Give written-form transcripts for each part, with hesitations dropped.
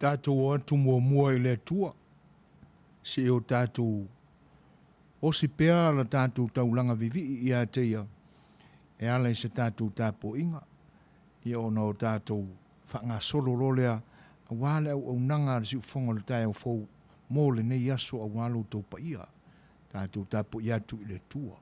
Tatou o atu muamua i le Atua, seia o tatou osi pea la tatou taulaga vivii ia te Ia e ala i se tatou tapuaiga, ia ona o tatou faagasolo loa lea aua le auaunaga a le siufofoga o le taeao fou mo lenei aso aua lo outou paia. Tatou tapuai atu i le Atua.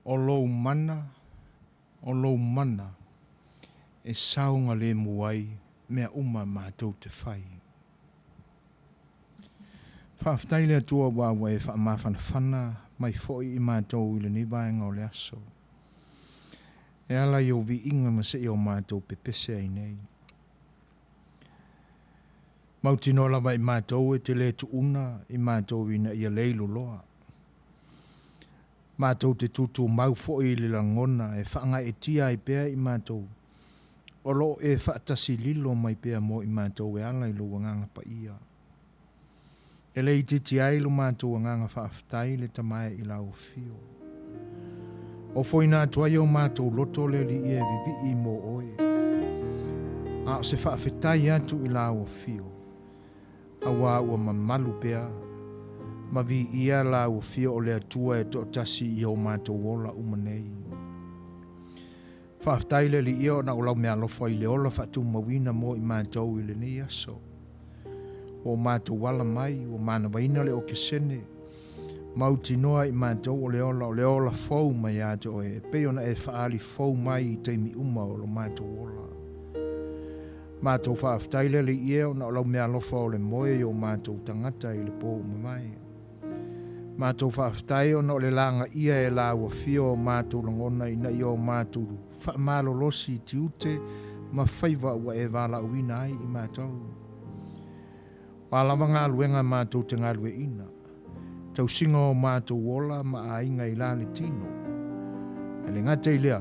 O lou mana, o lou mana e saogalemu ai mea uma matou te fai. Faafetai le Atua aua ua e faamafanafana mai foi i matou i lenei vaega o le aso. E ala i ou viiga na seia o matou pepese ai nei. Mautinoa lava i matou e te le tuuna i matou ina ia le iloloa. Matou te tutumau foi i le lagona e faagaeetia ai pea i matou o lo o e faatasi lilo mai pea mo i matou e ala i lou Agaga Paia. E le itiiti ai lo matou agaga faafetai le Tama e i lau afio. Ofoina atu ai o matou loto le Alii e vivii mo oe. A o se faafetai atu i lau afio, auā ua mamalu pea ma viia lau afio o le Atua e toatasi i o matou ola uma nei. Faafetai le Alii ona o lau meaalofa i le ola faatumauina mo i matou i lenei aso. Ua o matou ala mai, ua manavaina le okesene, Mautinoa i matou o le ola o le ola fou mai ia te oe e pei ona e faaali fou mai i taimi uma o lo matou ola. Matou faafetai le Alii e ona o lau meaalofa o le moe i o matou tagata i le po ua mavae. Matou faafetai ona o le lagaia e lau Afio o matou lagona ina ia o matou faamalolosi i tiute ma faiva ua e valaauina ai i matou. O a lava galuega matou te galueaiina, tausiga o matou ola ma aiga i la le tino. Ae le gata i lea,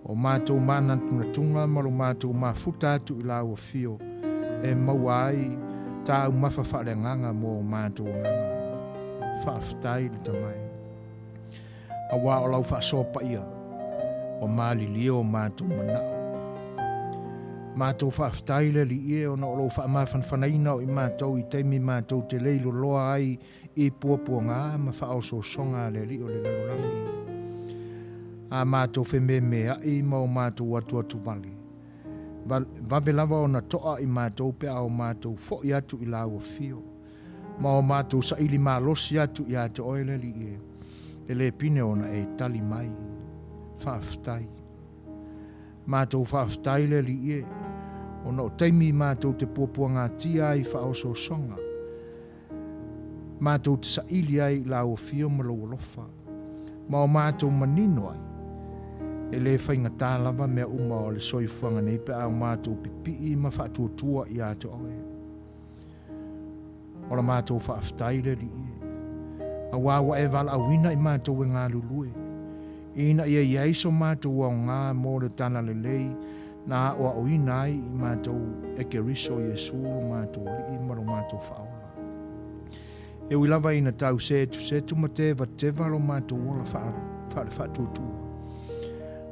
o matou manatunatuga ma lo matou mafuta atu i lau Afio e maua ai taumafa faaleagaga mo o matou agaga. Faafetai le Tamai. Aua o lau faasoa paia ua malilie o matou manao. Matou faafetai le Alii e ona o lou faamafanafanaina o i matou i taimi matou te leiloloa ai i puapuaga ma faaosoosoga a le Alii o le lalolagi. A matou fememeai ma o matou atuatu vale, vave lava ona toa i matou pe a o matou foi atu i lau afio. Ma o matou saili malosi atu ia te oe le Alii e, e le pine ona e tali mai. Faafetai. Matou faafetai le Alii e, ona o taimi matou te puapuagatia ai faaosoosoga, matou te saili ai i lau afio ma lou alofa, ma o matou manino ai, e le faigata lava mea uma o le soifuaga nei pe a o matou pipii ma faatuatua ia te oe. O la matou faafetai le Alii e, aua ua e valaauina i matou e galulue, ina ia i ai so matou aoga mo le talalelei na aoaoina ai i matou e Keriso Iesu lo matou Alii ma lo matou Faaola. E ui lava ina tau setusetu ma tevateva lo matou ola faale-faatuatua,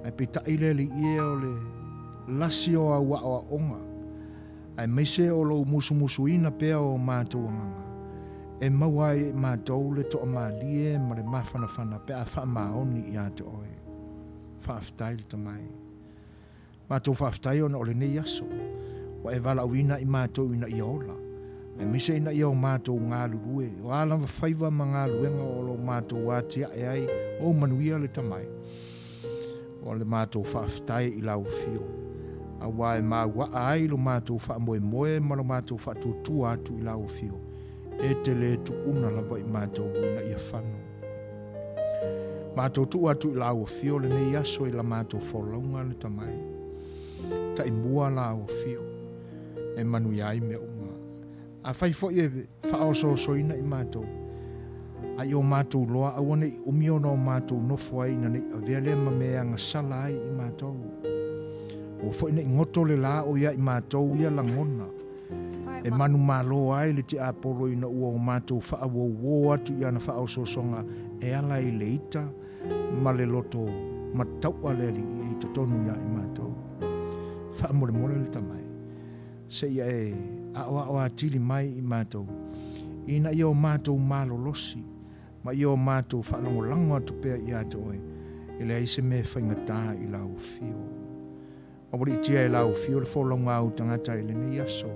ae peitai le Alii e o le lasi o au aoaoga, aemaise o lou musumusuina pea o matou agaga, e maua ai e matou le toamalie ma le mafanafana pe a faamaoni ia te oe. Faafetai le Tamai. Matou faafetai ona o lenei aso, ua e valaauina i matou ina ia ola, aemaise ina ia o matou galulue, o a lava faiva ma galuega o lo matou atiae ai, o manuia le Tamai. O le matou faafetai i lau afio, aua e mauaa ai lo matou faamoemoe ma lo matou faatuatua atu i lau afio, e te le tuuna lava i matou ina ia fano. Matou tuu atu i lau afio lenei aso i la matou folauga le Tamai. Taimua lau afio, e manuia ai mea uma. Afai foi e faaosoosoina i matou, a i o matou loa aua ne i umi ona o matou nofo ai ina ne i avea lea ma mea e agasala ai i matou. Aua foi ne i goto le la o ia i matou ia lagona, e manumalo ai le tiapolo ina ua o matou faauouo atu i ana faaosoosoga e ala i le ita ma le loto mataua le Alii i totonu ia i matou. Faamolemole le Tamai. Seia e aoao atili mai i matou, ina ia o matou malolosi, ma ia o matou faalagolago atu pea ia te oe, e leai se mea e faigata i lau afio. Aualiitia e lau afio le folauga a ou tagata i lenei aso,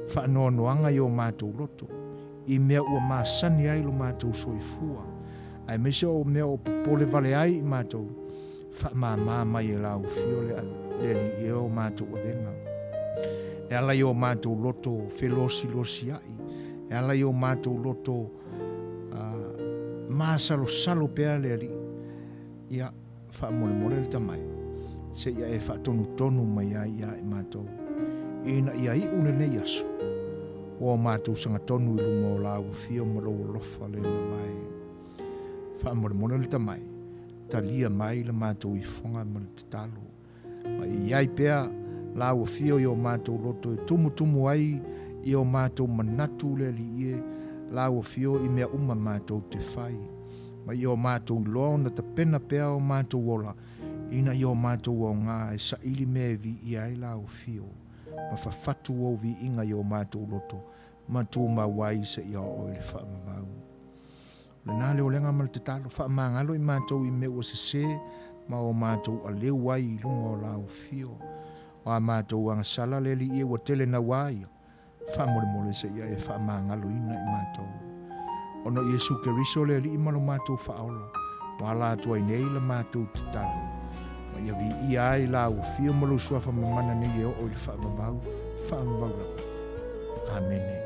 faanoanoaga i o matou loto, i mea ua masani ai lo matou soifua, aemaise o mea o popole vale ai i matou, Faamāmā mai e lau afio le Alii e o matou avega. E ala i o matou loto felosilosi-ai, e ala i o matou loto māsalosalo pea le Alii. Ia, faamolemole le Tamai, seia e faatonutonu mai ai ia i matou, ina ia iu lenei aso, ua o matou sagatonu i luma o lau afio ma lou alofa le mavae. Faamolemole le Tamai, talia mai le matou ifoga ma le tatalo. Ma i ai pea lau afio i o matou loto e tumutumu ai i o matou manatu le Alii e, lau afio i mea uma matou te fai. Ma i o matou iloa ona tapena pea o matou ola ina ia o matou aoga e saili mea e viia ai lau afio ma fafatu ou viiga i o matou loto ma tumau ai seia oo i le faavavau. O lena le olega ma le tatalo, faamagalo i matou i mea ua sese ma o matou aleu ai i luga o lau afio. O a matou agasala le Alii e ua tele naua ia, faamolemole seia e faamagaloina i matou. Ona o Iesu Keriso le Alii ma lo matou Faaola, ua ala atu ai nei la matou tatalo, ma ia viia ai la ua fio ma lou Suafa mamana nei e oo i le faavavau, faavavau lava. Amene.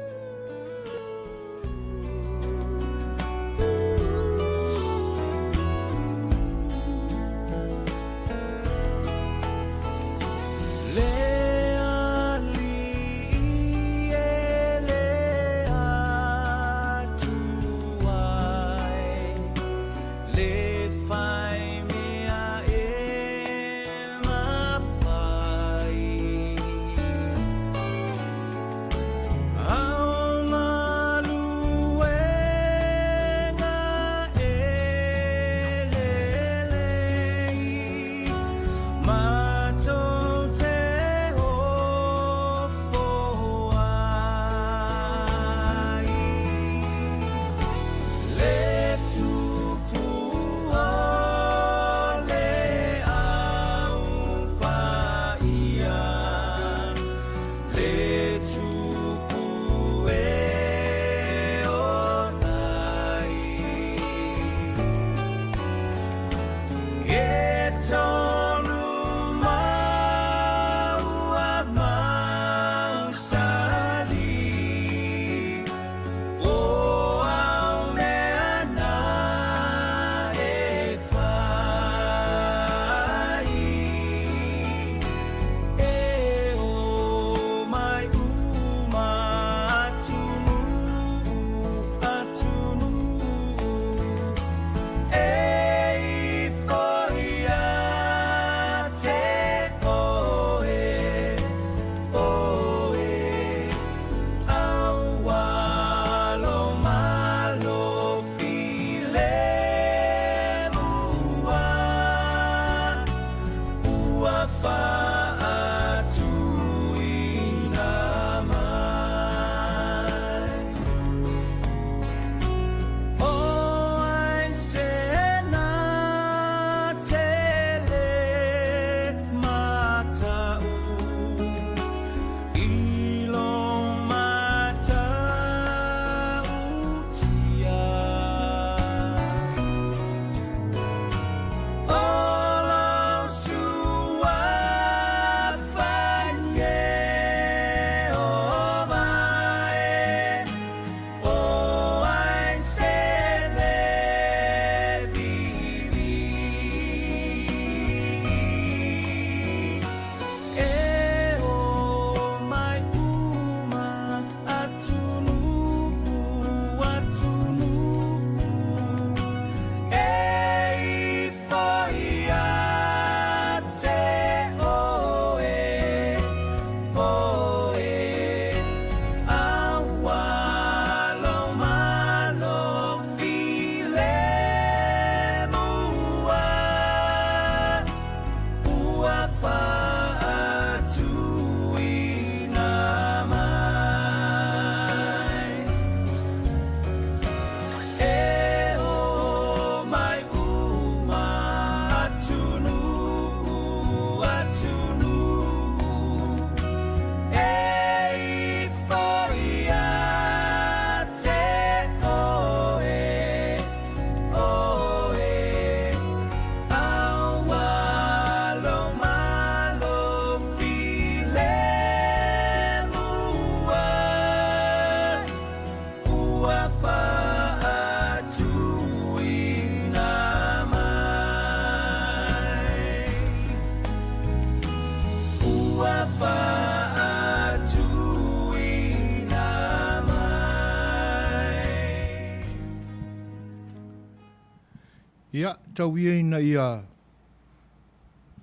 Ia, tau ia ina ia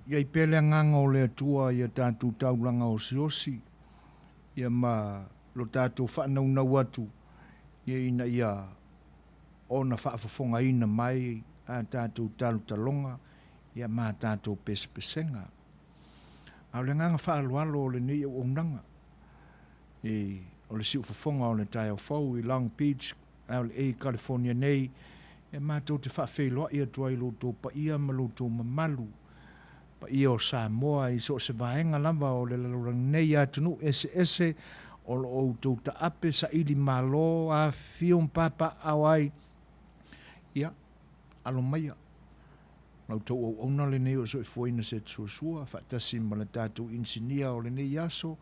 i ai pea le agaga o le Atua i a tatou taulaga osiosi, ia ma lo tatou faanaunau atu, ia ina ia ona faafofogaina mai a tatou talotaloga, ia ma a tatou pesepesega. A o le agaga faaaloalo o lenei auaunaga, i o le siufofoga o le taeao fou i Long Beach, LA, California nei, e matou te faafeiloai atu ai i lo outou paia ma lo outou mamalu, paia o Samoa i so o se vaega lava o le lalolagi nei i atunuu eseese. o lo o outou taape saili malo, afifio ma papaaao ai, ia, alo maia. La outou auauna lenei o le soifuaina se atusuasua, faatasi ma le tatou inisinia o lenei aso,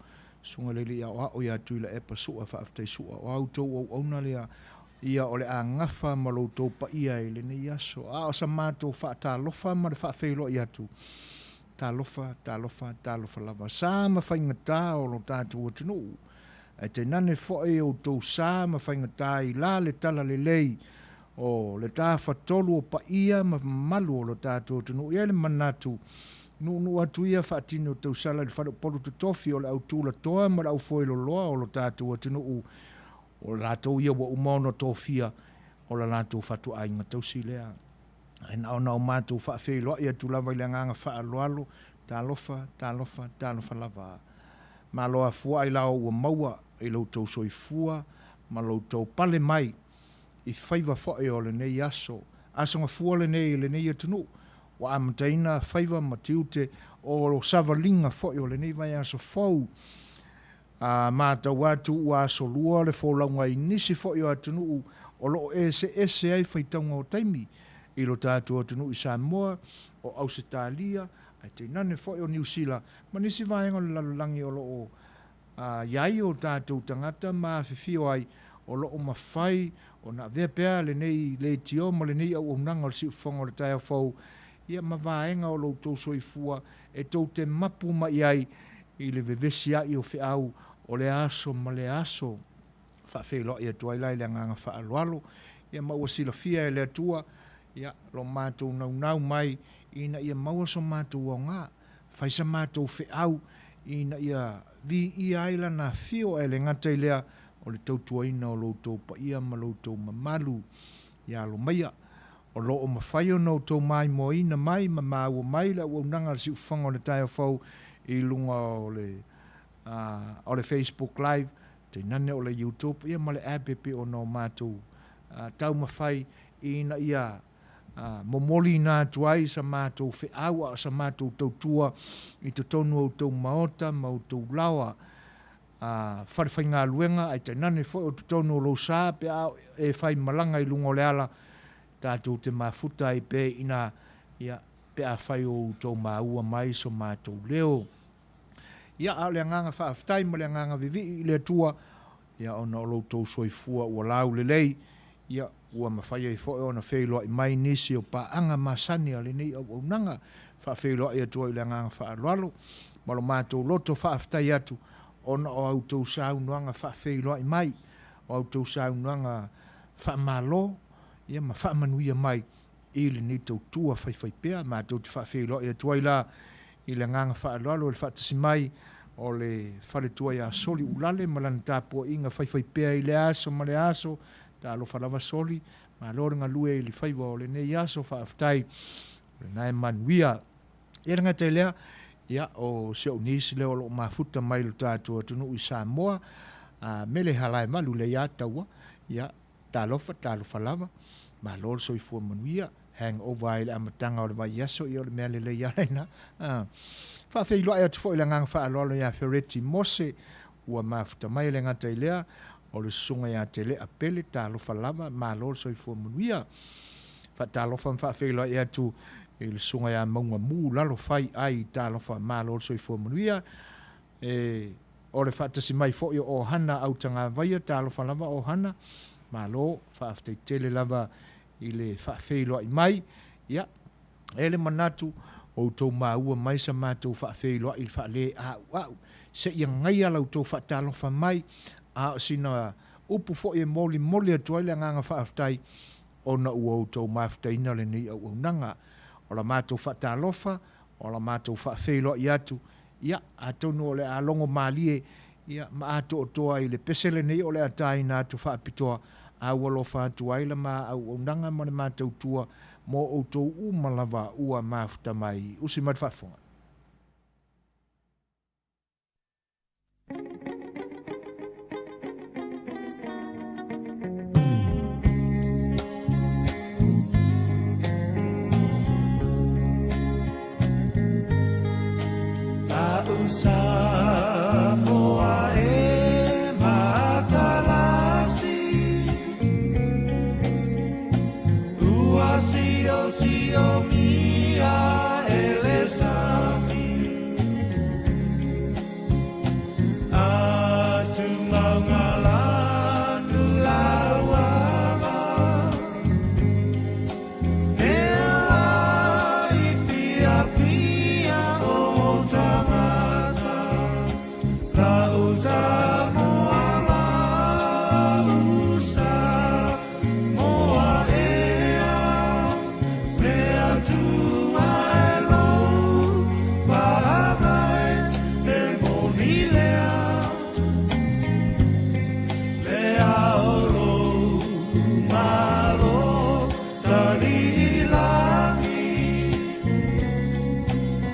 Susuga i le Alii Aoao ia Tuilaepa Sua, faafetai Sua, o a outou auauna lea, ia o le a gafa ma lo outou paia i lenei aso. A o sa matou faatalofa ma le faafeiloai atu, talofa, talofa, talofa lava. Sa ma faigata o lo tatou atunuu, ae tainane foi outou sa ma faigata i la le talalelei o le tafatolu o paia ma mamalu o lo tatou atunuu. E i ai le manatu, nuunuu atu ia faatini o tausala i le faleupolu totofi o le au tulatoa ma le au foeloloa o lo tatou atunuu, o latou ia ua uma ona tofia o la latou fatuaiga tausi lea. Ae na ona o matou faafeiloai atu lava i le agaga faaaloalo, talofa, talofa, talofa lava. Malo afua ailao ua maua i lo outou soifua ma lo outou pale mai i faiva foi o lenei aso, aso gafua lenei i lenei atunuu, ua amataina faiva ma tiute o savaliga foi o lenei vaiaso fou. A matau atu ua asolua le folauga i nisi foi o atunuu o lo o eseese ai faitauga o taimi i lo tatou atunuu i Samoa, o Ausetalia, ae tainane foi o Niu Sila ma nisi vaega o le lalolagi o lo o i ai o tatou tagata ma afifio ai o lo o mafai ona avea pea lenei leitio ma lenei auaunaga o le siufofoga o le taeao fou ia ma vaega o lo outou soifua e tou te mapu mai ai i le vevesia'i o feau o lea aso ma lea aso. Faafeiloai atu ai la i le agaga faaaloalo, ia ma ua silafia e le Atua ia lo matou naunau mai ina ia maua so matou aoga, fai sa matou feau ina ia viia ai Lana afio, ae le gata i lea, o le tautuaina o lo outou paia ma lo outou mamalu. Ia alo maia, o lo o mafai ona outou maimoaina mai ma maua mai le auaunaga a le Siufofoga o le Taeao Fou i luga o le o le Facebook Live, tainane o le YouTube, ia ma le app e pei ona o matou taumafai ina ia momoliina atu ai sa matou feau a o sa matou tautua i totonu o outou maota ma outou laoa falefaigaluega, ae tainane foi o totonu o lou sa pe a e fai malaga i luga o le ala, tatou te mafuta ai pea i ina, ia, pe afai o outou maua mai so matou leo. Ia, a o le agaga faafetai ma le agaga vivii i le Atua, ia, ona o lo outou soifua ua laulelei, ia, ua mafai ai foi ona feiloai mai nisi o paaga masani a lenei auaunaga. Faafeiloai atu ai i le agaga faaaloalo ma lo matou loto faafetai atu ona o a outou saunoaga faafeiloai mai, o a outou saunoaga faamalo, ia ma faamanuia mai i lenei tautua faifaipea. Matou te faafeiloai atu ai la i le agaga faaaloalo i le faatasi mai o le faletua ia Soli Ulale ma lana tapuaiga faifaipea i lea aso ma lea aso. Talofa lava Soli, malo le galue i le faiva o lenei aso, faafetai, o lena e manuia. Ia le gata i lea, ia, o si ou niece lea o lo o mafuta mai i lo tatou atunuu i Samoa, a Mele Halaemalu lea ia Taua, ia, talofa, talofa lava, malo le soifua manuia, hangover ai i le amataga o le vaiaso, ia o le mea lelei lava lena. Faafeiloai atu foi i le agaga faaaloalo ia Fereti Mose, ua mafuta mai, e le gata i lea, o le susuga ia Telea Pele, talofa lava, malo le soifua manuia. Faatalofa ma faafeiloai atu i le susuga ia Mauga Mu Lalofai ai, talofa, malo le soifua manuia. E, o le faatasi mai foi o Ohana Autagavaia, talofa lava Ohana, malo, faafetai tele lava i le faafeiloai mai. Ia, e le manatu, o outou maua mai sa matou faafeiloai i le faaleauau, seia gaia la outou faatalofa mai, a o sina upu foi e molimoli atu ai le agaga faafetai, ona ua outou mafutaina lenei auaunaga. O la matou faatalofa, o la matou faafeiloai atu, ia, atonu o le a logo malie, ia, ma atoatoa i le pese lenei o le a taina atu faapitoa, a ua alofa atu ai la ma auaunaga ma le ma tautua mo outou uma lava ua mafuta mai. Usi mai le faafofoga. Ta'u Samoa e. fiafia o tagata, lau Samoa lau Samoa ea, le Atua e lou paaga e, e moni lea. Le ao lou Malo taliilagi,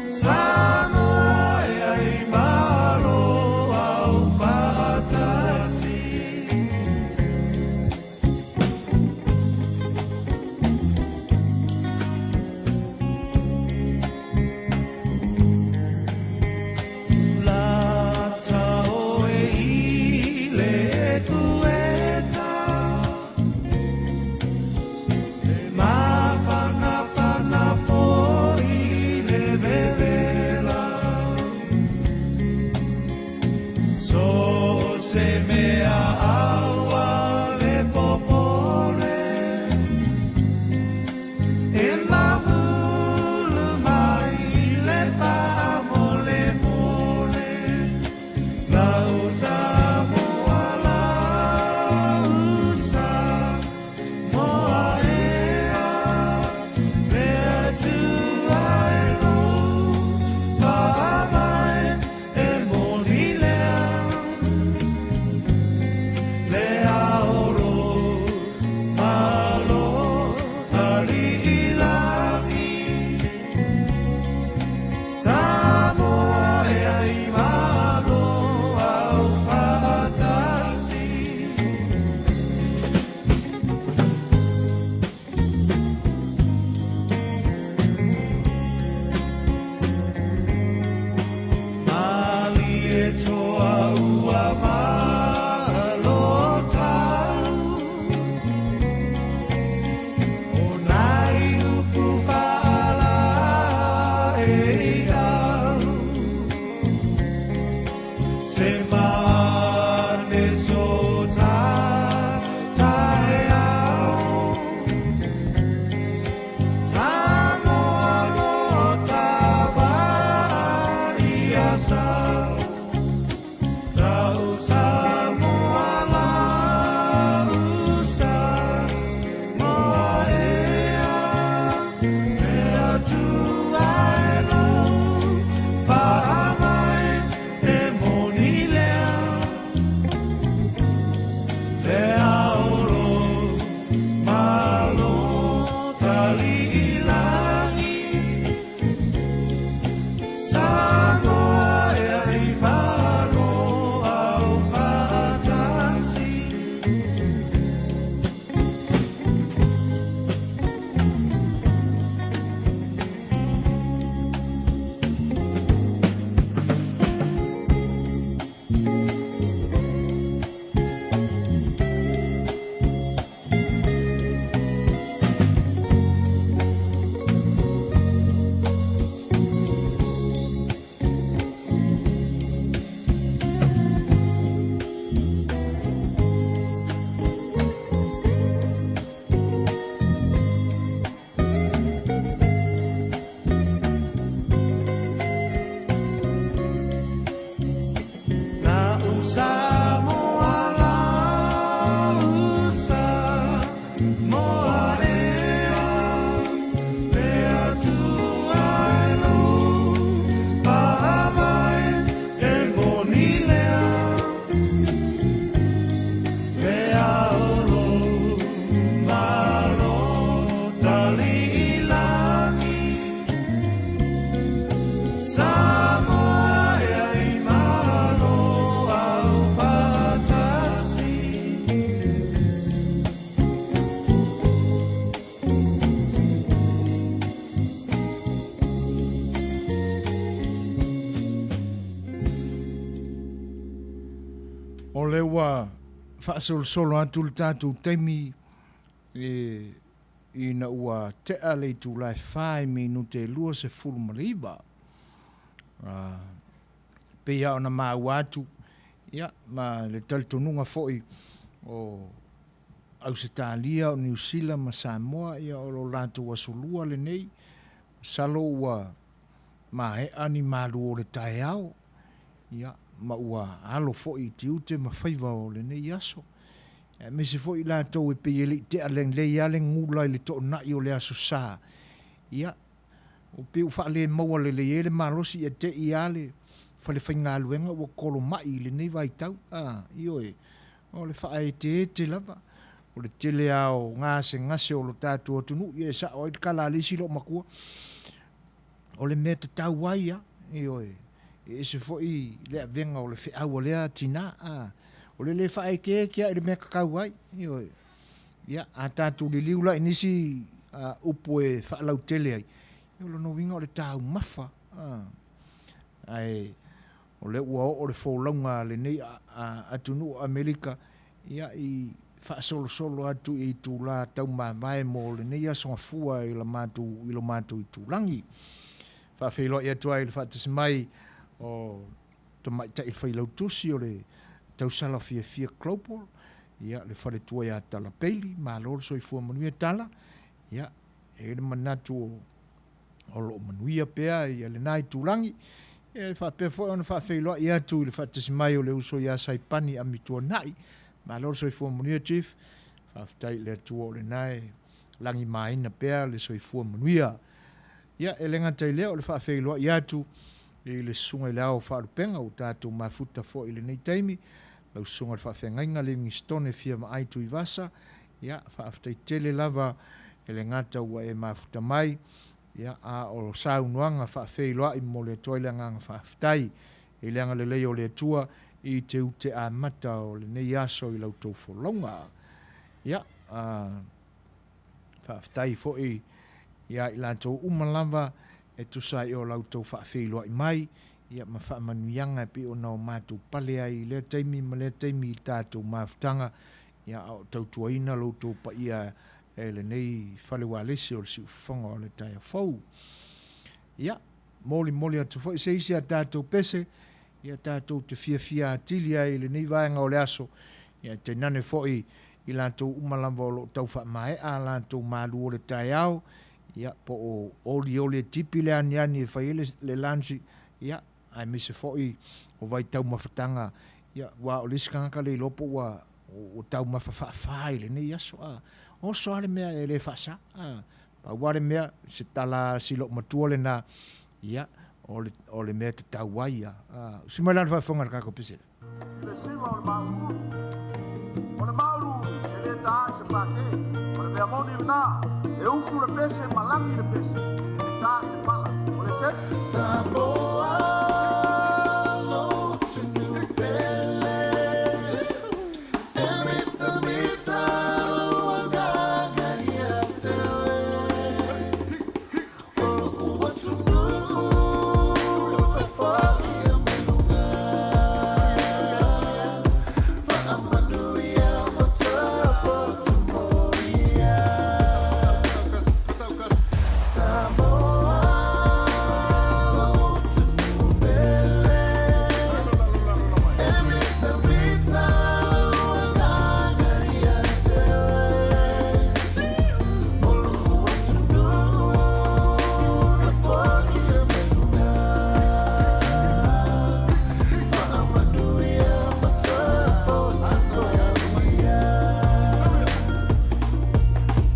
Samoa e ai malo au faatasi. Lata oe i le ekueta, e mafanafana foi le vevela. So se mea aua le popole, e mamulu mai le faamolemole. Lau Samoa, lau Samoa ea, le Atua e lou paaga e, e moni lea. Le ao lou Malo taliilagi, Samoa e ai malo au faatasi. Malie toa ua malo tau, o nai upu faala e au. Se maane so ta tae au, Samoa lo tava ia sau. Lau Samoa, lau Samoa ea, le Atua e lou paaga e, e moni lea. Le ao lou Malo taliilagi, Samoa e ai malo au faatasi. Lau Samoa, lau Samoa ea, le Atua e lou paaga e, e moni lea. Le ao lou Malo taliilagi, Samoa e ai malo au faatasi. O lea ua faasolosolo atu le tatou taimi e ina ua tea le itula e fa i minute e 29. Pei lava ona maua atu, ia, ma le talitonuga foi o Ausetalia, o Niu Sila ma Samoa, ia, o lo latou aso lua lenei. Masalo ua Maea ni malu o le taeao, ia, ma ua alo foi i tiute ma faiva o lenei aso. Aemaise foi i latou e pei e le i tea lelei lava le gula i le toonai o le Aso Sa, ia, ua pei ua faalemaua lelei ai le malosi, ia te i lava le falefaigaluega ua kolomai i lenei vaitau. A, ioe, o le faaeteete lava, o le tele lava o gasegase o lo tatou atunuu, ia e sao ai le tala a le isi loomatua, o le mea tatau ai a, ioe, e ese foi le avega o le feau a lea tina, a, o le le faaeteete lava i le mea tatau ai, ioe. Ia, a tatou liliu la i nisi upu e faalautele ai, ia o lona uiga o le taumafa, a, ae o lea ua oo le folauga a lenei atunuu o Amerika, ia, i faasolosolo atu i itula taumavae mo lenei aso gafua i la matou, i lo matou itulagi. Faafeiloai atu ai i le faatasi mai o Tamaitai Failautusi o le Tausala Fiafia Global, ia, le faletua ia Tala Bailey, malo le soifua manuia Tala, ia, e i ai le manatu o o lo o manuia pea ia lena itulagi. E faapea foi ona faafeiloai atu i le faatasi mai o le uso ia Saipani Amituanai. Malo le soifua manuia Chief. Faafetai i le Atua o lena e lagimaina pea le soifua manuia. Ia, e le gata i lea o le faafeiloai atu i le Susuga i le Ao o Faalupega ua tatou mafuta foi i lenei taimi, lau Susuga i le Faafeagaiga Livingstone Fiamaai Tuivasa, Ia, faafetai tele lava e le gata ua e mafuta mai, ia, a o saunoaga faafeiloai momoli atu ai le agaga faafetai i le agalelei o le Atua i te ute amata o lenei aso i la outou folauga. Ia, a, faafetai foi ia i latou uma lava e tusa ai o la outou faafeiloai mai, ia, ma faamanuiaga e pei ona o matou pale ai i lea taimi ma lea taimi i le tatou mafutaga. Ia, a o tautuaina lo outou paia e lenei fale ualesi o le siufofoga o le taeao fou. Ia, molimoli atu foi se isi a tatou pese, ia tatou te fiafia atili ai i lenei vaega o le aso, ia tainane foi i latou uma lava o lo o tau faamaea a latou malu o le taeao, ia, po o olioli e tipi le aniani e fai ai le, le lunch, ia, aemaise foi o vaitaumafataga, ia, aua o le isi tagata le iloa po ua, ua taumafa faafa i lenei aso, a. Oso lava le mea e le faasa, a. Pau lava le mea, se tala a si loomatua lena, ia, o le, o le mea e tatau ai ia, a. Usi mai la le faafofoga i le tatou pese lea. Le siva o le mauluulu. O le mauluulu e le ta ai se pate. O le mea moni lena, e usu le pese ma lagi le pese, e ta i le pala. O le te. Samoa lotu pele e mitamita lou agaga ia te oe. O lou atunuu e foia mai luga, Faamanuia ma toe fotu moia. Samoa lou atunuu pele e mitamita lou agaga ia te oe. O lou atunuu na foia mai luga, Faamanuia ma toe fotu moia.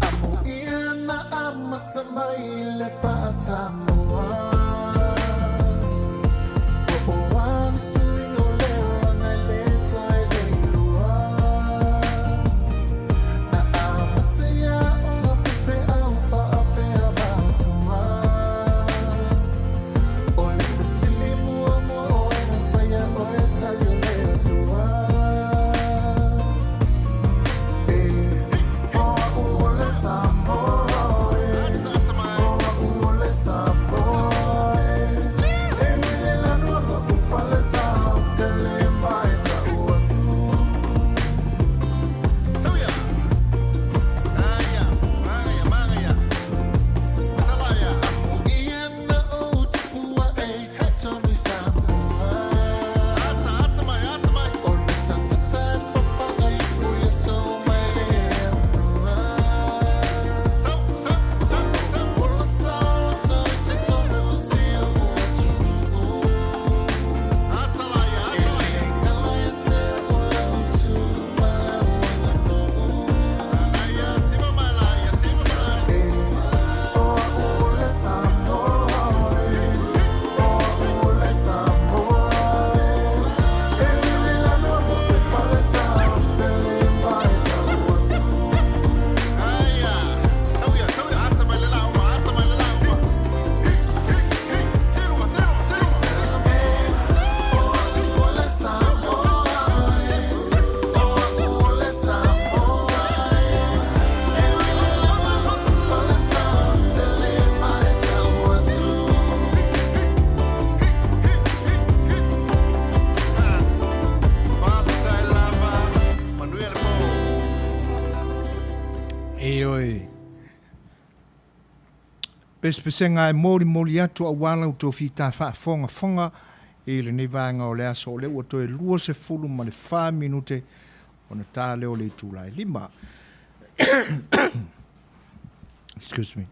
Amuia na amata mai le faa-Samoa. Po o a ni suiga o le olaga e le toe leiloa. Na amata ia ona faifeau faapea matua. O le fesili muamua o ai na faia oe tali o le Atua. E, o a'u o le Samoa e, o a'u o le Samoa e. E hele lanu lo'u palesa ou te le mae ta'u atu. Amuia na ou tupu a'e i totonu i Samoa. O le tagata e fafaga ipu ia sou mai le aunua. O lou ola saoloto i totonu o si ou Pesepesega e molimoli atu aua la outou fita faafogafoga i lenei vaega o le aso, o lea ua toe 24 minute ona ta lea o le itula e 5. Excuse me.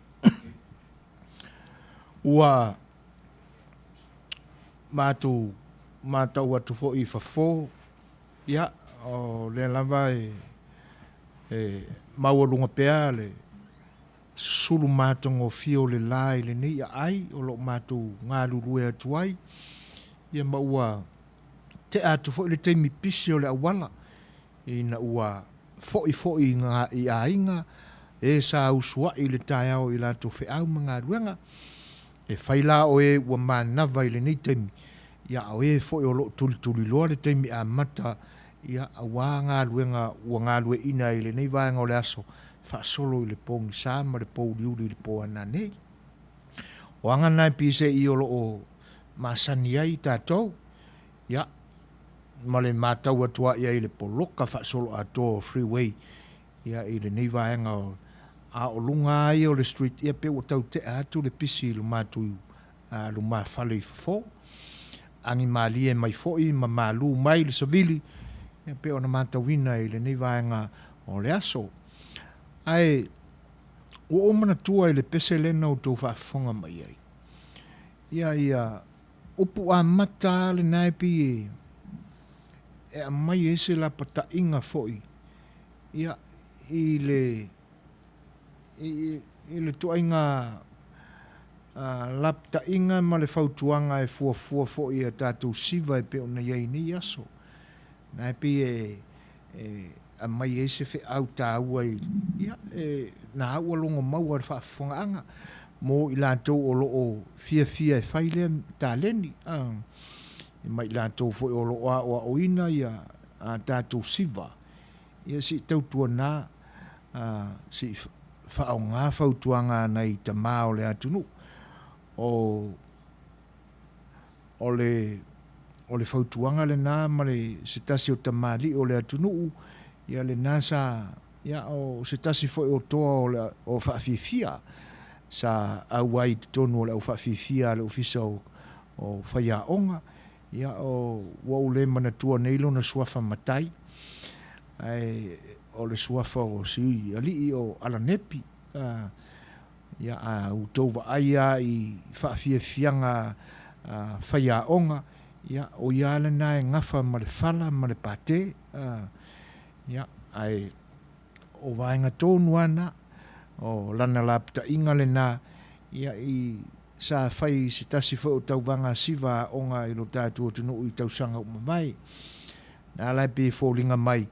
Ua matou matau atu foi i fafo, ia, o lea lava e, e maualuga pea le susulu matagofie o le la i lenei aai o lo o matou galulue atu ai, ia ma ua tea atu foi le taimi pisi o le auala ina ua foi foi i aiga e sa usuai i le taeao i latou feau ma galuega. E fai la o e ua manava i lenei taimi, ia a o e foi o lo o tulituliloa le taimi amata, ia aua galuega ua galueaiina ai i lenei vaega o le aso, faasolo i le pogisa ma le pouliuli i le po a nanei. O aga na e pci o lo o masani ai tatou, ia, ma le matau atu lava i ai i le poloka faasoloatoa o freeway, ia, i lenei vaega o, a o luga lava ia o le street, ia pei ua tau tea atu le pisi i lo matou lumafale i fafo. Agi malie mai foi ma malu mai le savili, ia pei ona matauina i lenei vaega o le aso. Ae ua ou manatua i le pese lea na outou faafofoga mai ai. Ia, ia, upu amata lava lena e pei e, e aumai ai se lapataiga foi, ia, i le, i, i le tuaiga lapataiga ma le fautuaga e fuafua foi i a tatou siva e pei ona i ai i nei aso. Na e pei e, e aumai ai se feau taua i, ia, e, na ua logo maua le faafofogaaga mo i latou o lo o fiafia e fai lea taleni, a, ma i latou foi o lo o aoaoina ia a tatou siva, ia se i tautuana, a, se i faaaoga fautuaga a nai tama o le atunuu. O, o le, o le fautuaga lena ma le, se tasi o tamalii o le atunuu, ia lena sa, ia o se tasi foi o toa o le, o faafiafia, sa auai i totonu o le aufaafifia a le Ofisa o, o Faiaoga, ia o, ua ou le manatua nei lona suafa matai, ae o le suafa o si alii o Alanepi, a, Ia, a outou vaai lava i faafiafiaga faiaoga, ia, o ia lava lena e gafa ma le fala ma le pate. Ia, ae o vaega tonu lava na, o lana lapataiga lena, ia, i, sa fai i se tasi foi o tauvaga siva aoga i lo tatou atunuu i tausaga ua mavae. Na ala e pei e foliga mai,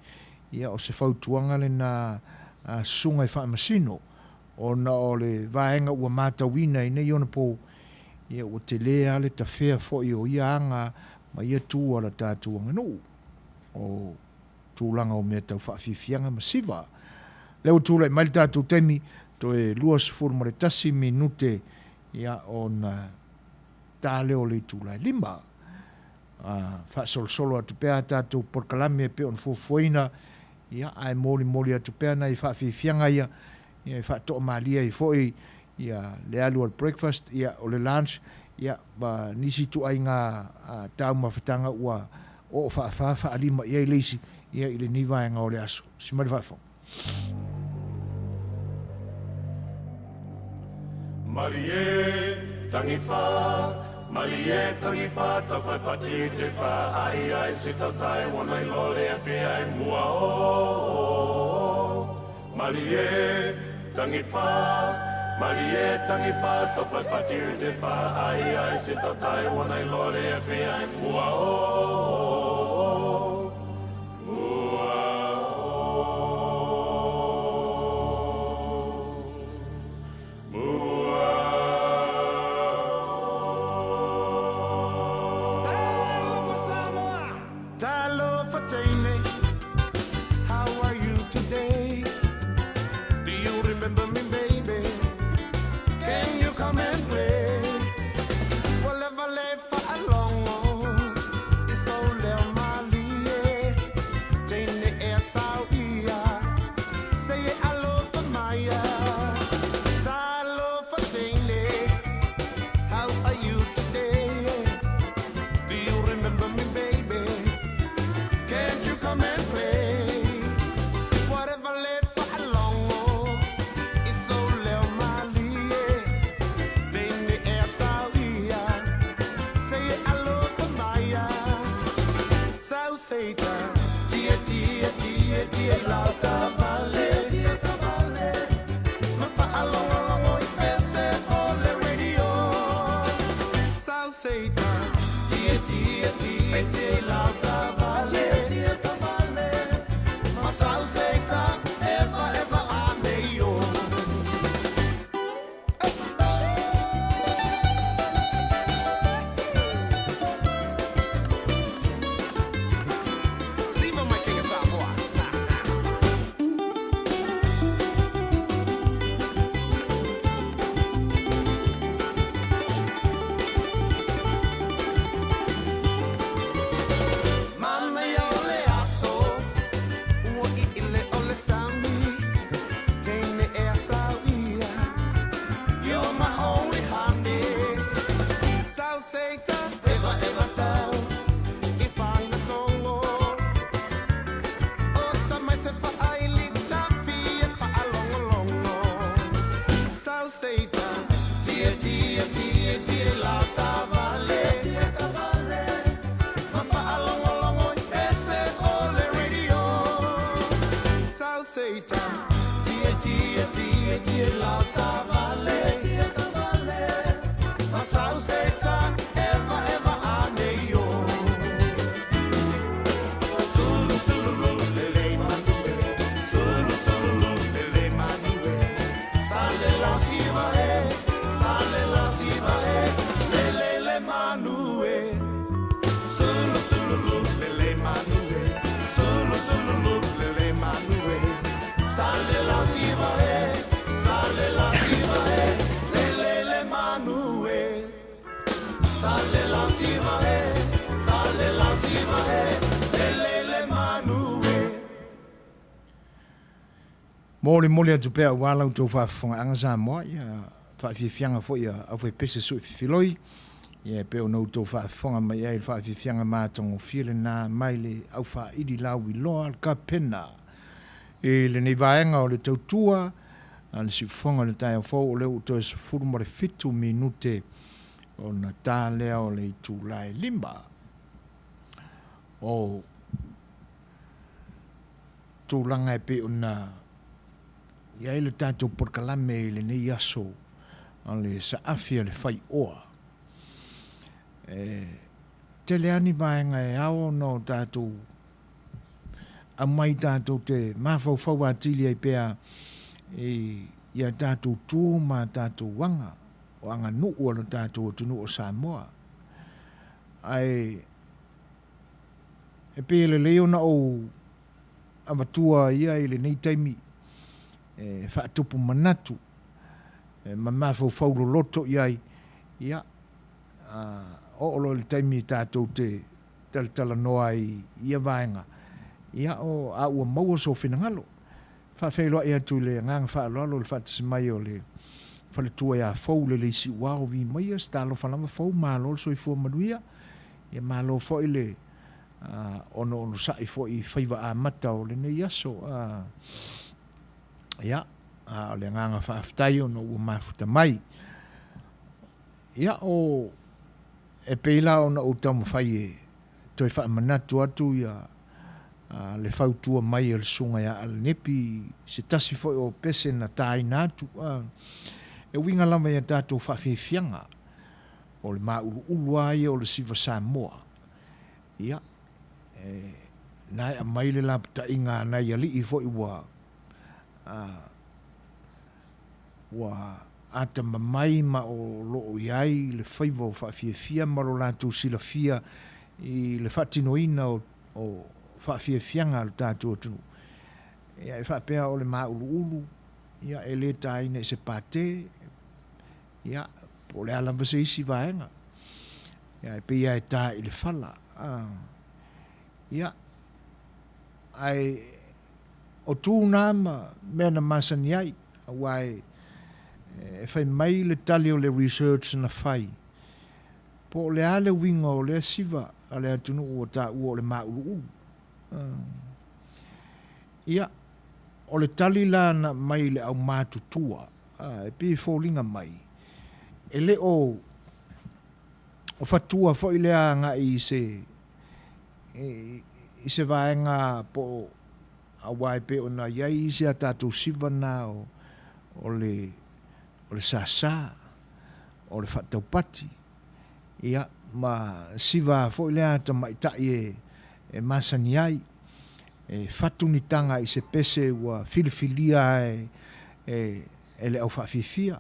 ia, o se fautuaga lena a Susuga i Faamasino, Ona o le vaega ua matauina i nei ona po, ia ua tele lava le tafea foi o ia aga ma ia tu a la tatou aganuu, o tulaga o mea tau faafiafiaga ma siva. Lea ua tulai mai le tatou taimi, toe 21 minute ia ona ta lea o le itula e 5. Faasolosolo atu pea a tatou polokalame e pei ona fuafuaina, ia, ae molimoli atu pea nai faafiafiaga ia, ia e faatoamalie ai foi ia le alu o le breakfast, ia o le lunch, ia ma nisi ituaiga taumafataga ua oo faafa faalima i ai le isi, ia i lenei vaega o le aso. Si mai le faafofoga. Malie tangiwha, malie tangiwha, tawhaiwhati te wha, ai ai se tautai, wana i lole a whea e mua o. Malie tangiwha, malie tangiwha, tawhaiwhati te wha, ai ai se tautai, wana i lole a whea e mua o. tia i lau taavale Ma faalogologo i pese o le radio Sau seita Tia tia tia tia i lau taavale Ma sau seita Eva eva ane io. Siva mai King of Samoa. Manaia o le aso, ua iile o le sami, teine ea sauia. You're my only honey. Sau seita, eva eva tau, i fagatogo. O ta mai se faaili tapi e faalogologo. Sau seita, tia tia tia tia lau taavale. Ma faalogologo i pese o le radio. Sau seita, tia tia tia tia lau taavale. Ma sau seita, eva eva ane io. Sulu sulu lu lele manu e. Sulu sulu lu lele manu e. Sale lau siva e. Sale lau siva e. Lele le manu e. Sulu sulu lu lele manu e. Sulu sulu lu lele manu e. Sale lau siva e. Sale lau siva e. Lele le manu e. Sale lau siva e. Sale lau siva e. Lele le manu e. Molimoli atu pea aua la outou faafofogaaga Samoa, ia faafiafiaga foi a aufaipese sui fefiloi, ia e pei ona outou faafofoga mai ai i le faafiafiaga matagofie lena mai le aufaaili lauiloa a le Kapena. I lenei vaega o le tautua a le siufofoga o le taeao fou, o lea ua toe 17 minute ona ta lea o le itula e 5. O tulaga e pei ona i ai le tatou polokalame i lenei aso a le saafi a le faioa. E tele lava ni vaega e ao ona o tatou aumai tatou te mafaufau atili ai pea i a tatou tu ma a tatou aga o aganuu a lo tatou atunuu o Samoa. Ae e pei e lelei ona ou avatua ia i lenei taimi e faatupu manatu e ma mafaufau loloto i ai, ia, oo loa i le taimi tatou te talatalanoa ai i ia vaega, ia, o, a ua maua sou finagalo. Faafeiloai atu i le agaga faaaloalo i le faatasi mai o le faletua ia Fou le Leisiuao Vimaia, se talofa lava Fou, malo le soifua manuia, ia malo foi le onoonosai foi i faiva amata o lenei aso. Ia, a o le agaga faafetai ona ua mafuta mai. Ia, o, e pei la ona ou taumafai e toe faamanatu atu ia le fautua mai a le Susuga ia Alenepi, se tasi foi o pese na taina atu, e uiga lava ia tatou faafiafiaga, o le māuluulu lava ia o le siva Samoa. Ia, e, na e aumai le lapataiga a nai alii foi ua, ua atamamai ma o lo o i ai le faiva o faafiafia ma lo latou silafia i le faatinoina o, o faafiafiaga a lo tatou atunuu. Ia, e faapea o le māuluulu, ia, e le taina i se pate, ia, po o le a lava se isi vaega. Ia, e pei lava e ta i le fala. Ia, ae o tu na ma mea na masani ai, aua e, e fai mai le tali o le research na fai, po o le a le uiga o lea siva a le atunuu ua taua o le māuluulu. Ia, o le tali la na aumai i le aumatutua, e pei e foliga mai, e le o o fatua foi lea agai i se i se vaega po o Aua e pei ona i ai isi a tatou siva na o, o le, o le sasa, o le faataupati, ia, ma siva foi lea a tamaitai e, e masani ai, e fatu ni taga i se pese ua filifilia e, e, e le aufaafiafia.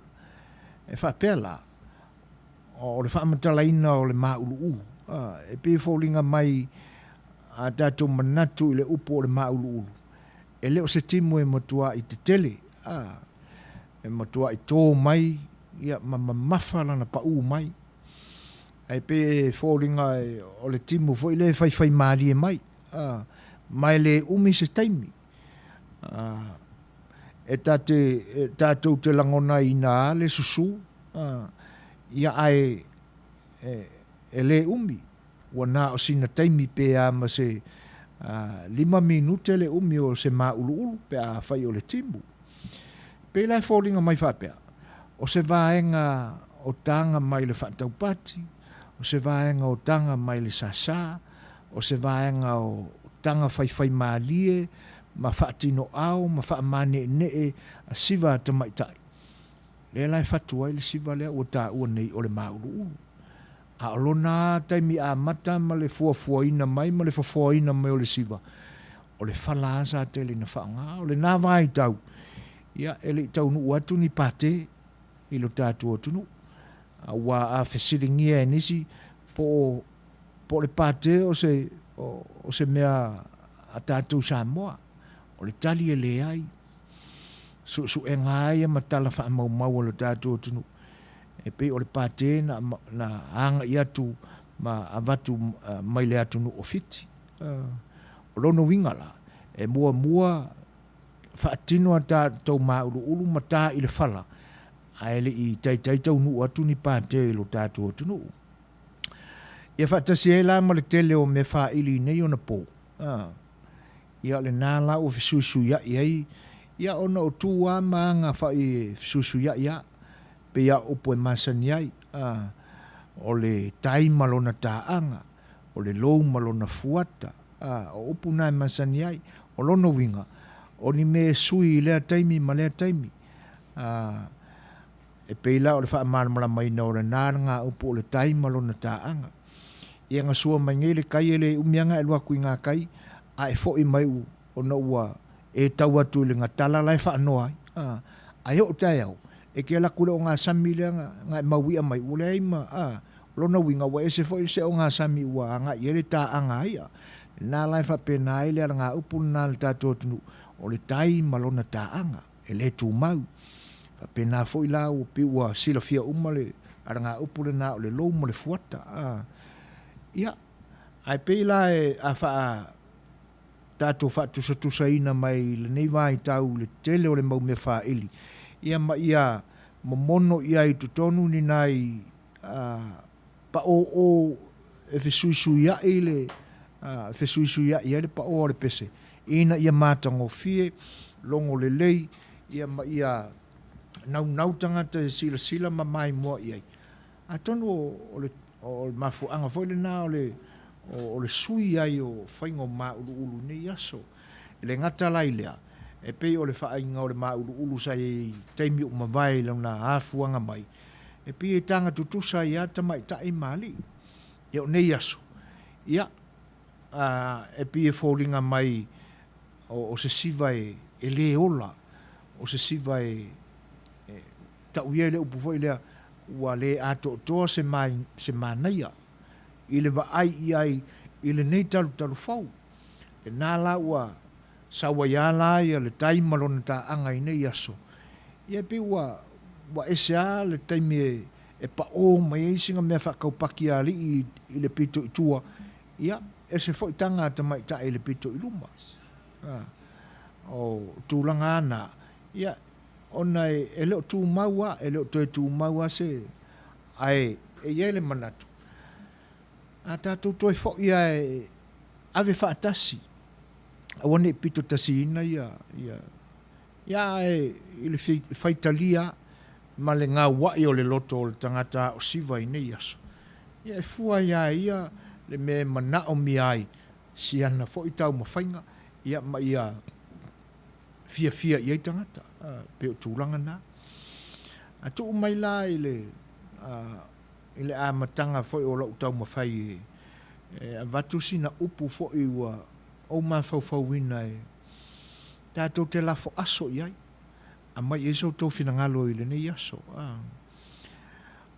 E faapea la, o le faamatalaina o le māuluulu. E pei e foliga mai a tatou manatu i le upu o le māuluulu, e le o se timu e matua'i tetele, e matua'i tō mai ia ma mamafa lana paʻū mai. Ae pei e foliga o le timu foi lea e faifaimalie mai, ma e le umi se taimi. E ta te, e tatou te lagonaina lava le susū, ia ae e, e lē umi, ua na o sina taimi pe a ma se 5 minute le umi o se māʻuluʻulu pe afai o le timu. Pei la e foliga mai faapea, o se vaega o taga mai le faataupati, o se vaega o taga mai le sasa, o se vaega o taga faifaimalie ma faatinoʻao ma faamaneʻeneʻe a siva a tamaitai. Lea la e fatu ai le siva lea ua taua nei o le māʻuluʻulu. A o lona lava taimi amata ma le fuafuaina mai ma le fofoaina mai o le siva, o le fala lava sa tele ina faaaoga. O lena vaitau, ia, e le i taunuu atu ni pate i lo tatou atunuu. Aua a fesiligia e nisi po o, po o le pate o se, o, o se mea a tatou Samoa, o le tali e leai. Suesuega lava ia ma tala faamaumau a lo tatou atunuu, e pei o le pate na, na agai atu ma avatu mai le atunuu o Fiti. O lona uiga la, e muamua faatino a tatou māuluulu ma tā i le fala, ae le i taitai taunuu atu ni pate i lo tatou atunuu. Ia faatasi ai la ma le tele o mea faili i nei ona pō. Ia o lena la ua fesuisuiaʻi ai, ia ona o tu lava ma aga faʻi e fesuisuiaʻi lava, pei lava o upu e masani ai, a, o le tai ma lona taaga, o le lou ma lona fuata, a, o upu na e masani ai. O lona uiga, o ni mea e sui i lea taimi ma lea taimi. A, E pei la o le faamalamalamaina o lena lagaupu o le tai ma lona taaga. Ia na sua mai nei le kai e le umi aga e alu atu i ngā kai, a e foʻi mai ona ua e tau atu i le gatala la e faanoa ai. A, ae oo taeao, e ke alu atu le ogasami lea na, na e mauiʻa mai, ua leai ma, a, o lona uiga ua ese foi se ogasami ua agaʻi ai le taaga a iʻa. Lena la e faapena ai le alagaupu lena a le tatou atunuu, o le tai ma lona taaga. E le tumau. Faapena foi la ua pei ua silafia uma le alagaupu lena o le lou ma le fuata. A, ia, ae pei la e, a faa tatou faatusatusaina mai lenei vaitau i le tele o le mau mea faili, ia ma ia momono i ai i totonu ni nai a, paʻōʻō e fesuisuiaʻi le, a, fesuisuiaʻi ai le paʻō o le pese, ina ia matagofie, logo lelei, ia ma ia naunau tagata e silasila ma maimoa i ai. Atonu o, o le, o le mafuaaga foi lena o le, o, o le sui ai o faiga o māʻuluʻulu i nei aso. E le gata la i lea, e pei o le faaiga o le māʻuluʻulu sa i ai i taimi ua mavae i lona afuaga mai, e pei e taga tutusa ai lava tamaitai ma alii. Ia o nei aso, ia, a, e pei e foliga mai o, o se siva e, e lē ola, o se siva e, e tau ia i le upu foi lea, ua lē atoatoa se, ma, se manaia i le vaai i ai i lenei talutalu fou. Lena la ua sau ai lava la ia le tai ma lona taaga i nei aso, ia e pei ua, ua ese lava le taimi e, e paʻō mai ai sina mea faataupaki a alii i le pito i tua, ia, ese foi taga a tamaitai i le pito i luma. A, o tulaga lava na, ia, ona e, e le o tumau lava, e le o toe tumau lava se, ae e i ai le manatu, a tatou toe foi lava e ave faatasi, aua ne i pito tasiina ia, ia, ia ae i le faitalia ma le gauaʻi o le loto o le tagata aʻo siva i nei aso, ia e fua iā ia le mea e manaʻomia ai siana foi taumafaiga, ia ma ia. fiafia i ai tagata, pei o tulaga na. A tuu mai la i le, i le amataga foi o lou taumafai e, e avatu sina upu foi ua ou mafaufauina e tatou te lafo aso i ai, aumai i ai so outou finagalo i lenei aso.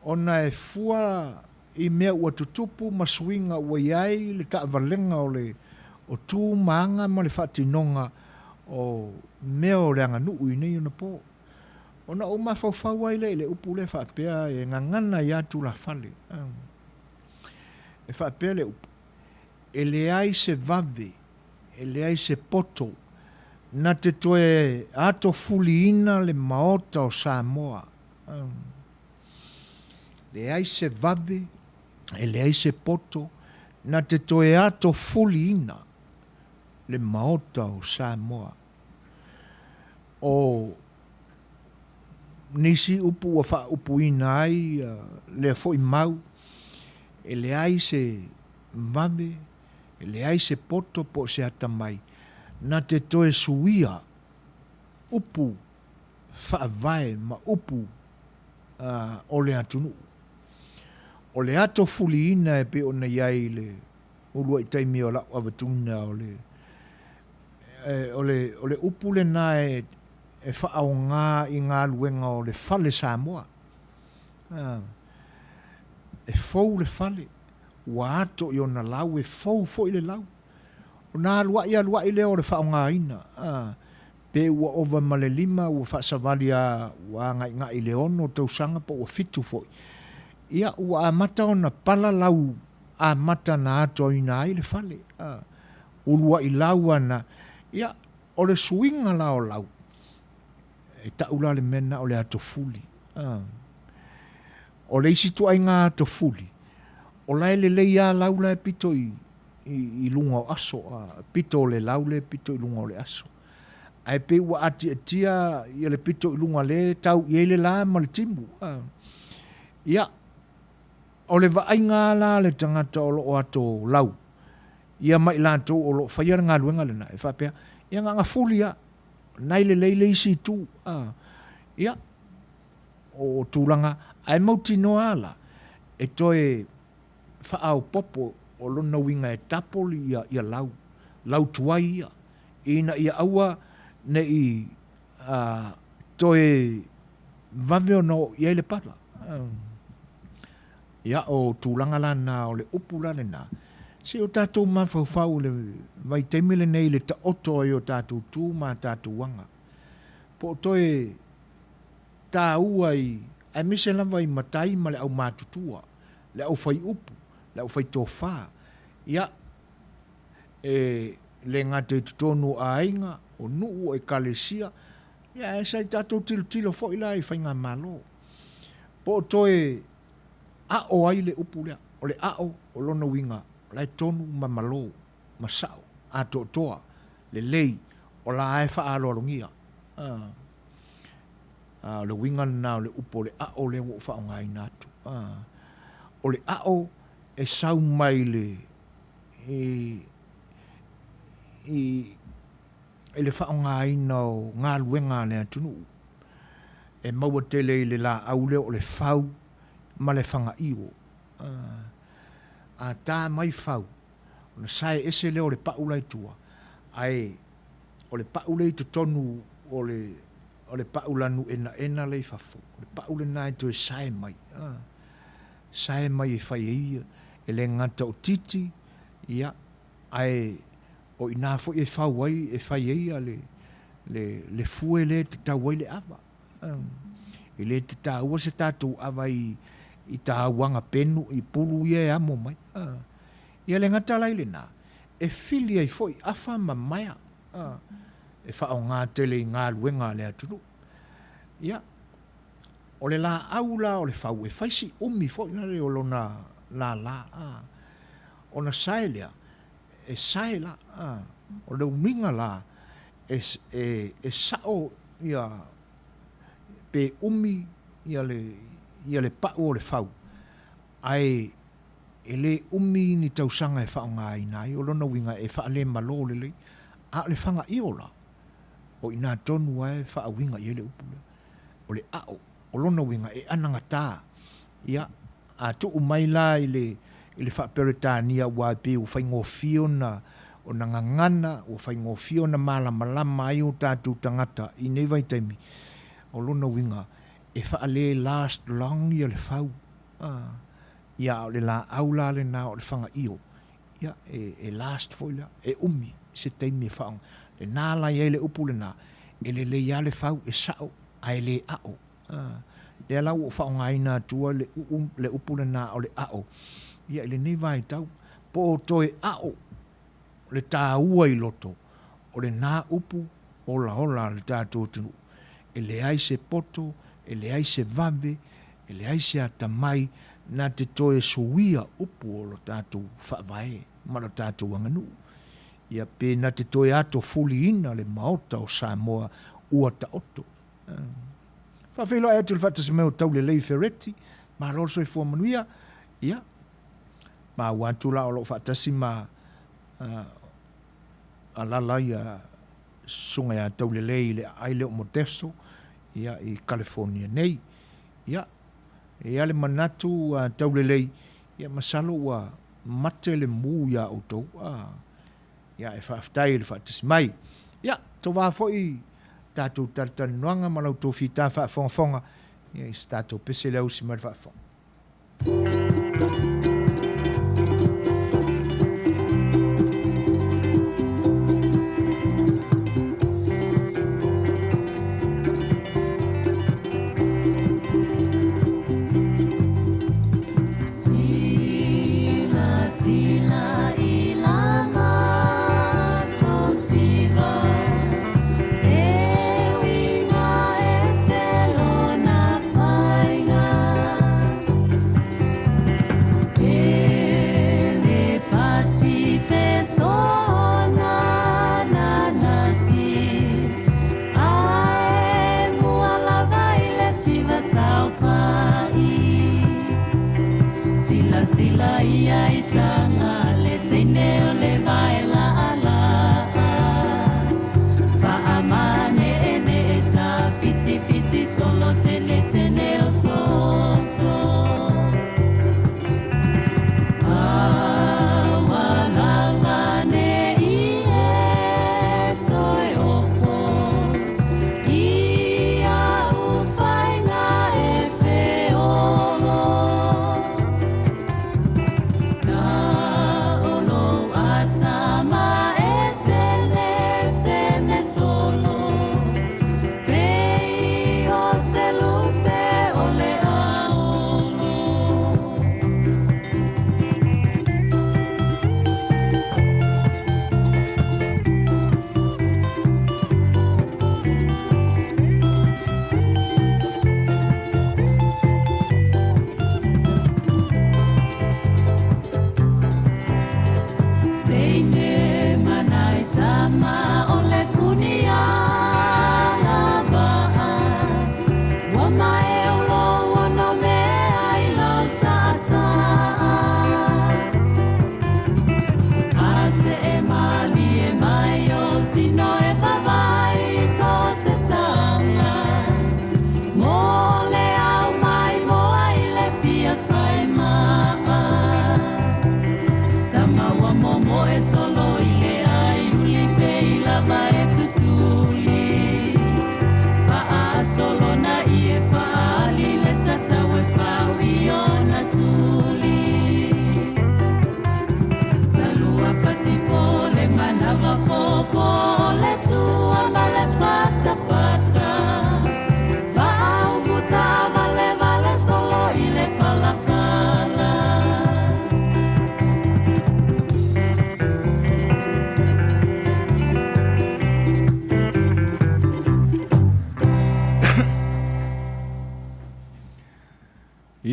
Ona e fua i mea ua tutupu ma suiga ua i ai le taavalega o le o tu ma aga ma le faatinoga o mea o le aganuu i nei ona po. Ona ou mafaufau ai lea i le upu lea faapea e gagana ia tulafale. E faapea le upu, E leai se vave, e leai se poto na te toe atofuliina le Maota o Samoa. Leai se vave, e leai se poto na te toe atofuliina le Maota o Samoa. O nisi upu ua faaupuina ai lea foi mau, e leai se vave, e leai se poto po o se atamai na te toe suia upu faavae ma upu o le atunuu. O le ato fuliina e pei ona i ai i le uluai taimi o lau avatuina o le, o le, o le upu lena e, e faaaoga i galuega o le fale Samoa. E fou le fale, ua ato i ona lau, e fou foi le lau. Ona aluai aluai lea o le faaaogaina, pe ua ova ma le lima ua faasavali a ua agaigai i le ono tausaga po ua fitu foi, ia ua amata ona pala lau amata na atoaina ai le fale, uluai lau ana, ia o le suiga la o lau, e tau la le mea lena o le atofuli. O le isi ituaiga atofuli, o la e lelei lava lau la e pito i, i, i luga o aso, a, pito o le lau lea e pito i luga o le aso. Ae pei ua atiatia ia le pito i luga lea e tau i ai le la ma le timu. A. Ia, o le vaaiga lava la a le tagata o lo o ato lau, ia ma i latou o lo o faia le galuega lena, e faapea, ia na ona fuli lava, na e lelei le isi itu. A. Ia, o tulaga, ae mautinoa lava la, e toe faaopoopo, o lona uiga e double ia, ia lau, lau tuai ia, ina ia aua ne i toe vave ona oo i ai le pala. Ia, o tulaga la na, o le upu la lena, se i o tatou mafaufau i le vaitaimi lenei i le taoto ai o tatou tu ma tatou aga. Po o toe taua i, aemaise lava i matai ma le aumatutua, le aufaiupu, le aufaitofa, ia, e le gata i totonu o aiga, o nuu, o ekalesia, ia ae sa i tatou tilotilo foi la i faigamalo. Po o toe a'o ai le upu lea, o le a'o o lona uiga, o la e tonu ma malo, ma sa'o, atoatoa, lelei, o la e faaaloalogia. A, o le uiga lena o le upu o le a'o lea ua ou faaaogaina atu. A, o le a'o e sau mai le, i, i, i le faaaogaina o galuega a le atunuu e maua tele i le laau lea o le fau ma le fagaio. A, a ta mai fau, ona sae ese lea o le pau la i tua, ae o le pau lea i totonu o le, o le pau lanu enaena lea i fafo, o le pau lena e toe sae mai, a, sae mai e fai ai, e le gata o titi, ia, ae o i ina foi e fau ai, e fai ai ia le, le, le fue lea e tatau ai le ava. E le te taua se tatou ava i, i tauaga penu, i pulu ia e amo mai. Ia le gata la i lena, e fili ai foi afa ma maea, e faaaoga tele i galuega a le atunuu. Ia, o le laau la o le fau, e fai si umi foi lale o lona lala, ona sae lea, e sae la, o le umiga la, e, e, e sao ia, pe umi ia le, ia le pau o le fau, ae e le umi ni tausaga e faaaogaina ai, o lona uiga e faalemalo lelei, a o le fagaio la, O i inā tonu lava e faauiga i ai le upu lea. O le a'o, o lona uiga e anagata. Ia, a tuu mai la i le, i le faa-Peretania aua e pei ua faigofie ona, ona gagana, ua faigofie ona malamalama ai o tatou tagata i nei vaitaimi, o lona uiga e faale last long ia le fau. A, ia a o le laau la lena o le fagaio, ia, e, e last foi lea, e umi se taimi e faaaoga. Lena la e i ai le upu lena, e lelei lava le fau, e sao, ae le a'o. A, lea la ua ou faaaogaina atua le, u, le upu lena o le a'o, ia i lenei vaitau, po o toe a'o le taua i loto o lena upu olaola a le tatou atunuu. E leai se poto, e leai se vave, e leai se atamai na te toe suia upu o lo tatou faavae ma lo tatou aganuu. Ia pe na te toe atofuliina le Maota o Samoa ua taoto. Faafeiloai atu i le faatasi mai o Taulelei Fereti, malo le soifua manuia. Ia, maua atu la o lo o faatasi ma uh, alala ia susuga ia Taulelei i le aai lea o Modesto ia, i California nei. Ia, e ia le manatu uh, Taulelei, ia masalo ua mate le mu iā outou. Uh, ia, e faafetai i le faatasi mai. Ia, tovā foi tatou talatalanoaga ma la outou fita faafogafoga ia, i se tatou pese le ausi mai le faafofoga.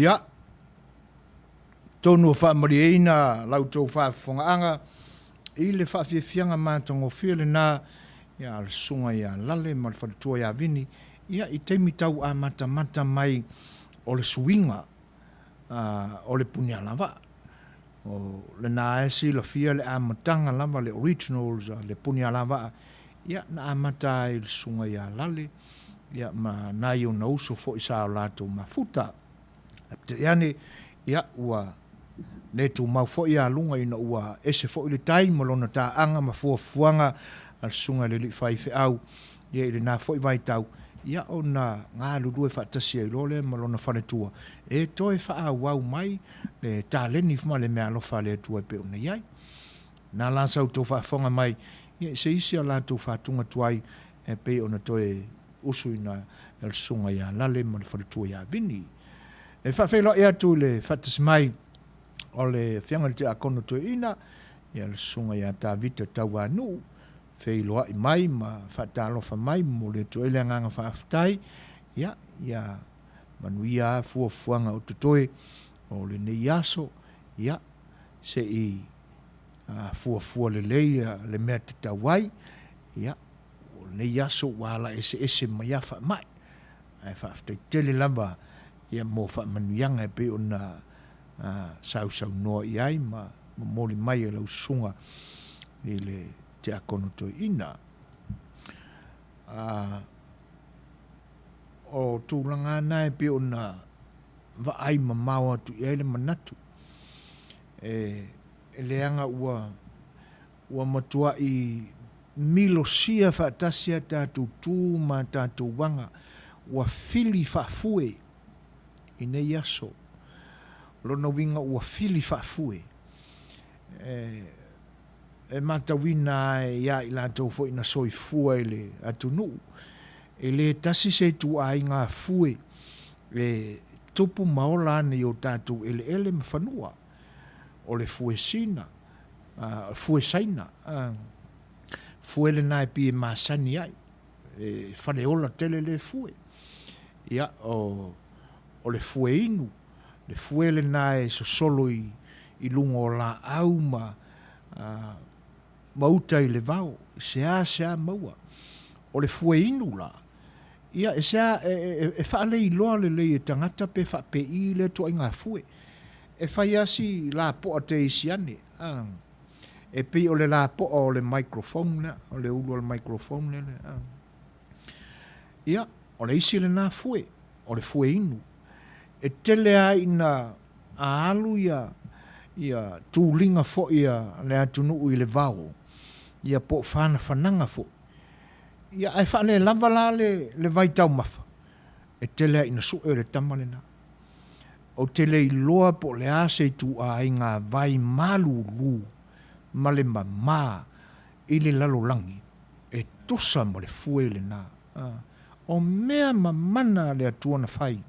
Ia, tonu ua faamalieina la outou faafofogaaga i le faafiafiaga matagofie lena ia a le susuga ia Lale ma le faletua ia Vini, ia i taimi tau amatamata mai o le suiga o le punialavaa. O lena e silafia le amataga lava le originals a le punialavaa. Ia, na amata ai i le susuga ia Lale, ia, ma nai ona uso foi sa o latou mafuta. Ae peitai ane, ia, ua le tumau foi ia luga ina ua ese foi le tai ma lona taaga ma fuafuaga a le susuga i le alii faifeau, ia, i lena foi vaitau, ia, ona galulue faatasi ai loa lea ma lona faletua e toe faaauau mai le taleni ma le meaalofa a le Atua e pei ona i ai. Na la sa outou faafofoga mai i se isi a latou faatuga tuai e pei ona toe usuina e le susuga ia Lale ma le faletua ia Vini. E faafeiloai atu i le faatasi mai o le Afioga i le Tiakono Toeaina, ia le susuga ia Tavita Tauanuu, feiloai mai ma faatalofa mai, momoli atu ai le agaga faafetai, ia, ia manuia lava fuafuaga o totoe o lenei aso, ia, se i fuafua lelei le mea tatau ai, ia, o lenei aso ua ala eseese mai lava faamai, ae faafetai tele lava ia mo faamanuiaga e pei ona sausaunoa i ai ma momoli mai e lau susuga i le Tiakono Toeaina. O tulaga na e pei ona vaai mamao atu i ai le manatu, e leaga ua ua matuai milosia faatasi a tatou tu ma a tatou aga, ua fili faafue i nei aso. O lona uiga ua fili faafue. E, e matauina lava ia i latou foi na soifua i le atunuu, e le tasi se ituaiga fue e tupu ma ola ana i o tatou eleele ma fanua. O le fue Sina, fue Saina, fue lena e pei e masani ai, e faleola tele lea fue. Ia, o, o le fue inu, le fue lena e sosolo i, i luga o laau ma, ma uta i le vao, seasea maua. O le fue inu la, ia, e, sea, e, e, e faaleiloa lelei e tagata pe faapei lea ituaiga fue. E fai lava si lapoa teisi ane, a. E pei o le lapoa o le microphone lea, o le ulu o le microphone lea, a. Ia, o le isi lena fue, o le fue inu. E tele lava ina alu ia, ia tuliga foi a le atunuu i le vao, ia po o fanafanaga foi. Ia, ae faalelava la le, le vaitaumafa, e tele lava ina sue le tama lena. Ou te le iloa po o le a se ituaiga vai malulu ma le mama i le lalolagi e tusa ma le fue lena. O mea mamana a le Atua na fai.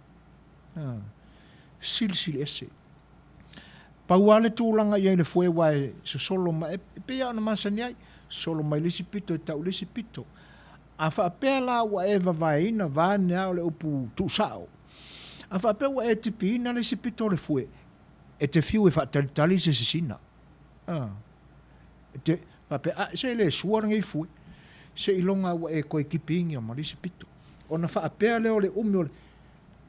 Silisili ese. Pau lava le tulaga i ai le fue aua e sosolo mai, e pei lava ona masani ai, sosolo mai le isi pito e tau i le isi pito. A faapea la ua e vavaeina, vaeane lava o le upu tuusao, a faapea ua e tipiina le isi pito o le fue, e te fiu e faatalitali se sisina. A, e te faapea, a, se le sua lenei fue, seiloga ua e toe tipiina ma le isi pito. Ona faapea lea o le umi o le,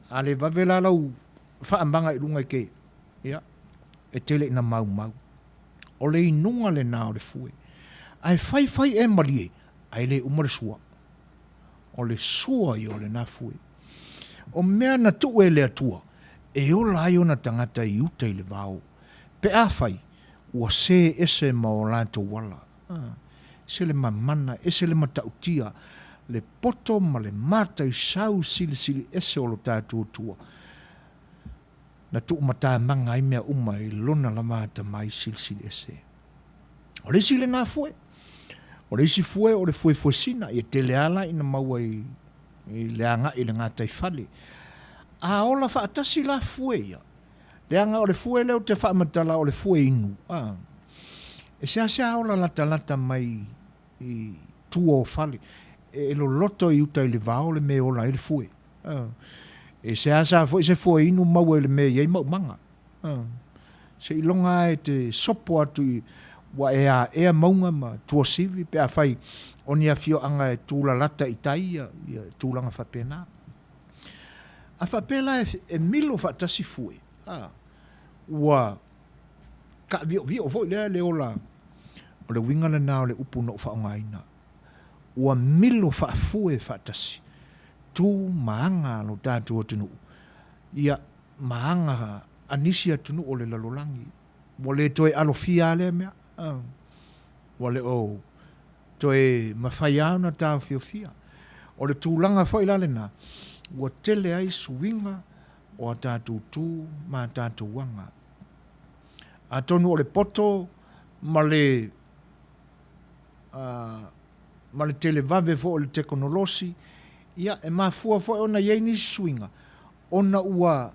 a le vave la lau faamaga i luga i ke, ia, e tele ina maumau. O le inuga lena o le fue. Ae faifai e malie, ae le uma le sua. O le sua ia o lena fue. O mea na tuu e le Atua, e ola ai ona tagata i uta i le vao, pe afai ua sē ese ma o latou ala. Ese le mamana, ese le matautia, le poto ma le mataisau silisili ese o lo tatou Atua, na tuumatamaga ai mea uma i lona lava atamai silisili ese. O le isi lena fue. O le isi fue o le fuefuesina, ia tele lava la ina maua i, i le agai i le gataifale. A ola faatasi la fue ia, leaga o le fue lea ou te faamatala o le fue inu, a, e seasea ola latalata mai i tua o fale, e loloto i uta i le vao le mea e ola ai le fue. E seasea foi se fue inu maua i le mea e i ai maumaga. Seiloga lava e te sopo atu i ua e aea mauga ma tuasivi pe afai o ni afioaga e tulalata i tai ia, ia tulaga faapena. A faapea la e, e milo faatasi fue, a, ua kaaviovio foi lea le ola. O le uiga lena o le upu na ou faaaogaina. ua milo faafue faatasi tu ma aga a lo tatou atunuu, ia, ma aga a nisi atunuu o le lalolagi. Ua le toe alofia lava lea mea, ua le o toe mafai lava ona taofiofia. O le tulaga foi la lena, ua tele ai suiga o a tatou tu ma a tatou aga. Atonu o le poto ma le ma le televave foi o le tekonolosi, ia, e mafua foi ona i ai nisi suiga, ona ua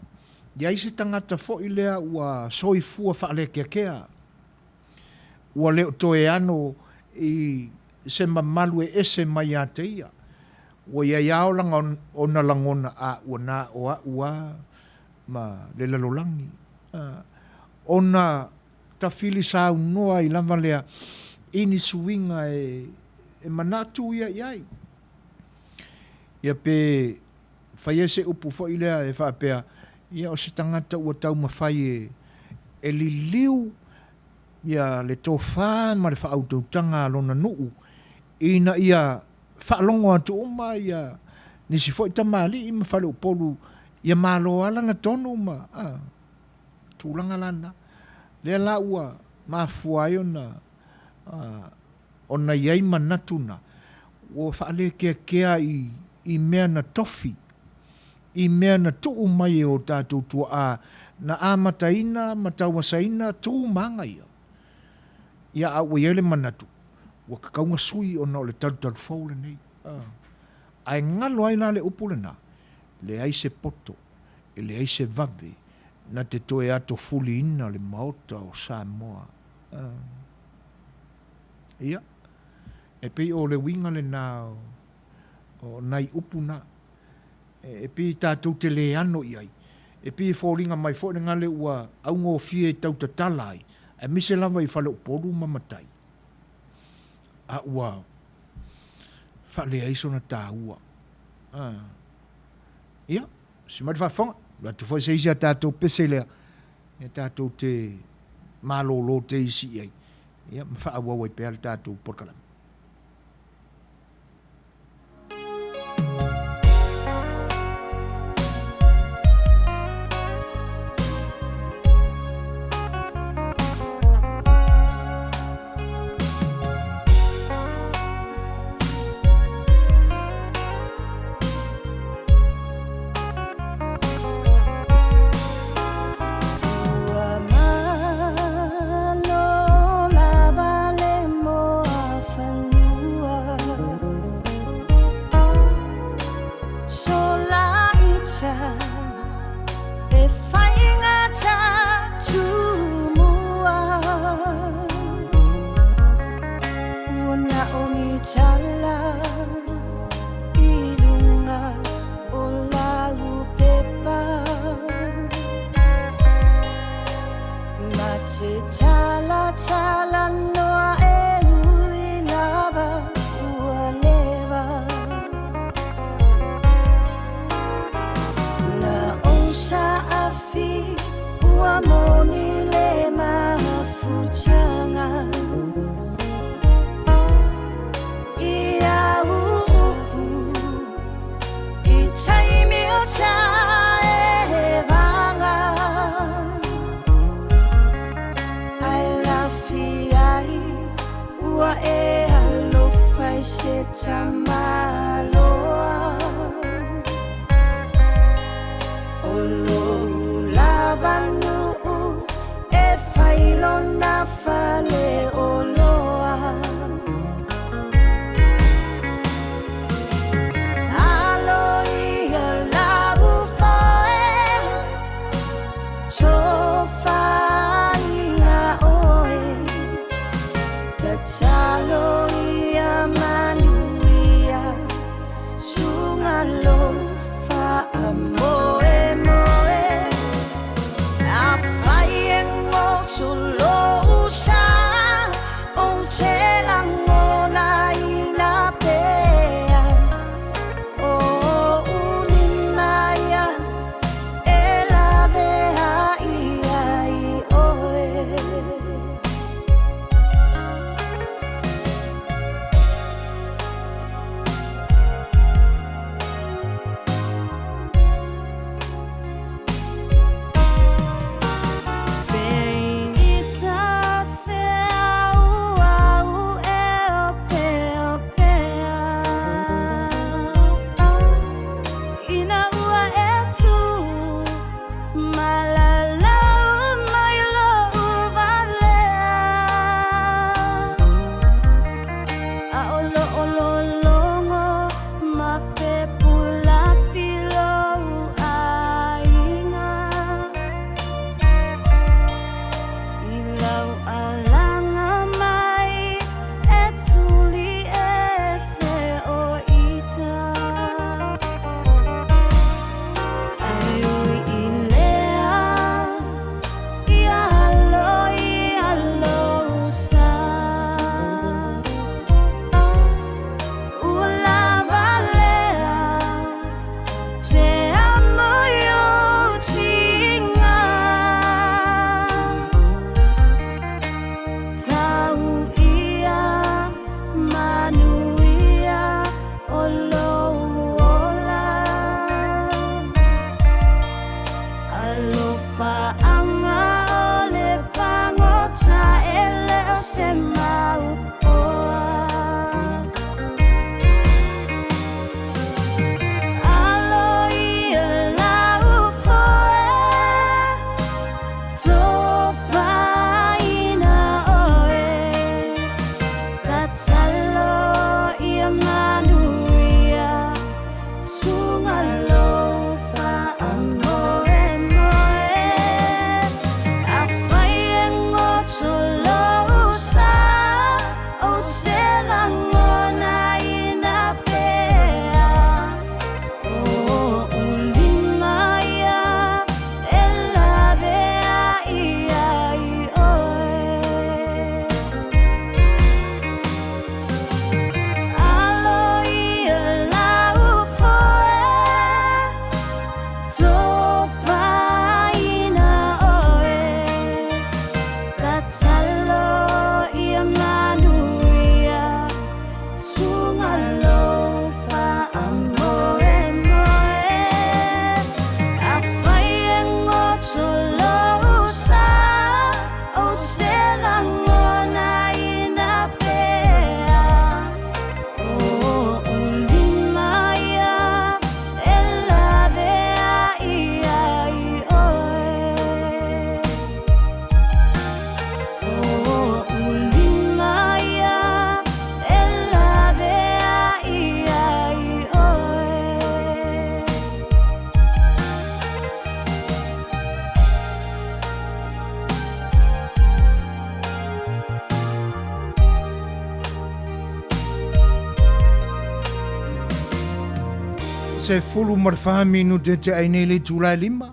i ai se tagata foi lea ua soifua faalekeakea, ua le o toe ano i se mamalu e ese mai ia te ia. Ua i ai lava ona lagona, a, ua na o au lava ma le lalolagi. Ona tafili saunoa ai lava lea i ni suiga e manatu ia i ai. Ia pe fai ai se upu foi lea e faapea, ia o se tagata ua taumafai e liliu ia le tofa ma le faautautaga a lona nuu ina ia faalogo atu uma ia nisi foi tamalii ma faleupolu ia malo lava lana tonu ma a tulaga la na. Lea la ua mafua ai ona ona i ai manatu na ua faalekeakea i mea na tofi, i mea na tuu mai e o tatou tuaa na amataina ma tauasaina tu ma aga ia. Ia a ua i ai le manatu, ua tatau ona sui ona o le talutalu fou lenei. Ae galo ai la le upu lena, leai se poto, e leai se vave na te toe atofuliina le Maota o Samoa. Ia, e pei o le uiga lena o nai upu na, e pei tatou te le ano i ai, e pei e foliga mai foi le gale ua augofie e tautatala ai, aemaise lava i faleupolu ma matai, a ua faaleai sona taua. Ia, si mai le faafofoga, alu atu foi se isi a tatou pese lea, ia tatou te malolo te isi i ai, ia ma faaauau ai pea le tatou polokalame. 14 minute te ai nei le itula e 5.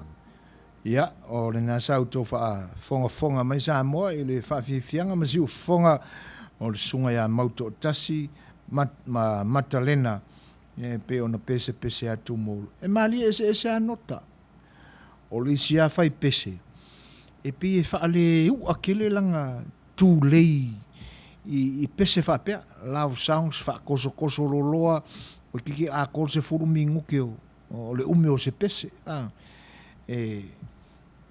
Ia, o lena sa outou faafogafoga mai Samoa i le faafiafiaga ma siufofoga o le Susuga ia Mautoatasi ma, ma Matalena e pei ona pesepese atu mo e malie eseese a nota. O le isi a fai pese e pei e faaleu'a tele lana tulei i, i pese faapea love songs faakosokoso loloa toeitiiti atoa le 10 minute o, o le umi o se pese a e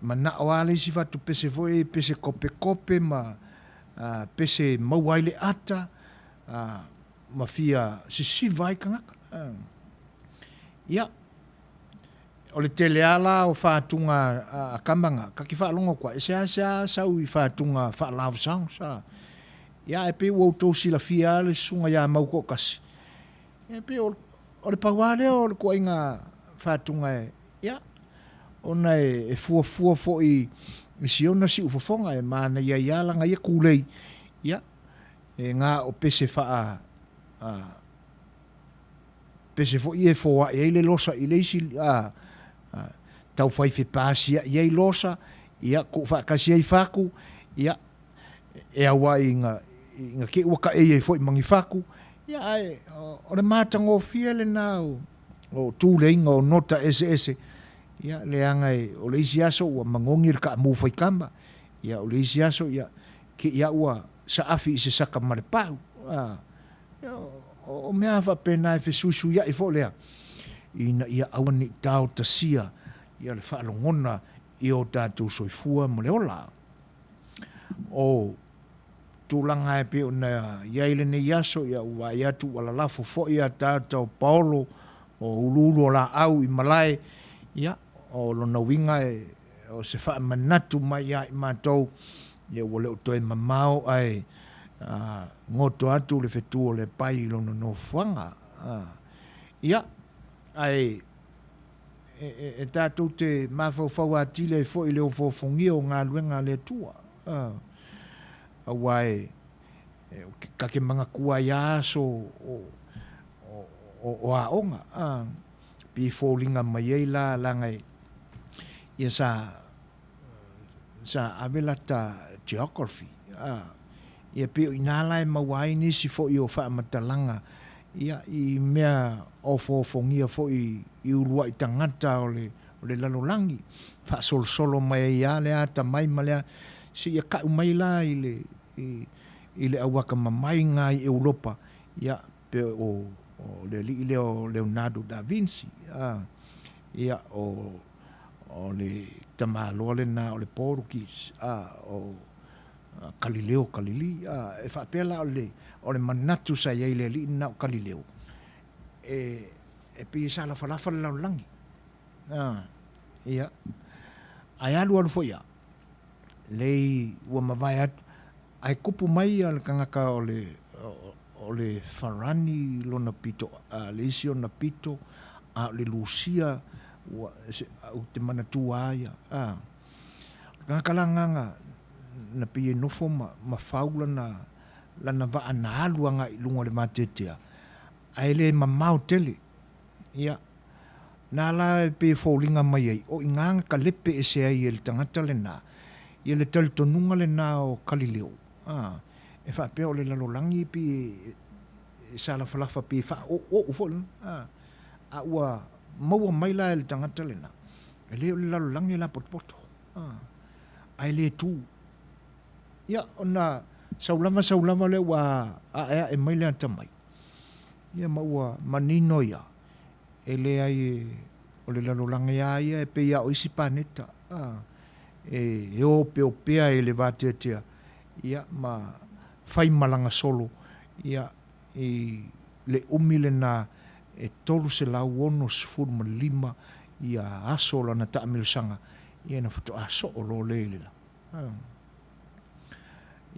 manao lava le isi fatupese foi e pese kopekope ma a, pese maua ai le ata a, ma fia sisiva ai tagata a. Ia, o le tele lava la o fatuga a tama na, ta te faalogo atu ai, e seasea sau i fatuga faa-love songs a. Ia ae pei ua outou silafia lava le susuga ia Mautoatasi, e pei o le pau lava lea o le ituaiga fatuga e, ia, ona e fuafua foi i si ona siufofoga e manaia ai lava lana ia tulei, ia, e na o pese faa, pese foi ia e foai ai le losa i le isi a, a, taufai fepasia'i ai losa, ia, tuufaatasi ai fatu, ia, e auai ina, ina te i ua taei ai foi ma ni fatu, ia, ae o le matagofie lena o, o tuleiga o nota eseese, ia, leaga e, o le isi aso ua manogi le taamu faitama, ia, o le isi aso, ia, te i lava ua saafi i se saka ma le pau, a, O mea faapena e fesuisuiaʻi foi lea ina ia aua ne i taotasia ia le faalogona i o tatou soifua ma le ola. O tulaga e pei ona i ai lenei aso, ia ua vaai atu ua lalafo foi ataata o paolo o uluulu o laau i malae, ia o lona uiga e o se faamanatu mai ia i matou, ia ua le o toe mamao ae goto atu le fetu o le pai i lona nofoaga. Ia, ae e, e, e tatou te mafaufau atili ai foi i le ofoofogia o galuega a le Atua. Aua e, e ta te manatua ai lava aso o, o, o, o aoga. Pei e foliga mai ai la leaga e ia sa sa ave lata geography a ia pei o ina la e maua ai nisi foi o faamatalaga ia i mea ofoofogia foi i uluai tagata o le o le lalolagi faasolosolo mai ai lava le atamai ma le seia tau mai la i le i le auatamamai i Europa ia pe o o le alii lea o Leonardo da Vinci, a, ia, o, o le tamaloa lena o le Portuguese, a, o Galileo Galilei, a, e faapea la o le, o le manatu sa i ai i le alii lena o Galileo, e, e pei e salafalafa le lalolagi. A, ia, ae alu alu foi lava, lei ua mavae atu, Ae kupu mai le tagata o le, o le Farani lona pito, le isi ona pito, a o le Lusia, ua, se, ou te manatua lava ia. A, o le tagata la lena na pei e nofo ma, ma fau lana, lana vaa na alu agai i luga o le vateatea, ae le mamao tele. Ia, na la e pei e foliga mai ai, o i ina na kalepe ese ai e le tagata lena, ia le talitonuga lena o Kalileo, a, e faapea o le lalolagi e pei e, e salafalafa pei e faaoooo foi lena, a, a ua maua mai la e le tagata lena, e le o le lalolagi e lapotopoto, a, ae le tu. Ia, ona sau lava sau lava lea ua aeae mai le atamai, Ia ma ua manino ia, e leai o le lalolagi lava ia e pei lava o isi paneta, a, e opeopea i le vateatea, ia, ma fai malaga solo, ia, i le umi lena e 365 ia aso o lana taamilosaga, ia ona faatoa soo loa lea i le la.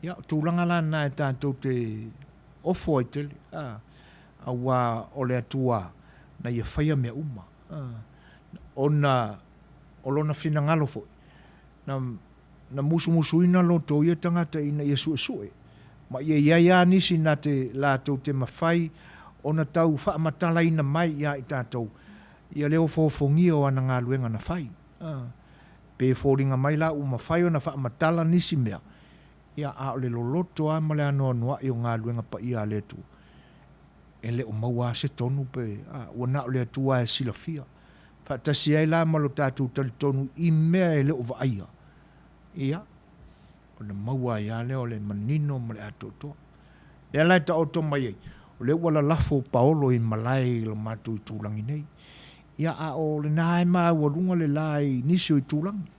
Ia, o tulaga la na e tatou te ofo ai tele, a, auā o le Atua na ia faia mea uma, a, ona o lona finagalo foi, na, na musumusuina loto o ia tagata ina ia suesue, ma ia i ai lava nisi na te, latou te mafai ona tau faamatalaina mai iā i tatou. Ia le ofoofogia o ana galuega na fai. A, pe foliga mai la ua mafai ona faamatala nisi mea, ia, a o le loloto lava ma le anoanoai o galuega paia a le Atua, e le o maua lava se tonu pe, a, ua na o le Atua lava e silafia. Faatasi ai la ma lo tatou talitonu i mea e le o vaaia, ia, ona maua ai lava lea o le manino ma le atoatoa. Lea la e taoto mai ai, o lea ua lalafo paolo i malae i lo matou itulagi nei. Ia, a o lena e maualuga le la i nisi o itulagi.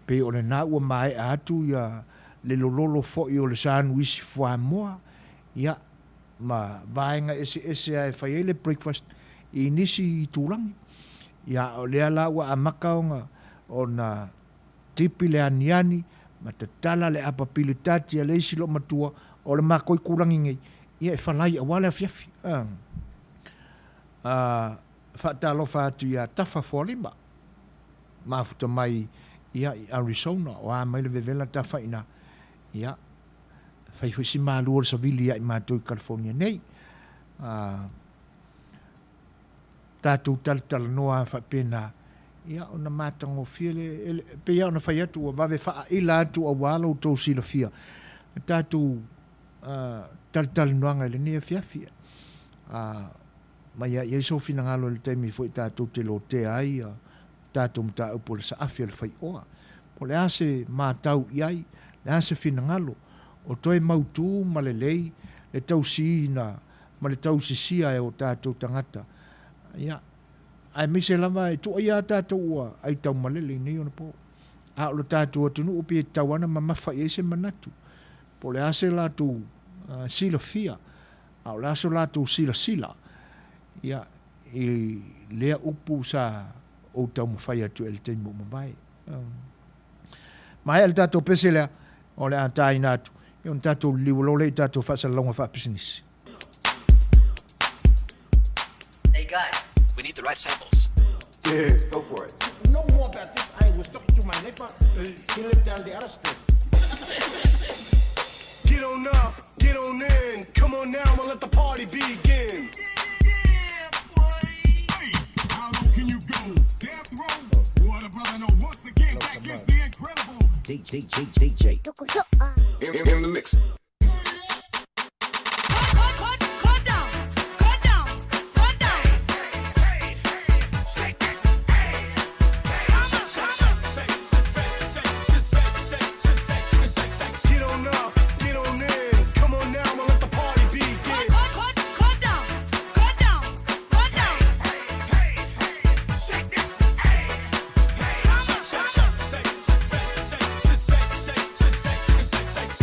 Pei o lena ua maea atu ia le lololo foi o le sanuisi fuamoa, ia, ma vaega eseese lava e fai ai le breakfast i nisi itulagi. Ia, a o lea la ua amata ona, ona tipi le aniani ma tatala le apa pilitati a le isi loomatua o le makou itulagi nei, ia e falai aua le afiafi. A, a faatalofa atu ia Tafa Fualima, mafuta mai ia i Arizona, o a mai le vevela Tafa i ina, ia, fai foi si malu o le savili ia i matou i California nei. A, tatou talatalanoa faapena, ia ona matagofie le, e pei lava ona fai atu ua vave faaaila atu aua lo outou silafia le tatou talatalanoaga i lenei afiafi. Mai lava i ai sou finagalo i le taimi foi tatou te lotea ai ia tatou mataupu o le saafi o le faioa. Po o le a se matau i ai, le a se finagalo, o toe mautu ma lelei le tausiina ma le tausisia e o tatou tagata, ia, aemaise lava e tuuaia lava tatou ua aitaumalele i nei onapo. A o lo tatou atunuu pei e tatau lava ona mamafa i ai se manatu, po o le a se latou silafia, a o le a so latou silasila, ia, i lea upu sa ou taumafai atu ai i le taimi ua mavae. Maea le tatou pese lea, o le a taina atu, ia ona tatou liliu loa lea i tatou faasalalauga faapisinisi. Hey guys, we need the right samples. Yeah, go for it. No more about this. I was talking to my neighbor. He lived down the other street. Get on up, get on in. Come on now and let the party begin. How low can you go? Death row. What a brother know. Once again, that is the incredible. DJ, DJ, DJ. In the mix. Get on up, get on in. Come on now and let the party begin.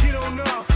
Get on up,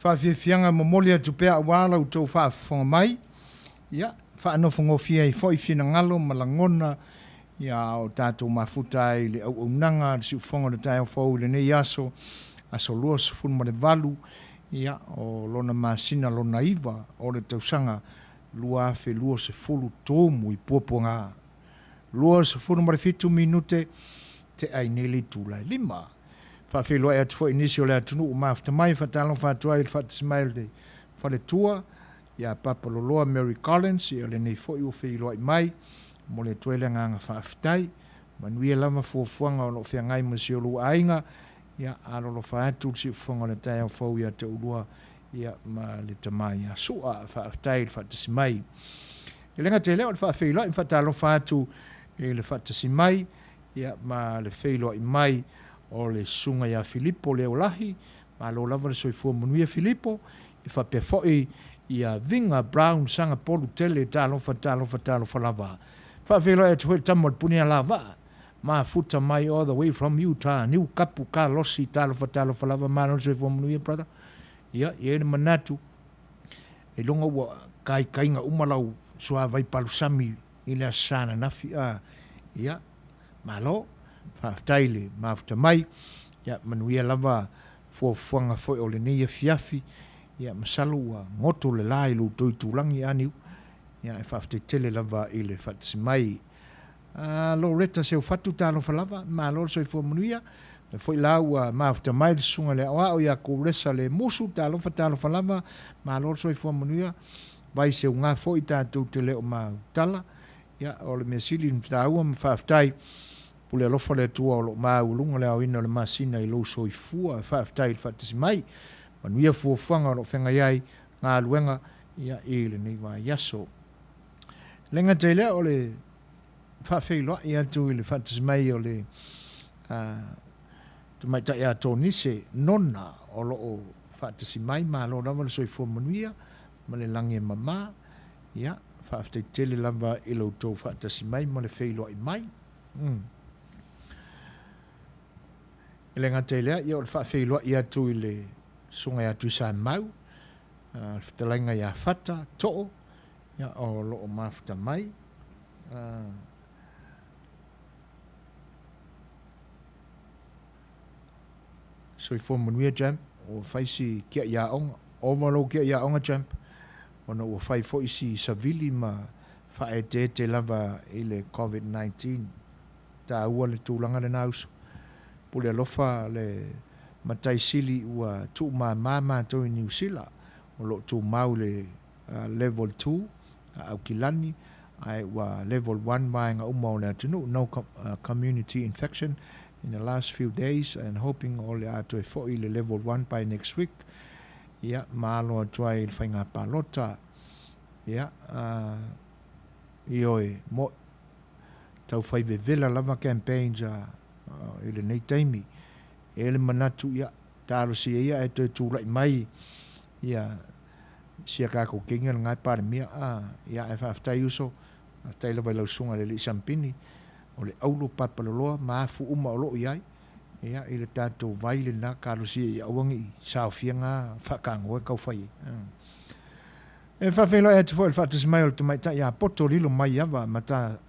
Faafiafiaga e momoli atu pea aua la outou faafofoga mai, ia, faanofogofie ai foi finagalo ma lagona, ia, a o tatou mafuta ai i le auaunaga a le siufofoga o le taeao fou i lenei aso, aso 28, ia, o lona masina lona iva o le tausaga 2023 i Puapuaga. 27 minute te ai nei le itula e 5. Faafeiloai atu foi i nisi o le atunuu ua mafuta mai, faatalofa atu ai i le faatasi mai o le faletua ia Papa Loloa Mary Collins, ia lenei foi ua feiloai mai, momoli atu ai le agaga faafetai. Manuia lava fuafuaga o lo o feagai ma si o lua aiga, ia alolofa atu le siufofoga o le taeao fou ia te oulua ia ma le tama ia Sua. Faafetai i le faatasi mai. E le gata i lea o le faafeiloai ma faatalofa atu i le faatasi mai ia ma le feiloai mai o le Susuga ia Filipo Leolahi, malo lava le soifua manuia Filipo, e faapea foi ia Viga Brown Sagapolu Tele, talofa talofa talofa lava. Faafeiloai atu foi le tama o le Punialavaa, mafuta mai all the way from Utah, Niu Kapu Kalosi, talofa talofa lava, malo le soifua manuia brother. Ia, e i ai le manatu, ailoga ua kaikaiga uma lau suavai palusami i le Aso Sa ananafi, a, ia, malo, faafetai i le mafuta mai, ia, manuia lava fuafuaga foi o lenei afiafi, ia, masalo ua goto le la i lo outou itulagi, a Niu, ia, ae faafetai tele lava i le faatasi mai. A, Loretta Seufatu, talofa lava, malo le soifua manuia. Lea foi la ua mafuta mai le susuga i le aoao ia Kuresa Lemusu, talofa, talofa lava, malo le soifua manuia. Vai seuga foi tatou te le o mautala. Ia, o le mea sili ona taua ma faafetai, pule alofa le Atua o lo o maualuga le aoina o le masina i lou soifua. Faafetai i le faatasi mai. Manuia fuafuaga o lo o feagai ai galuega ia, i lenei vaiaso. E le gata i lea, o le faafeiloai atu i le faatasi mai o le tamaitai a Tonise Nona o lo o faatasi mai, malo lava le soifua manuia ma le lagi e mama. Ia, faafetai tele lava i lo outou faatasi mai ma le feiloai mai. E le gata i lea, ia o le faafeiloai atu i le susuga ia Tuisamau, le fetalaiga ia Fata Too, Ia, o lo o mafuta mai. Soifua manuia Champ, ua fai si kia'i aoga, ova lou kia'i aoga Champ, ona ua fai foi si savili ma faaeteete lava i le Covid-19. Taua le tulaga lena uso. Pule alofa le matai sili ua tuumama matou i Niu Sila, o lo o tumau le Level 2 a Aukilani, ae ua Level 1 vaega uma o le atunuu, no community infection in the last few days and hoping o le a toe foi i le Level 1 by next week. Ia, ma alo atu ai i le faiga palota. Ia, ioe, mo'i, tau fai vevela lava campaigns i lenei taimi. E i ai le manatu, ia, talosia ia ae toe tulai mai ia sia tatou kenya lena e Palemia a ia ae faafetai uso faafetai lava i lau susuga i le alii Sampini o le auro papaloloa ma afu uma o lo o i ai ia i le tatou vai lena talosia ia aua ne i saofia na faatagoa e tau fai ai. E faafeiloai atu foi i le faatasi mai o le tamaitai ia Poto Lilo Maiava Mata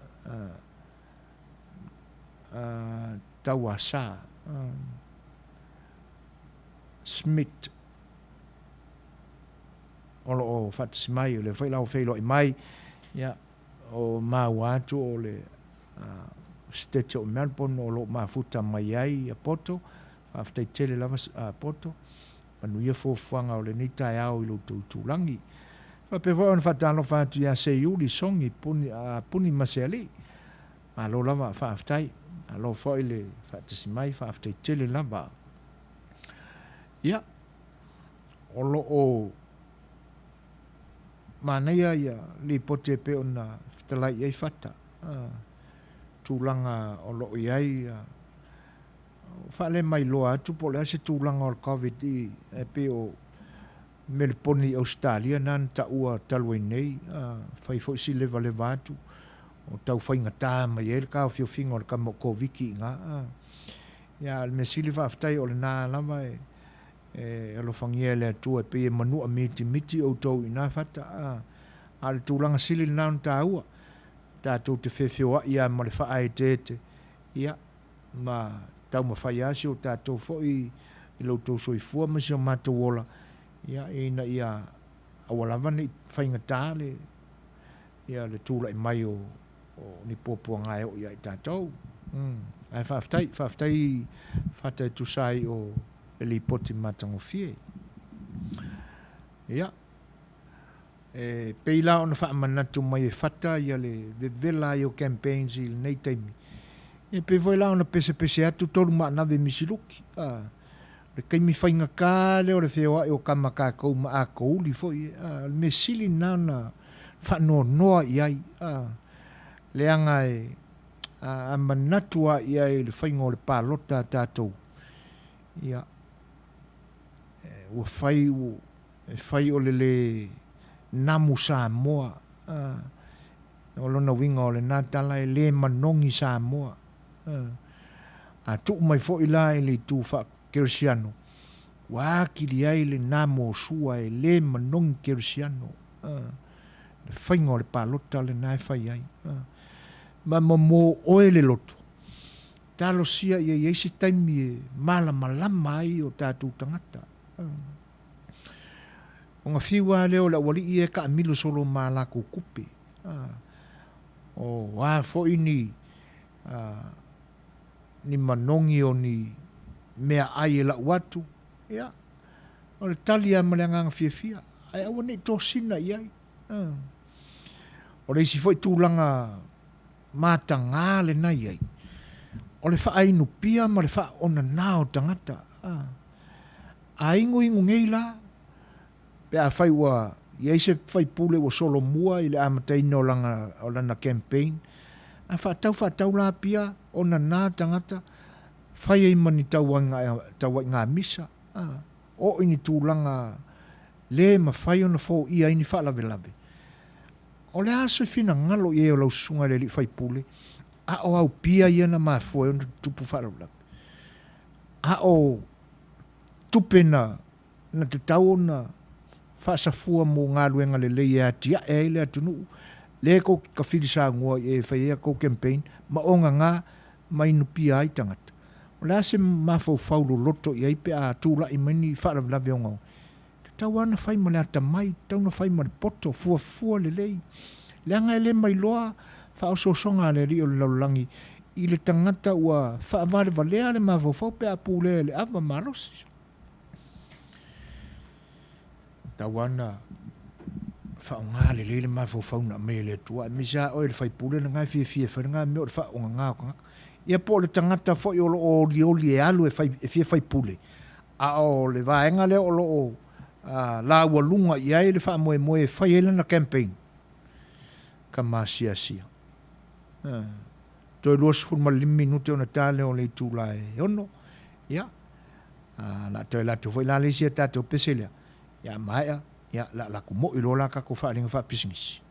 Tauasa Smith o lo o faatasi mai, o lea foi la ua feiloai mai, ia, o maua atu o le State o Melbourne o lo o mafuta mai ai ia Poto. Faafetai tele lava Poto. Manuia fuafuaga o lenei taeao i lo outou itulagi. Faapea foi ona faatalofa atu ia Seiuli Songi Puni, Puni Masealii. Malo lava, faafetai. Malo foi le faatasi mai, faafetai tele lava. Ia, o lo o manaia ia lipoti e pei ona fetalai i ai Fata, tulaga o lo o i ai faalemailoa atu po o le a se tulaga o le Covid i e pei o Meleponi i Ausetalia na na taua talu ai nei, fai foi si levaleva atu o tau faigata mai ai le taofiofiga o le tama o Koviki i ina. Ia, a o le mea sili faafetai o lena lava e. E alofagia e le Atua e pei e manua mitimiti outou i na fata, a, a o le tulaga sili lena ona taua, tatou te feofeoai lava ma le faaeteete, ia, ma taumafai lava si o tatou foi i lo outou soifua ma si o matou ola, ia, ina ia aua lava ne i faigata le, ia, le tulai mai o, o ni puapuaga e oo ia i tatou. Mm. Ae faafetai, faafetai Fata e tusa ai o le lipoti matagofie. Ia, e pei la ona faamanatu mai e Fata ia le vevela ai o campaigns i lenei taimi. E pei foi la ona pesepese atu Tolumaanave Misiluki. Ah, le taimi faigata lea o le feoai o tama tatou ma atouli foi, a, o le mea sili lena ona faanoanoa i ai, a, leaga e, a, a manatu lava i ai i le faiga o le palota a tatou, ia, e, ua fai, ua, e fai o le lē namu Samoa, a, o lona uiga o lena tala e lē manogi Samoa. A tuu mai foi la i le itu faa-kerisiano, ua atili ai le namo o Sua e lē manogi kerisiano, le faiga o le palota lena e fai ai. Ma mo oe le loto, talosia ia i ai se taimi e malamalama ai o tatou tagata. Ona fiu lava lea o le aualii ia e taamilo solo ma a latou tupe. O a foi ni ni manogi o ni meaai e lau atu, ia, o le tali lava ma le agaga fiafia, ae aua ne i tosina i ai. O le isi foi tulaga mataga lena i ai, o le faainupia ma le faaonana o tagata. A iguigu nei la, Pe afai ua i ai se faipule ua solomua i le amataina o lana, o lana campaign, a faatau faatau la pia ona na tagata, fai ai ma ni tauaigamisa, a, oo i ni tulaga le mafai ona foia ai ni faalavelave. O le a se finagalo i ai o lau susuga i le alii faipule, a o au pia ia na mafua ai ona tutupu faalavelave? A o tupe na na tatau ona faasafua mo galuega lelei e atiae ai le atunuu, lea tou te tafili saunoa i ai e fai ai a tou campaign ma ogaga ma inupia ai tagata. O le a se mafaufau loloto i ai pe a tulai mai ni faalavelave ogaoga? Tatau lava ona fai ma le atamai, tatau ona fai ma le poto, fuafua lelei. Leaga e le mailoa faaosoosoga a le Alii o le lalolagi i le tagata ua faavalevalea le mafaufau pe a pulea e le ava malosi. Tau ana faaaoga lelei le mafaufau na aumai e le Atua, aemaise lava oe le faipule lena e fiafia e fai lena mea o le faaogaga o tagata. Ia po o le tagata foi o lo o olioli e alu e, fai, e fia faipule, a o le vaega lea o lo o laualuga i ai le faamoemoe e fai ai lana campaign, ka maasiasia. Toe 25 minute ona ta lea o le itula e 6, ia, A, la toe latou foi la le isi a tatou pese lea, ia a maea, ia la laku moi loa la tatou faaaliga faapisinisi.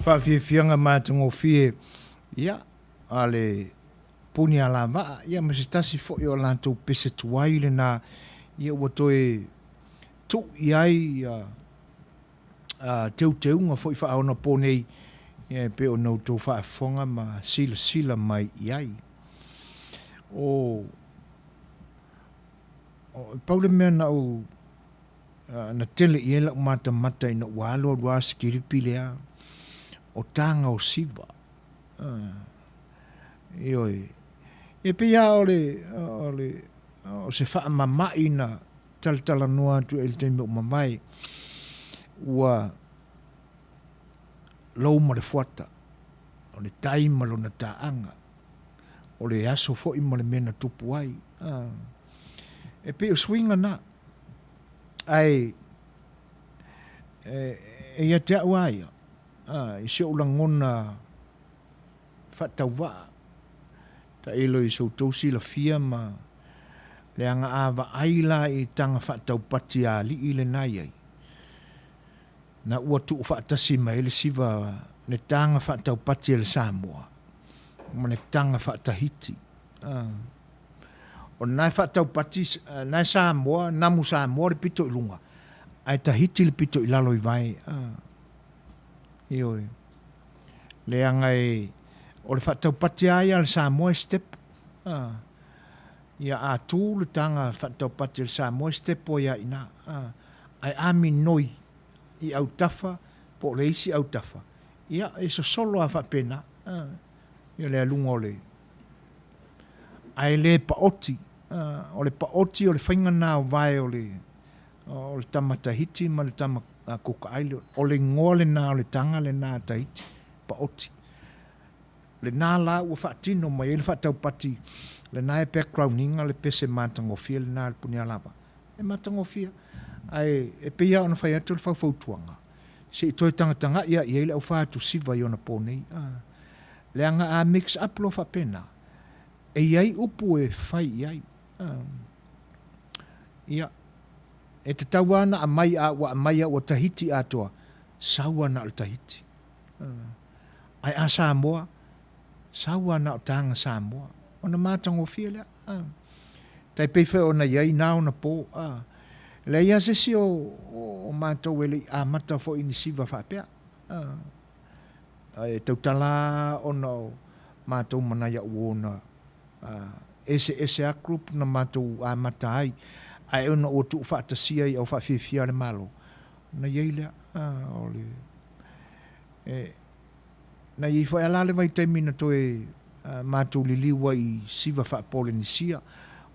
Faafiafiaga matagofie ia a le puni alavaa ia ma se tasi foi o latou pese tuai lena ia ua toe tuu i ai ia teuteuga foi faaonaponei ia e pei ona outou faafofoga ma silasila mai i ai. O o pau le mea na ou na tele i ai lau matamata ina ua alu alu lava se kilipi lea, o taga o siva. Ioe. E pei lava o le, o le, o se faamama'i na talatalanoa atu i le taimi ua mavae, ua lou ma le fuata, o le tai ma lona taaga, o le aso foi ma le mea na tupu ai. E pei o suiga na, ae e ia te au lava ia, i si ou lagona faatauvaa, tailo i so outou silafia ma leaga a vaai la i taga faataupati a alii lena e i ai, na ua tuufaatasi mai ai le siva le taga faataupati a le Samoa ma le taga faa-Tahiti. O lena e faataupati, lena e Samoa, namu Samoa le pito i luga, ae Tahiti le pito i lalo i vae. Ioe. Leaga e, o le faataupati lava ia a le Samoa e step. Ia a tu le taga faataupati a le Samoa e step ai lava i ina. Ae a minoi i autafa po o le isi autafa, ia e sosolo lava faapena. Ia le aluga o le... Ae le paoti. O le paoti o le faiga lena o vae o le O le tama Tahiti ma le tama Cook Island. O le igoa lena o le taga lena a Tahiti, Paoti. Lena la ua faatino mai ai le faataupati, lena e background ina le pese matagofie lena a le Punialava. E matagofie, ae e pei lava ona fai atu le faufautuaga, se i toe tagatagai lava i ai le au fatusiva i ona po nei. Leaga a mix up loa faapena, e i ai upu e fai i ai. Ia, e tatau lava ona aumai a ua aumai a ua Tahiti atoa, sau lava na o le Tahiti. Ae a Samoa, sau lava na o taga Samoa. Ona matagofie lea. Tai pei foi ona i ai na ona po. E leai lava se isi o matou e le i amata foi i ni siva faapea. E tautala lava ona o matou ma nai a'u uo na eseese lava group na matou amata ai, ae ona ua tuufaatasia i aufaafiafia a le Malo, ona i ai lea, o le, e, na i ai foi lava la le vaitaimi na toe matou liliu ai i siva faa-Polenisia,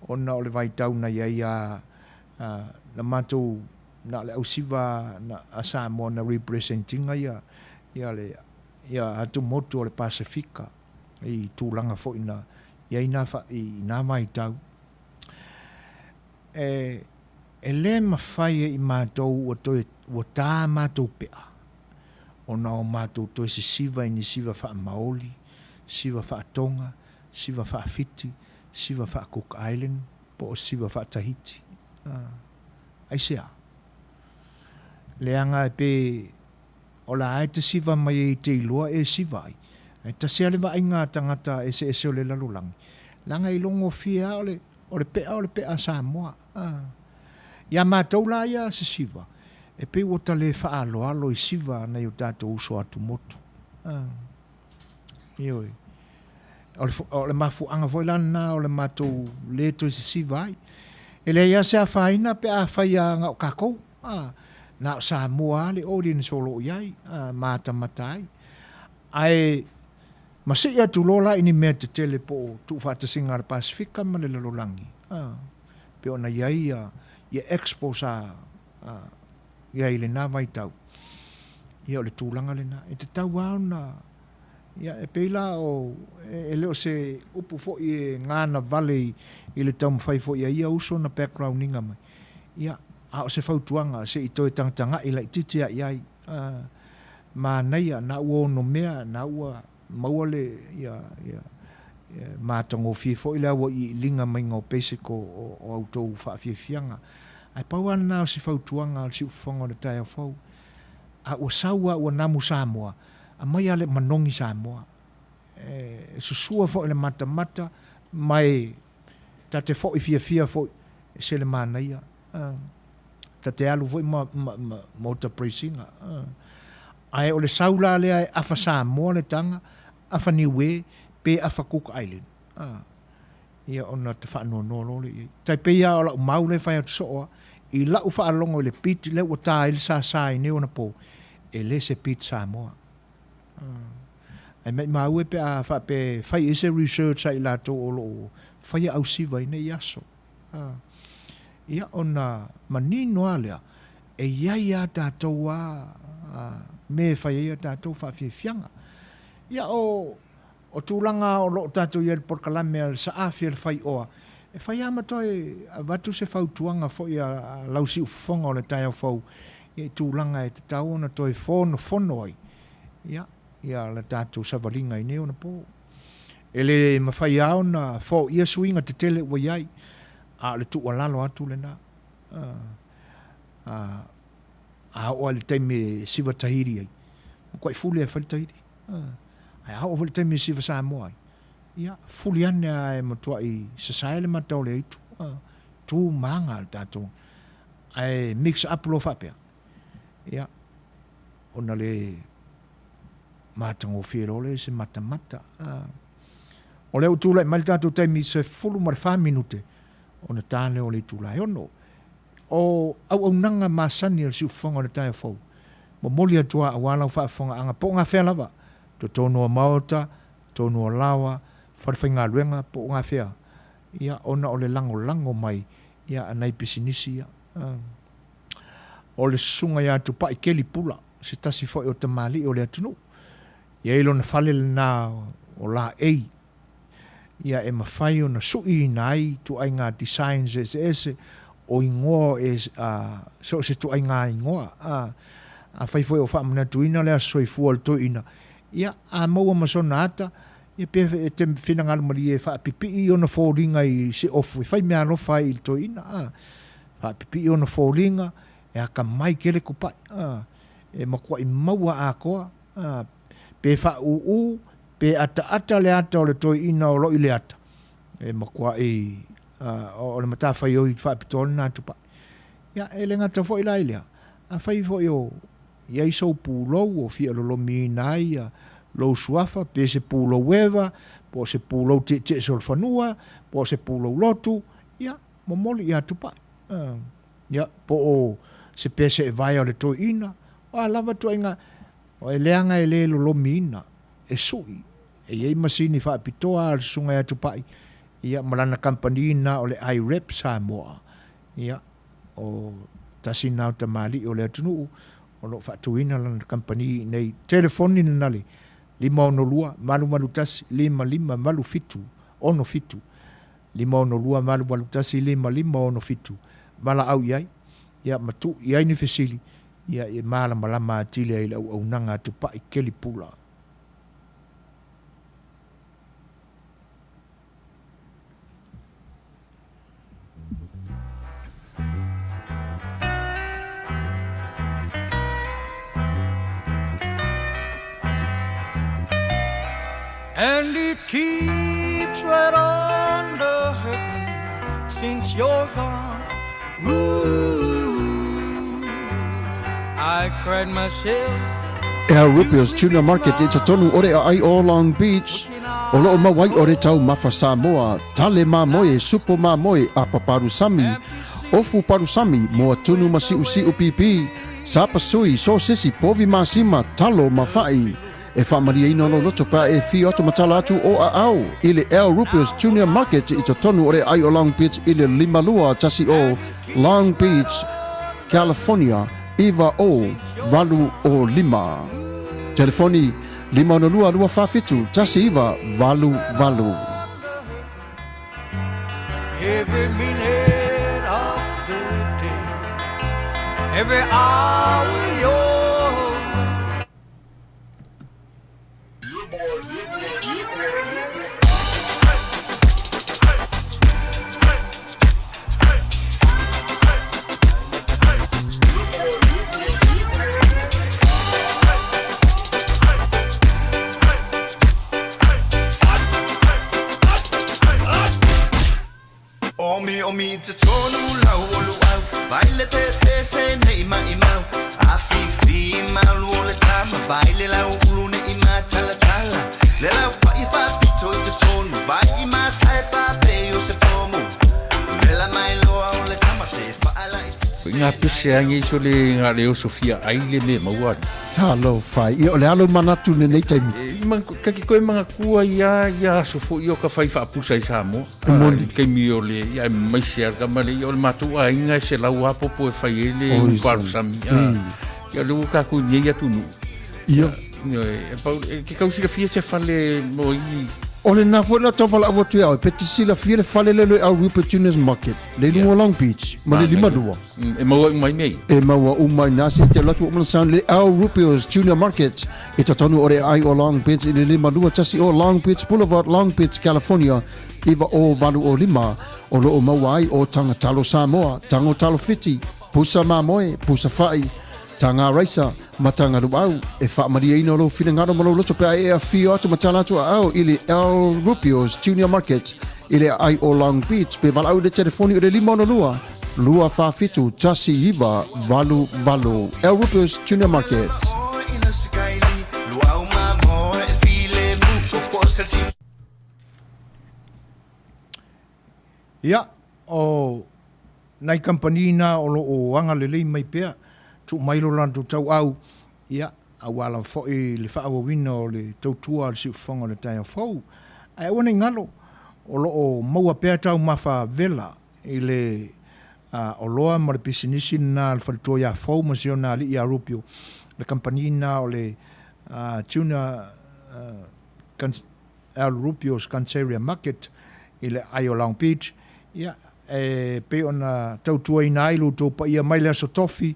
ona o le vaitau na i ai lava, na matou, na o le ausiva a Samoa na represent ina ia, ia le, ia atumotu o le Pasefika i tulaga foi na i ai na, i na vaitau. E, e le mafai e i matou ua toe, ua tā matou pea, ona o matou toe sisiva i ni siva faamaoli, siva faa-Tonga, siva faa-Fiti, siva faa-Cook Island, po o siva faa-Tahiti. Aisea? Leaga e pe o la e te siva mai ai te iloa e siva ai, ae tasi lava le vaaiga a tagata eseese o le lalolagi, leaga e ilogofie lava o le, o le pea o le pea a Samoa. Ia matou la ia sisiva, e pei ua ta le faaaloalo i siva a nai o tatou uso atumotu. Ioe. O le, o le mafuaaga foi la lena o le matou le toe sisiva ai. E leai lava se afaina pe a fai lava na o tatou. Na o Samoa lava le audience o lo o i ai, matamata ai. Ae masii atu loa la i ni mea tetele po o tuufaatasiga a le Pasefika ma le lalolagi, pei ona i ai ia expo sa i ai i lena vaitau. Ia o le tulaga lena. E tatau lava ona, ia e pei la o, e le o se upu foi e ganavale i le taumafai foi a ia uso na background ina mai. Ia, a o se fautuaga se i toe tagatagai laitiiti lava i ai. Manaia, na ua onomea, na ua maua le, ia, ia, matagofie foi le auaiiliga maiga o basic o, o, o a outou faafiafiaga. Ae pau lava lena o se fautuaga o le siufofoga o le taeao fou. A ua sau lava ua namu Samoa, aumai lava le manogi Samoa. E susua foi le matamata ma e ta te foi fiafia foi, ese le manaia. Ta te alu foi ma, ma, ma, ma ota praise ina. Ae o le sau la lea e afa Samoa le taga, afa Niue, pe afa Cook Island. Ia ona ta faanoanoa loa lea i ai. Tai pei lava o lau mau lea e fai atu soo lava, i lau faalogo i le beat lea ua ta ai le sasa i nei ona po, e le se beat Samoa. Ae maimau e pe a faapea e fai i ai se research a i latou o lo o faia ausiva i nei aso. Ia ona manino lava lea, e i ai lava tatou a mea e fai ai a tatou faafiafiaga. Ia o o tulaga o lo o tatou i ai i le polokalame a le Saafi a le Faioa, e fai lava ma toe avatu se fautuaga foi a lau siufofoga o le taeao fou i tulaga e tatau ona toe fonofono ai ia, ia le tatou savaliga i nei ona po. E le mafai lava ona foia suiga tetele ua i ai, a o le tuualalo atu lena. A oo lava i le taimi e siva tahiri ai, matuai fuli lava e fai le tahiri. Ae a oo foi i le taimi e siva Samoa ai, ia, fuli ane lava e matuai sasae le mata o le aitu. Tu maga le tatou. Ae mix up loa faapea, ia, ona le matagofie loa lea i se matamata. O lea ua tulai mai le tatou taimi 14 minute ona ta lea o le itula e 6. O auaunaga masani a le siufofoga o le taeao fou, momoli atu lava aua lau faafofogaaga po o gafea lava, totonu o maota, totonu o laoa, falefaigaluega po o gafea, ia ona o le lagolago mai ia a nai pisinisi ia. O le susuga ia Tupai Keli Pula, se tasi foi o tamalii o le atunuu, e i ai lona fale lena o Laei, ia e mafai ona suiina ai ituaiga designs eseese o igoa e so o se ituaiga igoa. Afai foi o faamanatuina le aso soifua o le toeaina, ia a maua ma sona ata, ia pe e te finagalo malie e faapipii ona foliga i se ofu e fai meaalofa ai i le toeaina. Faapipii ona foliga, e akamai tele Tupai, e matuai maua atoa, pe faaūū, pe ataata le ata o le toeaina o lo o i le ata, e matuai o le matafaioi faapitoa lena a Tupai. Ia, e le gata foi la i lea, afai foi o i ai sou pulou o fia lolomiina ai lou suafa, pe se pulou eva, po o se pulou tietie solofanua, po o se pulou lotu, ia, momoli ia Tupai. Ia, po o se pese e vaea o le toeaina, o a lava ituaiga, e leaga e le lolomiina, e sui, e i ai masini faapitoa a le susuga ia Tupai, ia, ma lana kamupani lena o le IREP Samoa, ia, o tasi lena o tamalii o le atunuu o lo o faatuina lana kamupani i inei. Telefoni lena le 562 881 5587 67, 562 881 5567, valaau i ai, ia, ma tuu i ai ni fesili, ia, e malamalama atili ai i le auaunaga a Tupai Keli Pula. And it keeps right on the hurting since you're gone. Ooh, I cried myself. Al Rupio's Tuna Market i totonu o le aai o Long Beach, o loo mau ai o le taumafa Samoa, tale mamoe, supo mamoe, apa palusami, ofu palusami, moa tunu ma siusiu pipi, sapasui, sosesi, povi masima, talo ma fa'i. E faamalieina lou loto pe a e fio atu ma tala atu o aao i le Al Rupio's Junior Market i totonu o le aai o Long Beach i le 5210 Long Beach, California 90805. Telefoni 562 247 1988. Every minute of the day, every hour you're Omi omi te tonu lau o luau Vai le te pese nei mai mau A fi fi malu o le tama Vai le lau ulu nei ma tala tala Le lau fa i fa pito i te tonu Vai i ma sai pa pe o se pomu Vela mai loa o le tama se fa ala i te Ko ngā pese angi so le ngā leo Sofia ai le me maua. Talofa, ia o le alo manatu lenei taimi. E, man, ka ki koe mangakua ia, ia aso fo i o ka whai whaapusa i Samoa. E moni. I keimi o le, ia e mai se ka male, ia o le mātou a inga e se lau apopo e whai e le uparusami. Ia le ua kākou nei atu nu. Ia. E, pau, e, ke kau silafia se fale mo i... O le nā foi la tau whalaau atu e au, pe te silafia le fale le le au Rupert Junior's Market, le lunga o Long Beach, ma le 52. E maua uma i nei. E maua uma i nā se te latu o mana sound le Al Rupio's Junior Market i totonu o le ai o Long Beach i le 52 tasi o Long Beach Boulevard, Long Beach, California, 90805, o loo maua ai o Tanga Talo Samoa, Tango Talo Fiti, Pusa Mamoe, Pusa Fa'i, Tanga Raisa, ma Tanga Luau, e faamalieina lou finagalo ma lou loto pe a e afio atu ma tala atu aao i le Al Rupio's Junior Market i le aai o Long Beach pe valaau i le telefoni o le 562 247 1988. Al Rupio's Junior Market. Ia, o nai kamupani na o lo o agalelei mai pea, tuu mai lo latou tauau, ia, aua lava foi le faaauauina o le tautua a le siufofoga o le taeao fou. Ae aua ne i galo, o lo o maua pea taumafa vela i le oloa ma le pisinisi lena a le faletua ia Fou ma si ona alii ia Rupio, le kamupani lena o le Tuna Al Rupio's Canceria Market i le aai o Long Beach, ia, e pei ona tautuaina ai lo outou paia mai le Aso Tofi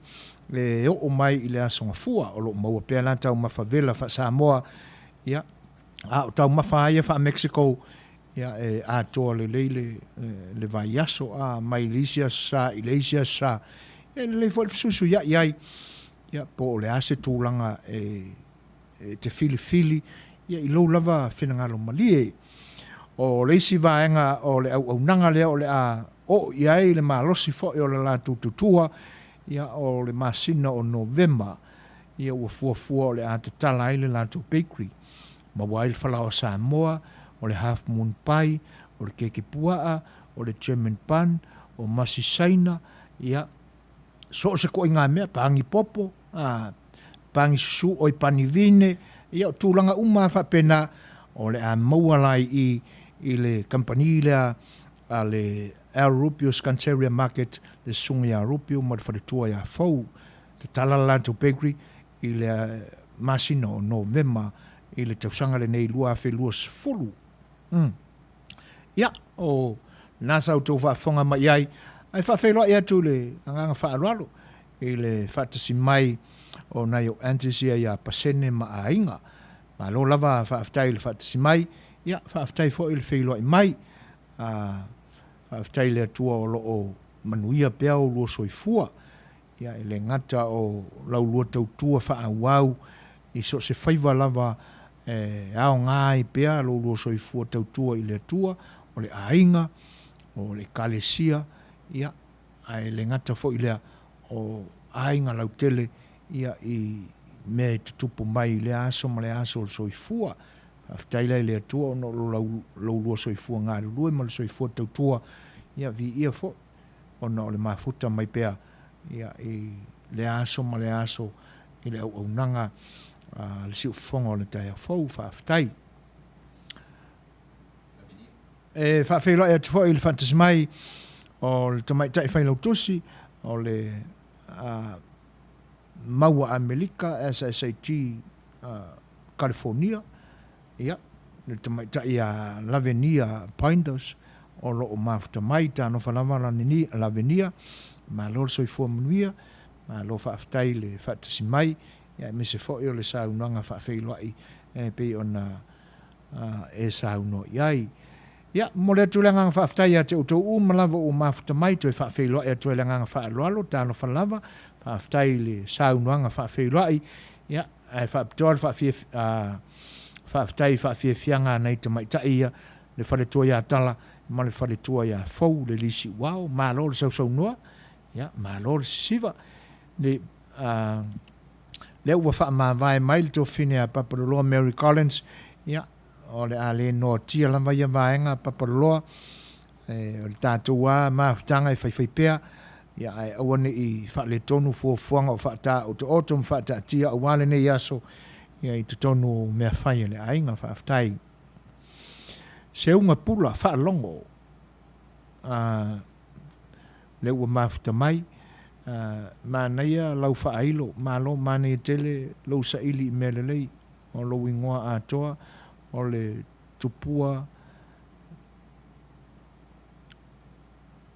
e oo mai i le Aso Gafua, o lo o maua pea la taumafa vela faa-Samoa, ia, a o taumafa lava ia faa-Mexico, ia, e atoa lelei le, le vaiaso, a, mai le isi aso sa i le isi aso sa, ia, e lelei foi le fesuisuiai ai, ia, po o le a se tulaga e e te filifili ia i lou lava finagalo malie. O le isi vaega o le auaunaga lea o le a oo i ai le malosi foi o le latou tutua, ia o le masina o Novema, ia ua fuafua o le a tatala ai le latou bakery. Maua ai le falaoa Samoa, o le half moon pie, o le keke puaa, o le German bun, o masi Saina, ia, so o se koʻiga mea, pagi popo, a, pagi susu, oi pani vine, ia, o tulaga uma lava faapena, o le a maua la i i i le kamupani lea a le Al Rubio's Scanteria Market, le susuga ia Rubio ma le faletua ia Fou. Tatala le latou bakery i le masina o Novema i le tausaga lenei 2020. Mm. Ia, o lena sa outou faafofoga mai i ai, ae faafeiloai atu i le agaga faaaloalo i le faatasi mai o nai ou aunties ia ia Pasene ma aiga. Malo lava faafetai i le faatasi mai, ia faafetai foi i le feiloai mai. Faafetai i le Atua o lo o manuia pea oulua soifua. Ia, e le gata o la ulua tautua faaauau i so o se faiva lava e aoga ai pea lo ulua soifua tautua i le Atua, o le aiga, o le Ekalesia, ia, ae le gata foi i lea, o aiga lautele, ia, i mea e tutupu mai i lea aso ma lea aso o le soifua. Faafetai la i le Atua ona o lo ulua soifua galulue ma le soifua tautua, ia, viia foi. ona o le mafuta mai pea ia, i lea aso ma lea aso i le auaunaga a le siufofoga o le taeao fou. Faafetai. E faafeiloai atu foi i le faatasi mai o le tamaitai failautusi o le Maua Amerika, SSAG, California, Ia, le tamaitai ia Lavenia Binders o lo o mafuta mai, talofa lava Lavenia, malo le soifua manuia, malo faafetai le faatasi mai, ia aemaise foi o le saunoaga faafeiloai e pei ona e saunoa i ai. Ia, momoli atu le agaga faafetai ia te outou uma lava ua mafuta mai, toe faafeiloai atu ai le agaga faaaloalo, talofa lava, faafetai i le saunoaga faafeiloai, ia, Ae faapitoa le faafetai i faafiafiaga a nai tamaitai ia, le faletua ia Tala ma le faletua ia Fou le lisi uao. Malo le sausaunoa, ia, malo le sisiva. Le, uh, lea ua faamavae mai le tuafafine a Papaloloa Mary Collins, ia, o le a le noatia lava ia vaega Papaloloa, E, o le tatou lava mafutaga e faifai pea, ia, ae aua ne i faaletonu fuafuaga o faataotooto ma faataatia aua lenei aso ia, i totonu o mea fai a le aiga. Faafetai. Seuga pula faalogo a lea ua mafuta mai. A, manaia lau faailo, malo manaia tele lou saili i mea lelei. O lou igoa atoa o le Tupua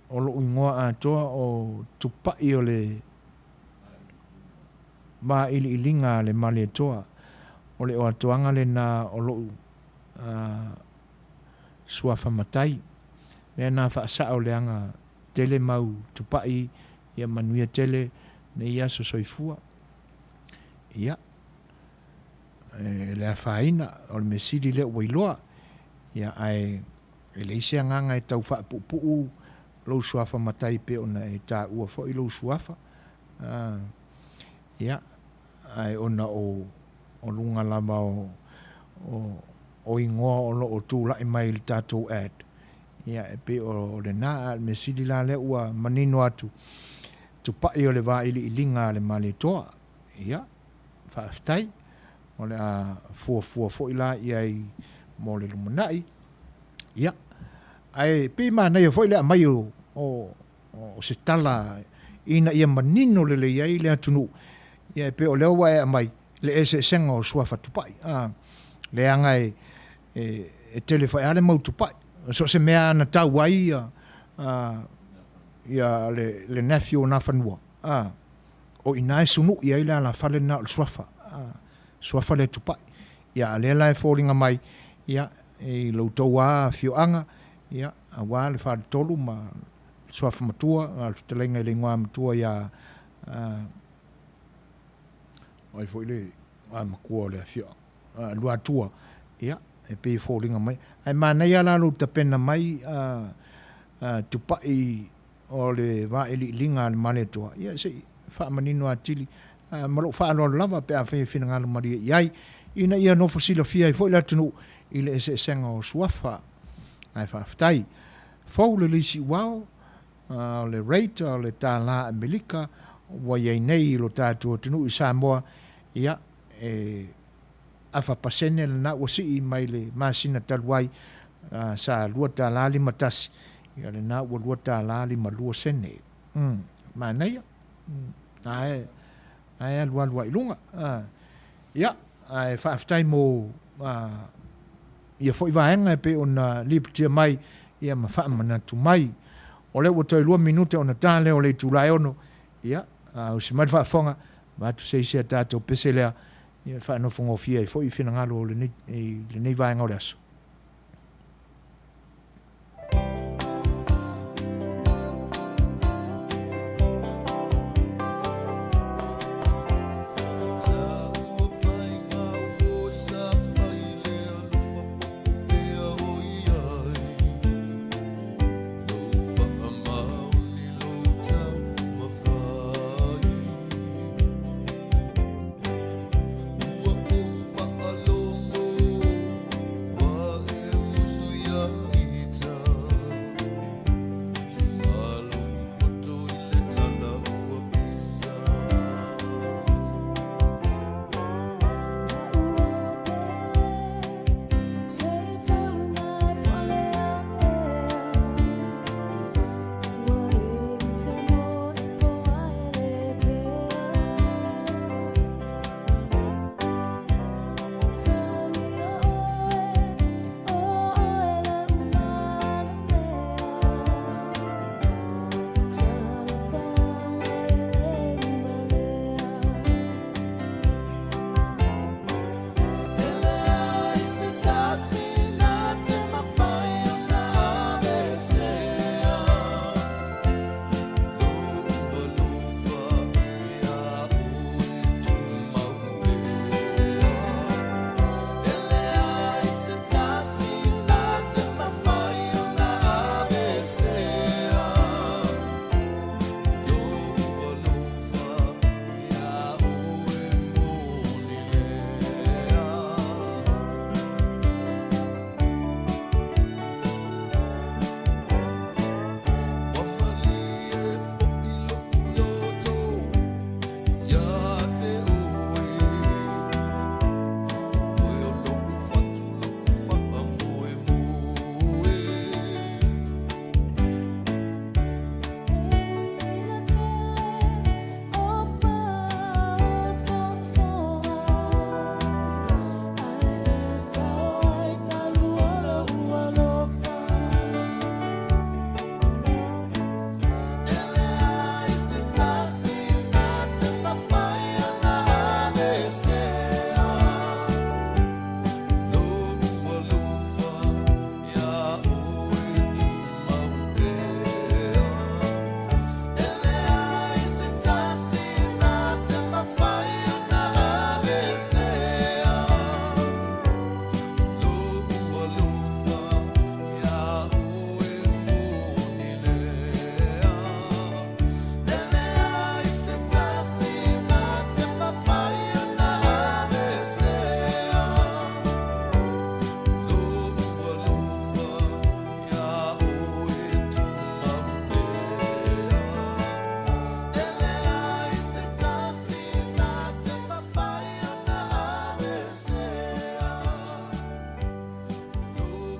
O lou igoa atoa o Tupai o le Māiliiliga a le Malietoa. O le oatoaga lena o lou suafa matai. Mea na faasao leaga tele mau Tupai ia manuia tele nei aso soifua. Ia, e le afaina, o le mea sili lea ua iloa. Ia, ae e leai se agaga e tau faapuupuu lou suafa matai pei ona e taua foi lou suafa. A, ia, ae ona o, o luga lava o, o, o igoa o lo o tulai mai i le tatou ad, ia, e pei o lena, a o le mea sili la lea ua manino atu, tupai o le vailiiliga a le Malietoa. Ia, faafetai. O le a fuafua foi la i ai mo le lumanai. Ia, ae pei manaia foi le aumai o, o, o se tala ina ia manino lelei ai le atunuu. Ia, e pei o lea ua e aumai le eseesega o suafa tupai. A, leaga e, e, e tele foi lava le mau tupai. So o se mea na tau ai ia, a, ia le, le nephew o Nafanua. A, o i ina e sunuʻi ai le alafale lena o le suafa, suafa lea tupai. Ia, a lea la e foliga mai, ia, i lo outou lava afioaga, ia, aua le faletolu ma le suafa matua, a le fetalaiga i le igoa matua ia, o ai foi le igoa matua o le afioaga, Luatua, ia, e pei e foliga mai. Ae manaia la lou tapena mai, tupai o le vailiiliga a le Malietoa, ia se i faamanino atili ma lou faaaloalo lava pe afai e finagalo malie i ai. ina ia nofo silafia ai foi le atunuu i le eseesega o suafa. Ae faafetai. Fou le lisi uao, o le rate o le tālā Amerika ua i ai nei i lo tatou atunuu i Samoa, ia, e afa pasene lena ua sii mai le masina talu ai, sa $2.51, ia lena ua $2.52 sene. Mm, manaia. Mm, ae, ae alualu ai i luga. Ia, ae faafetai mo ia foi vaega e pei ona lipotia mai ia ma faamanatu mai. O lea ua toe 2 minute ona ta lea o le itula e 6, ia, ausi mai le faafofoga, avatu se isi a tatou pese lea, ia faanofogofie ai foi finagalo o lenei, i lenei vaega o le aso.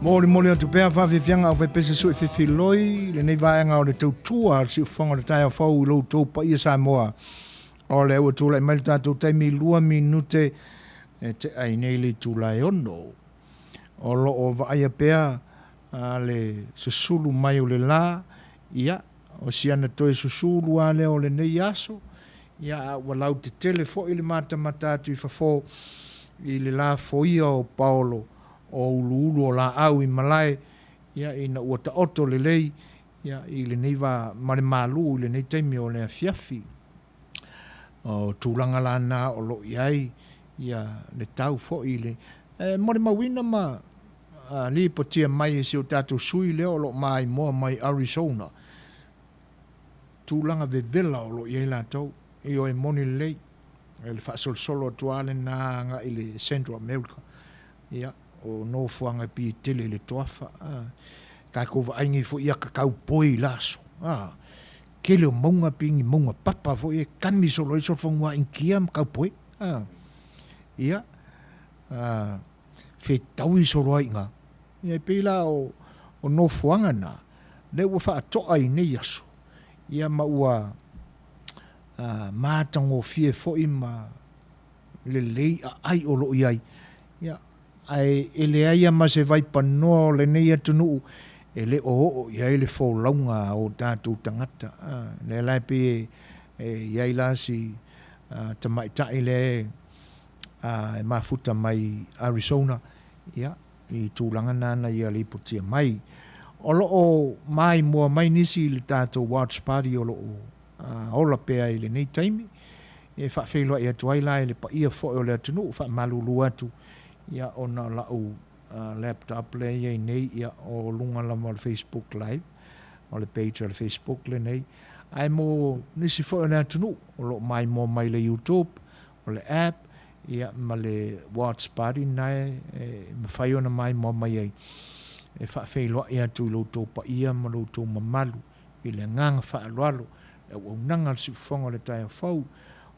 Molimoli atu pea faafiafiaga au faipese sui fefiloi lenei vaega o le tautua a le siufofoga o le taeao fou i lo outou paia Samoa. O lea ua tulai mai le tatou taimi 2 minute e tea ai nei le itula e 6. O lo o vaaia pea le susulu mai o le la, ia, o si ana toe susulu lava lea o lenei aso, ia, a ua lautetele foi le matamata atu i fafo i le lafoia o paolo o uluulu o laau i malae, ia, ina ua taoto lelei, ia, i lenei va ma le malu i lenei taimi o le afiafi. O tulaga la na o lo o i ai ia le tau foi i le e molimauina ma lipotia mai e si o tatou sui lea o lo o maimoa mai Arizona, tulaga vevela o lo o i ai latou. Ioe moni lelei. le faasolosolo atu lava lena agai i le Central America. Ia, o nofoaga e pei e tele i le toafa. A, tatou vaai nei foi ia kakau poi i la aso. A, tele o mauga pei ni mauga papa foi e kami solo ai solofanua Initia ma kaupoi. A, ia, a, fetaui solo ai i ina. Ia, e pei la o, o nofoaga na, lea ua faatoa i nei aso, ia ma ua a, matagofie foi ma lelei aai o lo o i ai. Ia, ae e leai lava ma se vaipanoa o lenei atunuu e le o oo i ai le folauga a o tatou tagata. A, lea la e pei e i ai la si tamaitai lea e mafuta mai Arizona, ia, i tulaga na na ia lipotia mai. O lo o maimoa mai nisi i le tatou watch party o lo o ola pea i lenei taimi, e faafeiloai atu ai la i le paia foi o le atunuu, faamalulu atu, ia, ona o lau laptop lea e i ai nei, ia, o luga lava o le Facebook Live, o le page o le Facebook lenei, ae mo nisi foi o le atunuu o lo o maimoa mai i le YouTube, o le app, ia, ma le watch party lena e mafai ona maimoa mai ai, e faafeiloai atu i lo outou paia ma lo outou mamalu i le agaga faaaloalo, le auaunaga a le siufofoga o le taeao fou,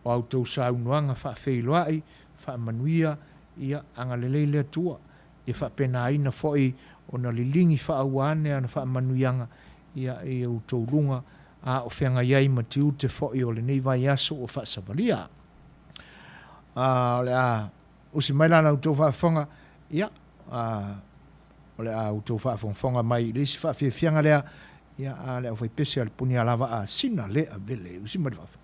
o a outou saunoaga faafeiloai, faamanuia, ia, agalelei le Atua, ia faapenaina foi ona liligi faaua ane ana faamanuiaga, ia, i outou luga, a o feagai ai ma tiute foi o lenei vaiaso ua faasavalia. A, o le a usi mai la la outou faafofoga, ia, a, o le a outou faafogafoga mai i le isi faafiafiaga lea, ia, a le aufaipese a le Punialavaa, sina le avele, usi mai le faafofoga.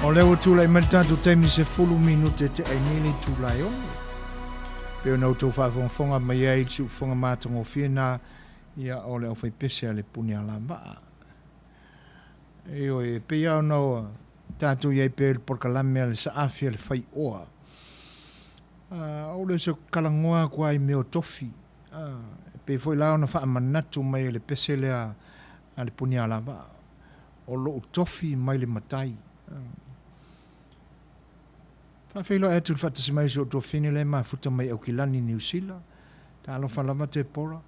O lea ua tulai mai le tatou taimi 10 minute e tea ai nei le itula e 6. Pei ona outou faafogafoga mai ai i le siufofoga matagofie na ia o le aufaipese a le Puni Alavaa. Ioe, e pei lava ona tatou i ai pea i le polokalame a le Saafi a le Faioa. O le se talanoa atu lava i mea o tofi. E pei foi la ona faamanatu mai e le pese lea a le Punialavaa, o lou tofi mai le matai. Faafeiloai atu i le faatasi mai o si ou tuafafine lea e mafuta mai Aukilani, Niu Sila. Talofa lava Tepora.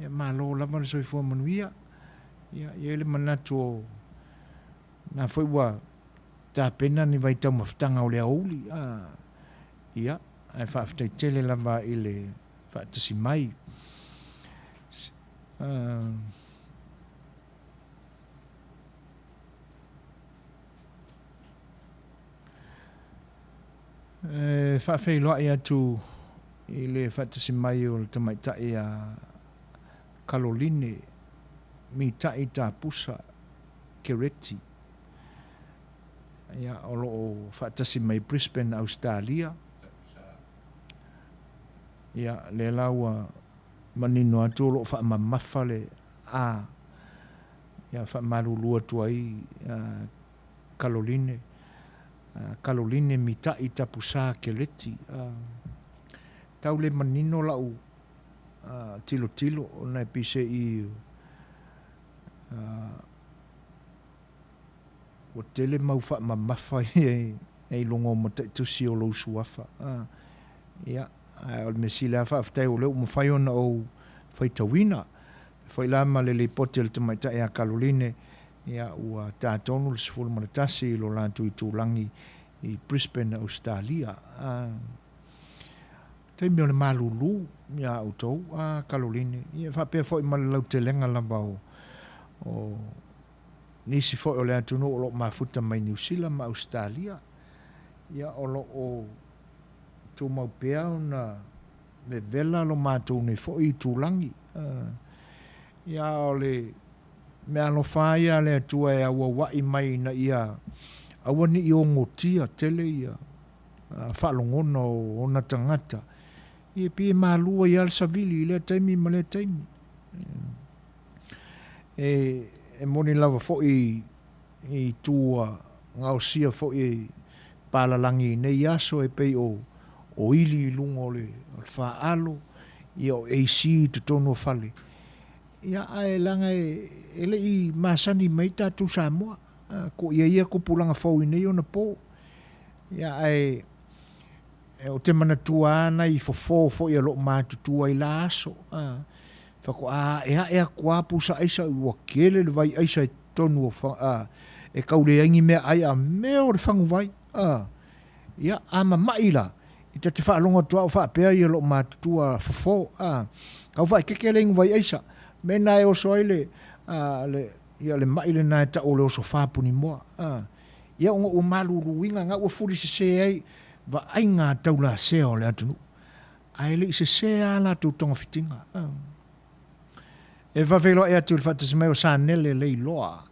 Ia malo lava le soifua manuia. Ia, e i ai le manatu o na foi ua tapena ni vaitaumafataga o le aoauli. Ia, ae faafetai tele lava i le faatasi mai. E faafeiloai atu i le faatasi mai o le tamaitai a Kaloline Mitai Tapusa Kereti, ia, o lo o faatasi mai Brisbane, Ausetalia. Ia, lea la ua manino atu o lo o faamamafa le A. Ia, faamalulu atu ai Kaloline, Kaloline Mitai Tapusa Kereti. Tau le manino lau tilotilo ona e pei se i ua tele mau faamamafa ia i luga o mataitusi o lou suafa. Ia, ae o le mea sili lava faafetai o lea ua mafai ona ou faitauina. E foi la ma le lipoti a le tamaitai ia Kaloline, ia ua ta tonu le 11 i lo latou itulagi i Brisbane, Ausetalia. Taimi o le malulu iā outou, a Kaloline, ia faapea foi ma le lautelega lava o, o nisi foi o le atunuu o lo o mafuta mai Niu Sila ma Ausetalia, ia o lo o tumau pea ona vevela lo matou nei foi itulagi. Ia o le mea alofa ia a le Atua e auauai mai ina ia aua ne i ogotia tele ia faalogona o ona tagata, ia e pei e malu ai lava le savili i lea taimi ma lea taimi. E moni lava foi i itu ua gaosia foi e palalagi i nei aso e pei o ili i luga o le faalo, ia o AC i totonu o fale. Ia ae leaga e le i masani mai tatou Samoa, ko ia ia tupulaga fou i nei ona po. Ia ae ou te manatua lava nai fofo foi o lo o matutua i la aso. Faatoa aeae atu lava pusa aisa ua tele le vai aisa i totonu o e tau leai ni meaai a mea o le faguvai. Ia, a mama'i la, e ta te faalogo atu lava o faapea ia loo matutua fofo. Tau faaeteete le inu vai aisa. Mea na e oso ai le, le, ia le ma'i lena e ta'u o le oso fa punimoa. Ia ona ua maluluina na ua fuli sese ai vaaiga taulasea o le atunuu. Ae le i sese lava latou togafitiga. E faafeiloai atu i le faatasi mai o Sanele Leiloa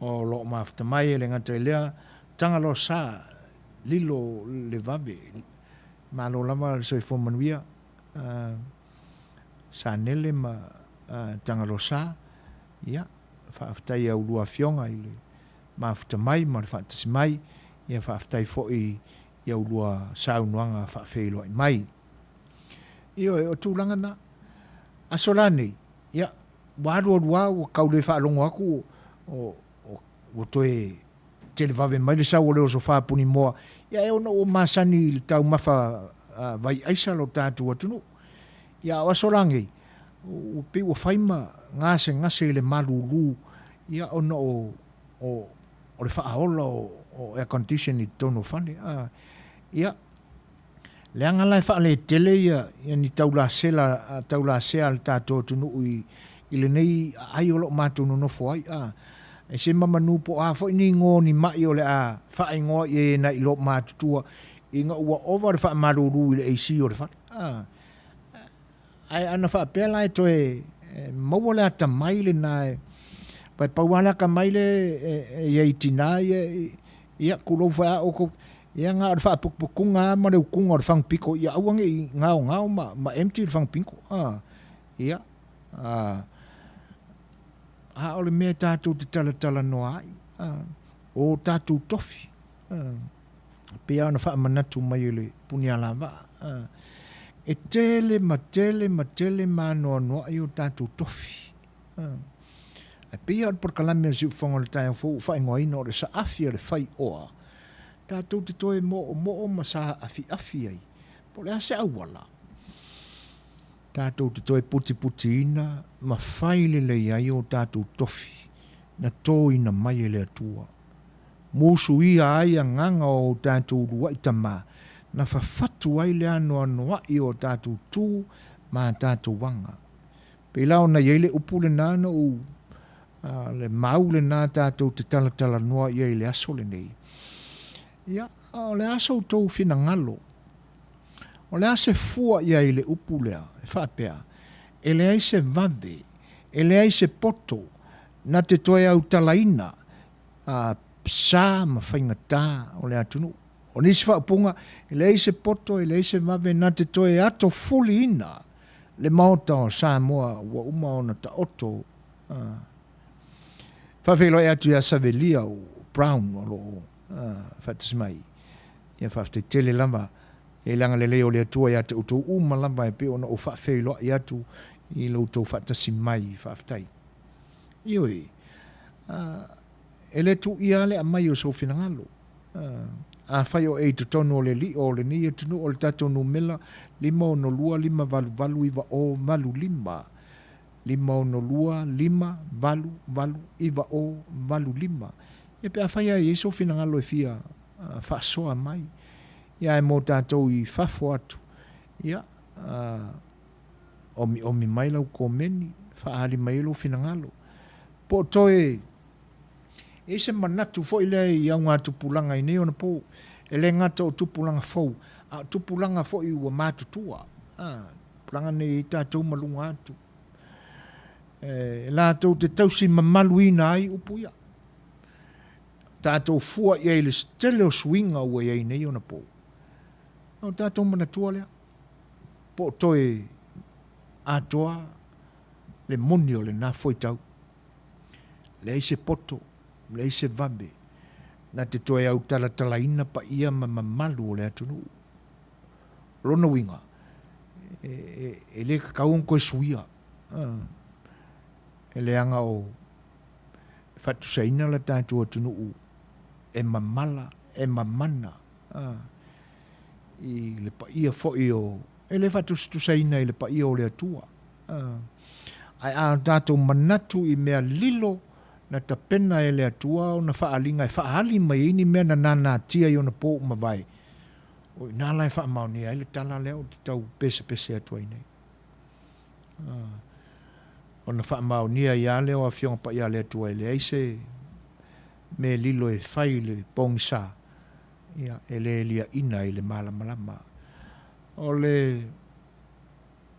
o lo o mafuta mai, e le gata i lea, Tagaloa Sa, Lilo Levave. Malo lava le soifua manuia, Sanele ma Tagaloa Sa. Ia, faafetai i a ulua afioga i le mafuta mai ma le faatasi mai. Ia, faafetai foi i a ulua saunoaga faafeiloai mai. Ioe, o tulaga na. Aso la nei, ia, ua alualu lava ua tau le faalogo atu ua toe televave mai le sau o le oso faapunimoa, ia e ona ua masani i le taumafa vai aisa lo tatou atunuu. Ia, a o aso la nei, ua pei ua fai ma gasegase i le malulu, ia, ona o, o, o le faaola o, o air condition i totonu o fale. Ia, Leaga la e faaletele ia ni taulasela, taulasea a le tatou atunuu i, i lenei aai o lo o matou nonofo ai. A, e se mamanu po o a foi ni igoa o ni maʻi o le a faaigoa i ai e nai loomatutua ina ua ova le faamalulu i le AC o le fale. A, ae ana faapea la e toe maua le atamai lena e, aua e pau lava le atamai lea e i ai i tina ia Ia, tulou foi a outou, ia na o le faaputuputuga lava ma le utuga o le fagupito ia aua ne i gaogao ma, ma empty le fagupito. A, ia, a, a o le mea tatou te talatalanoa ai, a, o tatou tofi. A, pei lava ona faamanatu mai e le Punialavaa, a, e tele ma tele ma tele maanoanoai o tatou tofi. Ae pei lava o le polokalame a le Siufofoga o le taeao fou ua faaigoaina o le saafi a le faioa, tatou te toe moomoo ma saafiafi ai, po o le a se auala tatou te toe putiputiina ma fai lelei ai o tatou tofi na toina mai e le Atua. Musuia ai agaga o tatou uluai tama na fafatu ai le anoanoai o tatou tu ma tatou aga. Pei la ona i ai le upu lena na ou, le mau lena tatou te talatalanoa i ai i le aso lenei. Ia, o le a so outou finagalo? O le a se fua i ai i le upu lea e faapea, e leai se vave, e leai se poto na te toe autalaina sa ma faigata o le atunuu. O nisi faaupuga, e leai se poto, e leai se vave na te toe atofuliina le Maota o Samoa ua uma ona taoto. Faafeiloai atu ia Savelia Brown o lo o faatasi mai. Ia faafetai tele lava i le agalelei o le Atua ia te outou uma lava e pei ona ou faafeiloai atu i lo outou faatasi mai. Faafetai. Ioe, e le tuuia lava le aumai o sou finagalo. Afai o e i totonu o le lio o lenei atunuu o le tatou numela 562 588 9085, 562 588 9085, ia pe afai lava e i ai sou finagalo e fia faasoa mai, ia ae mo tatou i fafo atu, ia, omiomi mai lau komeni, faaali mai ai lou finagalo. Po o toe E i ai se manatu foi lea i augatupulaga i nei ona po, e le gata o tupulaga fou, a o tupulaga foi ua matutua, a, tupulaga nei e i ai tatou ma luga atu, e latou te tausi mamaluina ai upu ia. Tatou fua i ai i le tele o suiga ua i ai nei ona po. O tatou manatua lea, po o toe atoa le moni o lena foitau. Leai se poto, leai se vave, na te toe autalatalaina paia ma mamalu o le atunuu. O lona uiga, e, e, e le tatau ona toe suia. E leaga o faatusaina le tatou atunuu e mamala, e mamana i le paia foi o... E le faatusatusaina i le paia o le Atua. Ae a tatou manatu i mea lilo na tapena e le Atua ona faaaliga e faaali mai ai ni mea na nanatia i ona po ua mavae, o i ina la e faamaonia ai le tala lea ou te tau pesepese atu ai nei. Ona faamaonia ai lava lea o Afioga Paia a le Atua e leai se mea lilo e fai i le pogisa, ia, e le liaina i le malamalama. O le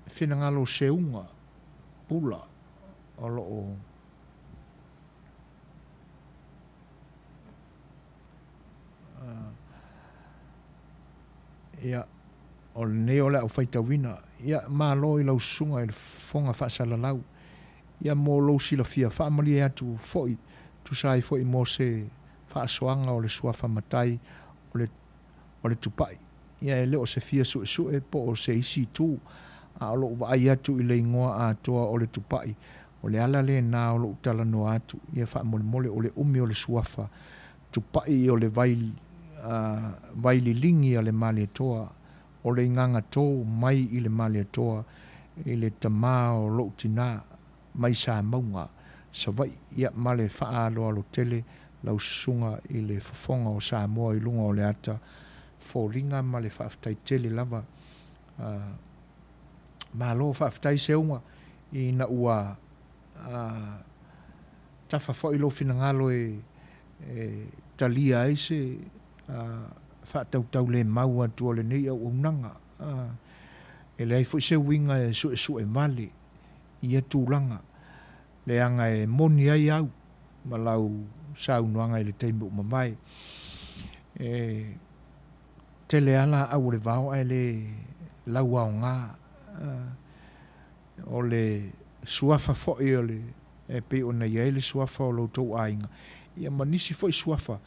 finagalo seuga pula o lo o Ia, o lenei o le au faitauina. Ia, malo i lau susuga i le Fofoga Faasalalau. Ia, mo lou silafia, faamalie atu foi, tusa ai foi mo se faasoaga o le suafa matai o le o le tupai. Ia e le o se fia suesue po o se isi itu, a o lou vaai atu i le igoa atoa o le tupai, o le ala lena o lou talanoa atu, ia faamolemole o le umi o le suafa tupai o le vai, vai liligi a le Malietoa, o le igaga tō mai i le Malietoa i le tamā o lou tinā. mai Samauga, Savaii, ia ma le faaaloalo tele lau susuga i le fofoga o Samoa i luga o le ata foliga ma le faafetai tele lava. Malo faafetai Seuga ina ua tafa foi lou finagalo e talia ai se faatautaulemau atu o lenei auaunaga. E leai foi se uiga e suesue vale i ia tulaga, leaga e moni ai au ma lau saunoaga i le taimi ua mavae. E tele lava laau o le vao ae le lauaoga. O le suafa foi o le e pei ona i ai le suafa o lo outou aiga, ia ma nisi foi suafa,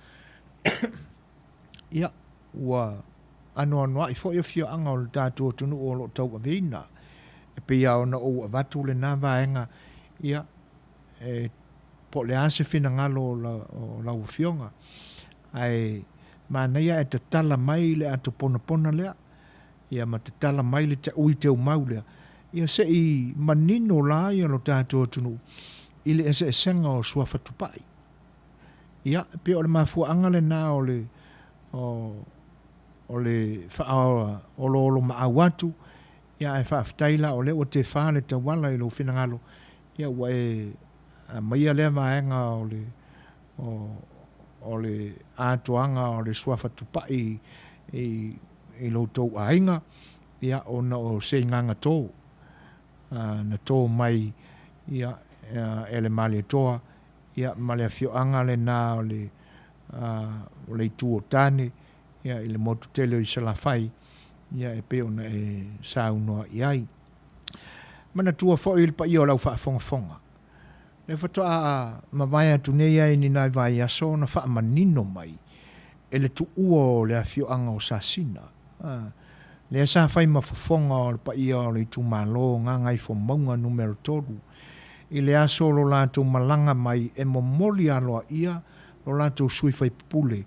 ia, ua anoanoai foi afioaga o le tatou atunuu o lo o tauaveina. E pei lava ona ou avatu lena vaega, ia, e, po o le a se finagalo o, la, o lau afioga, ae manaia ae tatala mai le ato ponapona lea, ia ma tatala mai le ui teumau lea, ia se i manino la ia lo tatou atunuu i le eseesega o suafa tupai. Ia, e pei o le mafuaaga lena o le, o, o le faaoloolomaau atu, ia ae faafetai la o lea ua tefa le tauala i lou finagalo, ia ua e aumaia lea vaega o le, o, o le atoaga o le suafa tupai i, i lo outou aiga, ia, ona o se igaga tō, na tō mai, ia, e le Malietoa, ia, ma le afioaga lena o le, o le Itu o Tane, ia, i le motu tele o i Salafai, ia, e pei ona e saunoa i ai. Manatua foi le paia o lau faafogafoga, lea faatoa mavae atu nei ai ni nai vaiaso ona faamanino mai e le tuua o le afioaga o Sasina, lea sa fai ma fofoga o le paia o le itumalo Gagaifomauga Numera 3, i le aso o lo latou malaga mai e momoli aloaia lo latou sui faipupule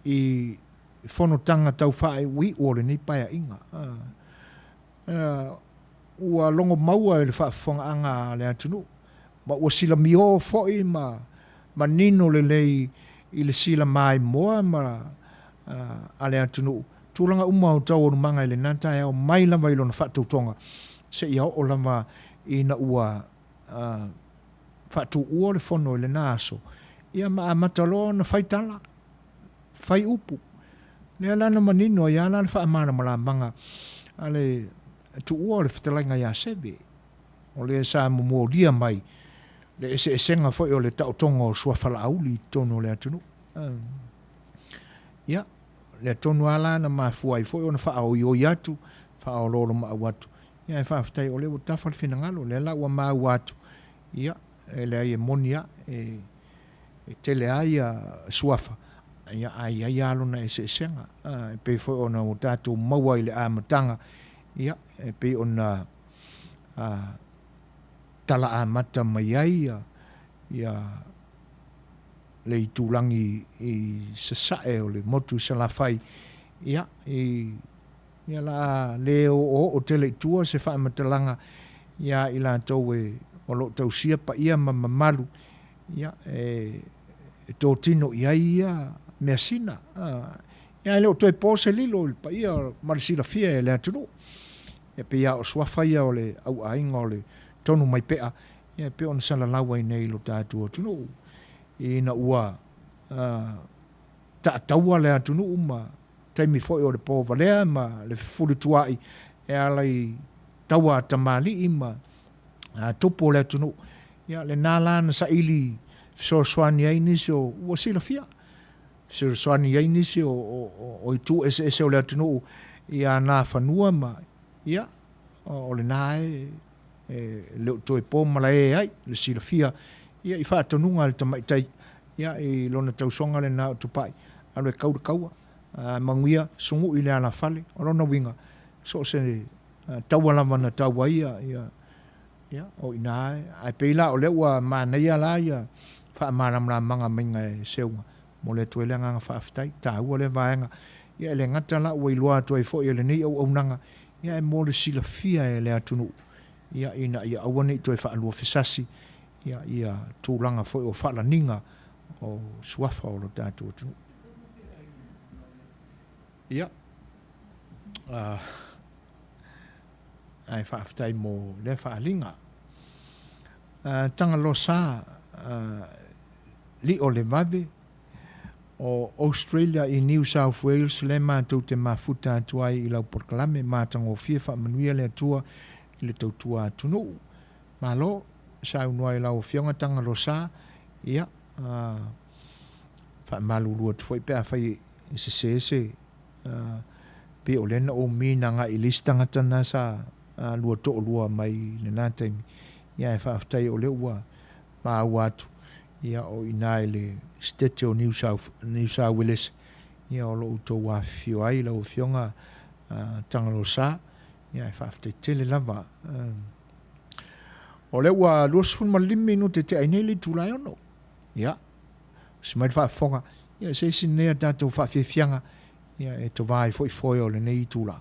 i fonotaga tau faaiuiu o lenei Paeaiga. Ua logo maua i le faafofogaaga a le atunuu, ma ua silamiō foi ma manino lelei i le silamaimoa ma a le atunuu, tulaga uma o taualumaga i lena taeao mai lava i lona faatautoga seia oo lava ina ua faatuua le fono i lena aso, ia ma amata loa ona fai tala. Fai upu. Lea la na manino ai lava la le faamalamalamaga a le tuua o le fetalaiga ia Seve, o lea sa momolia mai le eseesega foi o le taotoga o Suafa Laauli i totonu o le atunuu. Ia, lea tonu lava la na mafua ai foi ona faaoioi atu, faaoloolomaau atu. Ia, ae faafetai o lea ua tafa le finagalo, lea la ua maua atu, ia, e leai e moni lava, e E tele lava ia suafa, ia, ae i ai lava lona eseesega. E pei foi ona ua tatou maua i le amataga, ia, e pei ona tala amata mai ai ia, ia le itulagi i sasae o le motu i Salafai, ia, i Ia la a le oooo tele i tua se faamatalaga ia i latou e o lo o tausia paia ma mamalu, ia, e, e totino i ai ia measina. Ia, e le o toe po se lilo i le paia ma le silafia e le atunuu. Ia, pei lava o suafa ia o le auaiga o le tonu mai pea, ia, e pei ona salalau ai nei i lo tatou atunuu, ina ua taataua le atunuu ma taimi foi o le povalea ma le fefulituaai e ala i taua a tamalii ma tupu o le atunuu. Ia, lena la na saili fesoasoani ai nisi o, ua silafia, fesoasoani ai nisi o, o, o itu eseese o le atunuu i ana fanua ma, ia, o lena e, e le o toe po malae ai le silafia, ia, i faatonuga a le tamaitai, ia, i lona tausoga lena o Tupai, alu e kau le kaua, manuia, sugui le alafale. O lona uiga, so o se taua lava na tau ai ia, ia, ia, o i ina e, ae pei la o lea ua manaia la ia faamalamalamaga maiga e Seuga, momoli atu ai le agaga faafetai, taua lea vaega. Ia e le gata la ua iloa atu ai foi e lenei auaunaga, ia ae mo le silafia e le atunuu, ia ina ia aua ne i toe faaluafesasi, ia, ia tulaga foi o faalaniga o suafa o lo tatou atunuu. Ia, ae faafetai mo lea faaaliga. Tagaloa Sa, Lio Levave, o Australia i New South Wales lea matou te mafuta atu ai i lau polokalame matagofie faamanuia le Atua i le tautua atunuu. Malo saunoa i lau Afioga Tagaloa Sa, ia, faamalulu atu foi pe afai e sesē se pei o lea na ou mean agai i le isi tagata na sa lua toalua mai i lena taimi, ia ae faafetai o lea ua maua atu, ia o i ina i le Setete o New South, New South Wales, ia o lo o outou afifio ai lau Afioga Tagaloa Sa, ia ae faafetai tele lava. O lea ua 25 minute tea ai nei le itula e 6. Ia, si mai le faafofoga, ia se isi nei a tatou faafiafiaga, ia e tovā ai foi foe o lenei itula.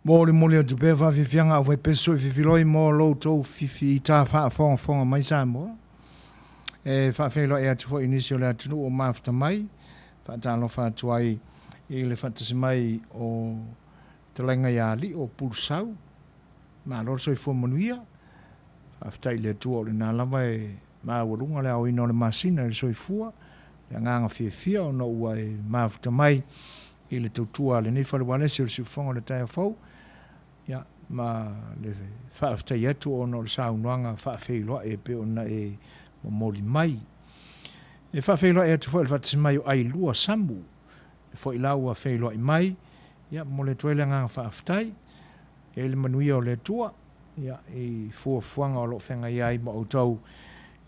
Molimoli atu pea faafiafiaga aufaipesu e fifiloi mo lo outou fifiita faafogafoga mai Samoa. E faafeiloai atu foi i nisi o le atunuu o mafuta mai, faatalofa atu ai i le faatasi mai o Fetalaiga ia Lio Pulusau. Malo le soifua manuia. Faafetai i le Atua o lena lava e maualuga le aoina o le masina i le soifua, le agaga fiafia ona ua e mafuta mai i le tautua a lenei fale ualesi o le siufofoga o le taeao fou, ia, ma le faafetai atu ona o le saunoaga faafeiloai e pei ona e momoli mai. E faafeiloai atu foi i le faatasi mai o Ailua Samu, e foi la ua feiloai mai, ia, momoli atu ai le agaga faafetai. E i ai le manuia o le Atua, ia, i fuafuaga o lo o feagai ai ma outou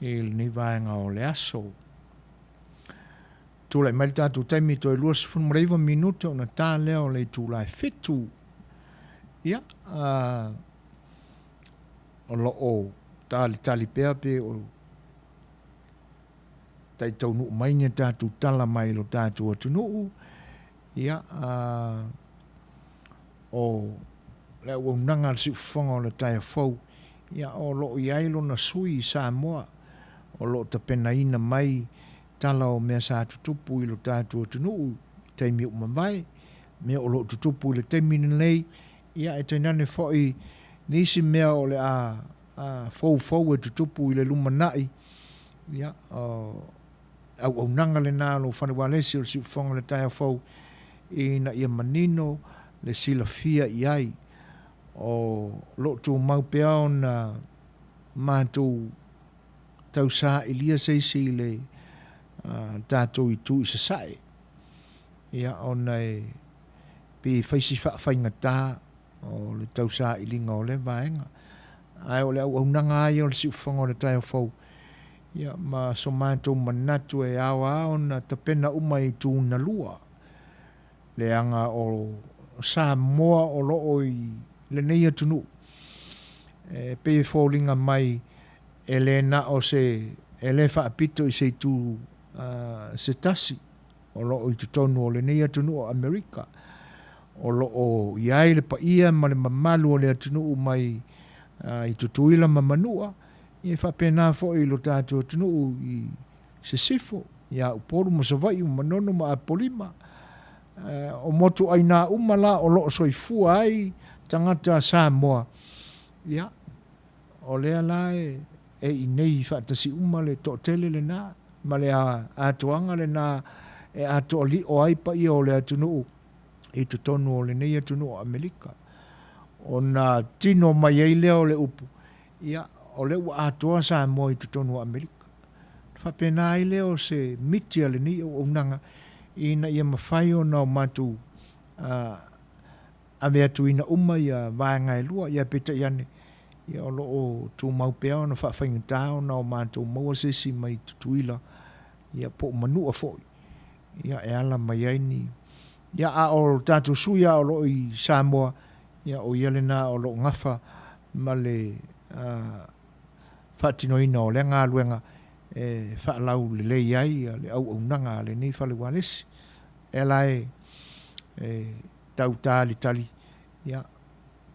i lenei vaega o le aso. Tulai mai le tatou taimi toe 29 minute ona ta lea o le itula e 7. Ia, o lo o talitali pea pe o tai taunuu mai ni tatou tala mai lo tatou atunuu. Ia, o le auaunaga a le Siufofoga o le Taeao Fou, ia, o lo o i ai lona sui i Samoa, o lo o tapenaina mai tala o mea sa tutupu i lo tatou atunuu i taimi ua mavae, mea o lo o tutupu i le taimi lenei, ia ae tainane foi nisi mea o le a foufou e tutupu i le lumanai, ia, o auaunaga lena a lou fale ualesi o le Siufofoga o le Taeao Fou, ina ia manino le silafia i ai o lo o tumau pea ona matou tausailia se isi i le tatou itu i sasae, ia, ona e pei e fai si faafaigata o le tausailiga o lea vaega. Ae o le auaunaga lava ia o le siufofoga o le taeao fou, ia, ma so matou manatu e ao lava ona tapena uma i itu na lua, leaga o Samoa o lo o i lenei atunuu, e pei e foliga mai e le na o se, e le faapito i se itu se tasi o lo o i totonu o lenei atunuu o Amerika, o lo o i ai le paia ma le mamalu o le atunuu mai i Tutuila ma Manua, ia e faapena foi i lo tatou atunuu i Sisifo, ia Upolu ma Savaii ma Manono ma Apolima. O motuaiina uma la o lo o soifua ai tagata Samoa, ia, o lea la e i inei faatasi uma le toatele lena ma le atoaga lena e atoa lio ai paia o le atunuu i totonu o lenei atunuu o Amerika. Ona tino mai ai lea o le upu, ia, o lea ua atoa Samoa i totonu o Amerika. Ona faapena ai lea o se miti a lenei auaunaga ina ia mafai ona o matou ave atuina uma ia vaega e lua, ia peitai ane, ia o lo o tumau pea ona faafaigata ona o matou maua se isi mai Tutuila, ia po o Manua foi, ia e ala mai ai ni, ia a o tatou sui lava o lo o i Samoa, ia o ia lena o lo o gafa ma le faatinoina o lea galuega e faalaulelei ai le auaunaga a lenei fale ualesi. E ala e tau talitali, ia,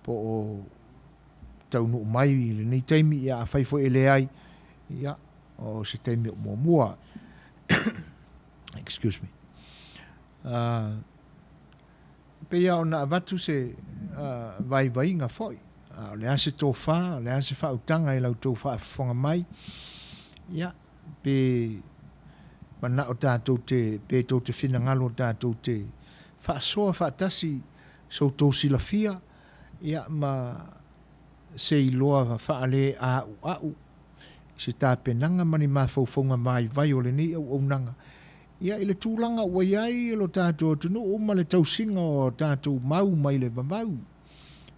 po o taunuu mai i lenei taimi, ia afai foi e leai, ia, o se taimi o muamua. Excuse me. E pei lava ona avatu se vaivaiga foi, a o le a se tofa, o le a se faautaga i la outou faafofoga mai, ia, pe manao tatou te, pe tou te finagalo tatou te faasoa faatasi so outou silafia, ia, ma se iloa faaleauau i se tapenaga ma ni mafaufauga vaivai o lenei auaunaga, ia, i le tulaga ua i ai lo tatou atunuu ma le tausiga o a tatou mau mai le vavau.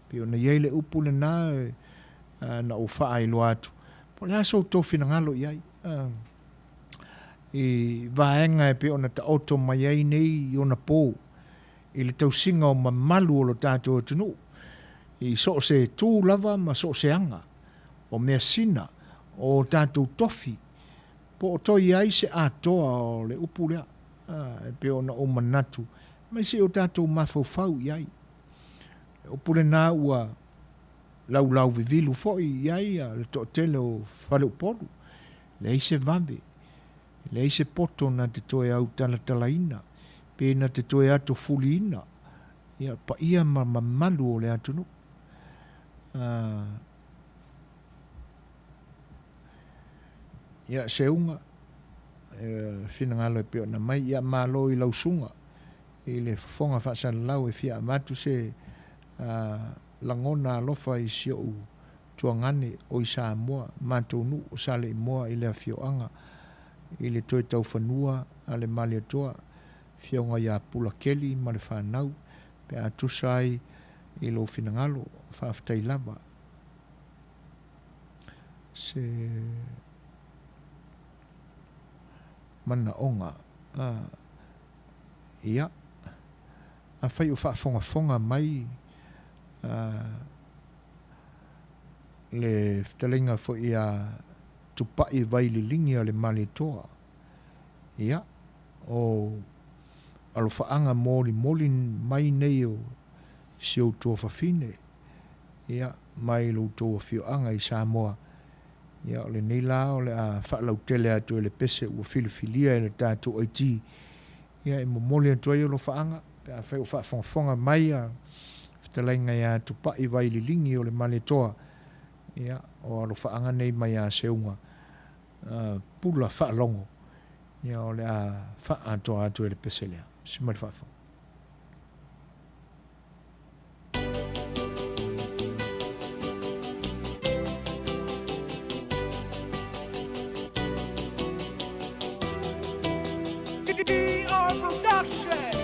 Pei ona i ai le upu lena na ou faailoa atu, po o le a so outou finagalo i ai i vaega e pei ona taoto mai ai nei i ona po i le tausiga o mamalu o lo tatou atunuu i so o se tu lava ma so o se aga o measina o tatou tofi po o toe i ai se atoa o le upu lea e pei ona ou manatu mai se i o tatou mafaufau i ai. Le upu lenā ua laulauvivilu foi i ai le toatele o Faleupolu, leai se vave, leai se poto na te toe autalatalaina pe na te toe atofuliina ia paia ma mamalu o le atunuu. Ia, Seuga, finagalo e pei ona mai, ia malo i lau suga i le fofoga faasalalau e fia avatu se lagona alofa i si ou tuagane o i Samoa, matou nuu o Saleimoa i le afioaga i le toe taufanua a le Malietoa, Afioga ia Pula Keli ma le fanau, pe a tusa ai i lou finagalo, faafetai lava. Se manaoga, ia, afai o faafogafoga mai le fetalaiga foi ia Tupai Vaililigia o le Malietoa, ia, o alofaaga molimoli mai nei o si ou tuafafine, ia, mai lo outou afioaga i Samoa, ia, o lenei la o le a faalautele atu e le pese ua filifilia e le tatou IT, ia, e momoli atu ai alofaaga, pe afai o faafogafoga mai a fetalaiga ia Tupai Vaililigi o le Malietoa, ia, o alofaaga nei mai a Seuga, pula faalogo, ia, o le a faaatoa atu e le pese lea. Si mai le faafofoga. DR Production.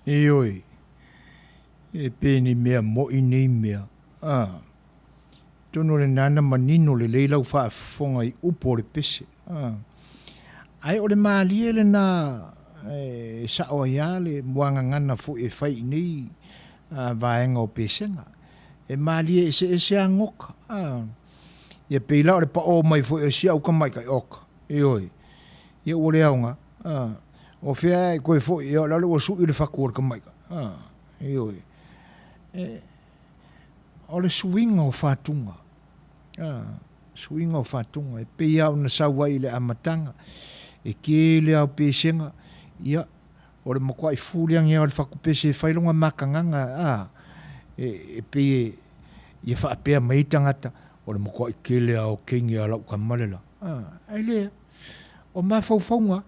Ioe, e pei ni mea moʻi nei mea, a. Atonu o lena na manino lelei lau faafofoga i upu o le pese, a. Ae o le malie lena e sao ai lava le muagagana foi e fai i nei vaega o pesega. E malie eseese lava goka, a. Ia pei la o le paʻō mai foi o si au tamaitai, oka, ioe, ia ua le aoga, a. O fea e toe foi, ia o le ua sui le fatu o le tamaitai, a, ioe. E, o le suiga o fatuga, a, suiga o fatuga, e pei lava ona sau ai i le amataga, e tele lava o pesega, ia, o le matuai fuliagi lava o le fatupese e fai lona makagaga, a, e, e pei e, ia faapea mai ai tagata, o le matuai tele lava o teine a lau tama le la, a, ae le, o mafaufauga,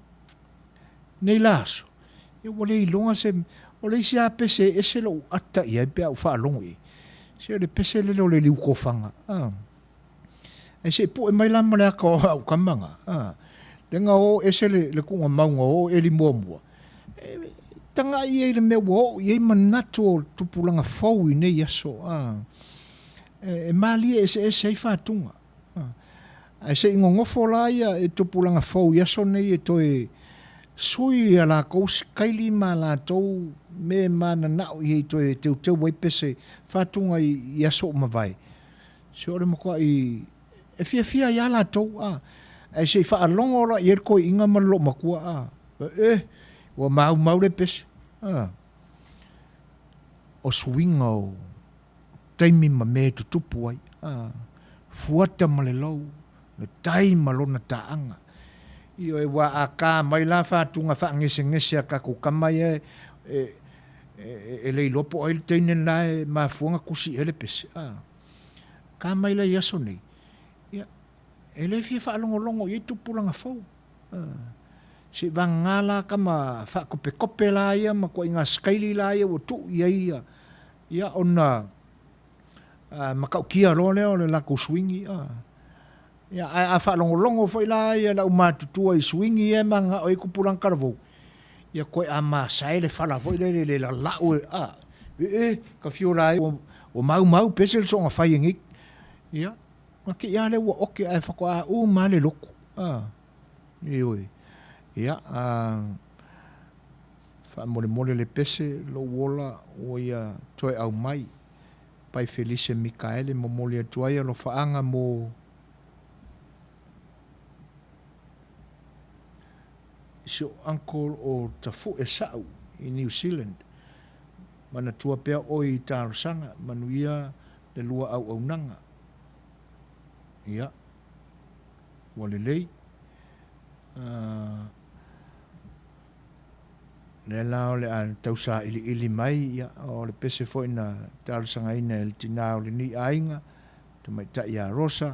nei la aso, ia ua le iloga se, o le isi lava pese e ese lou ata i ai pe a ou faalogo i ai, se o le pese lele o le liutofaga, a. Ae se i pue mai la ma le ata o au tama na, a. Lea na o ese le, le tuugamauga o Eli muamua, e tagai i ai i le mea ua oo i ai manatu o tupulaga fou i nei aso, a. E, e malie eseese ai fatuga. Ae se i nonofo la ia e tupulaga fou i aso nei e toe sui a latou sikaili ma a latou mea e mananao i ai toe teuteu ai pese fatuga i aso ua mavae. Se o le matuai e fiafia ai lava latou, a. Ae se i faalogo la i ai le toeaina ma le loomatua, a. E, ua maumau le pese, a. O suiga o taimi ma mea e tutupu ai, a, fuata ma le lou, le tai ma lona taaga. Ioe, ua a ka mai la fatuga faagesegese a tatou tama ia e, e, e, e le iloa po o ai le teine lena e mafua ona tusi i ai le pese, a. Ka mai la i aso nei, ia, e le fia faalogologo i ai tupulaga fou. A. Se i vagana la tama faakopekope la ia ma ituaiga sikaili la ia ua tuu i ai ia, Ia, ona matautia loa lea o le latou suigi. Ia, ae a faalogologo foi la ia le aumatutua i suigi ia e mananao ai tupulaga talavou, ia toe a masae le fala foi lele i le lalau e, a, e, ka fio la ua maumau pese le soona fai e nei. Ia, na te i lava lea ua oke ae faatoa uma lava le lotu. A, ioe. Ia, a, Faamolemole le pese, lou ola ua ia toe aumai. Pai Felise Mikaele momoli atu ai alofaaga mo si ou uncle o Tafue Sa'u i New Zealand. Manatua pea oe i talosaga, manuia le lua auaunaga. Ia, ua lelei. Uh, Lea la o le a tau sailiili mai, ia, o le pese foi na talosagaina e le tinā o lenei aiga, tamaitai ia Rosa,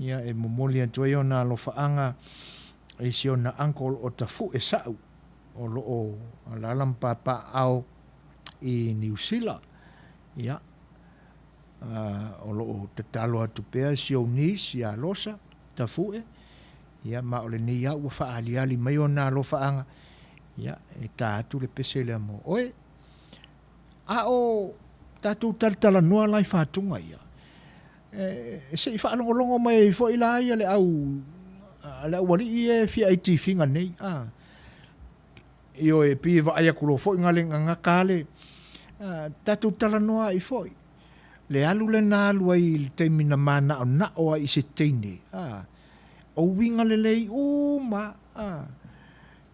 ia, e momoli atu ai ona alofaaga i si ona uncle o Tafue Sa'u, o lo o alaala ma papaaao i Niu Sila. Ia, o lo o tatalo atu pea si ou niece ia Rosa Tafue, Ia, ma o lenei lava ua faaaliali mai ona alofaaga, ia, e ta atu le pese lea mo oe. A o tatou talatalanoa la i fatuga ia, e, se i faalogologo mai ai foi la ia le au, le aualii ia e fia ai tifiga nei. A, ioe, e pei e vaai atu loa foi na le gagata le, tatou talanoa ai foi. Le alu lena alu ai i le taimi na manaonao ai i se teine, a, o uiga lelei uma, a,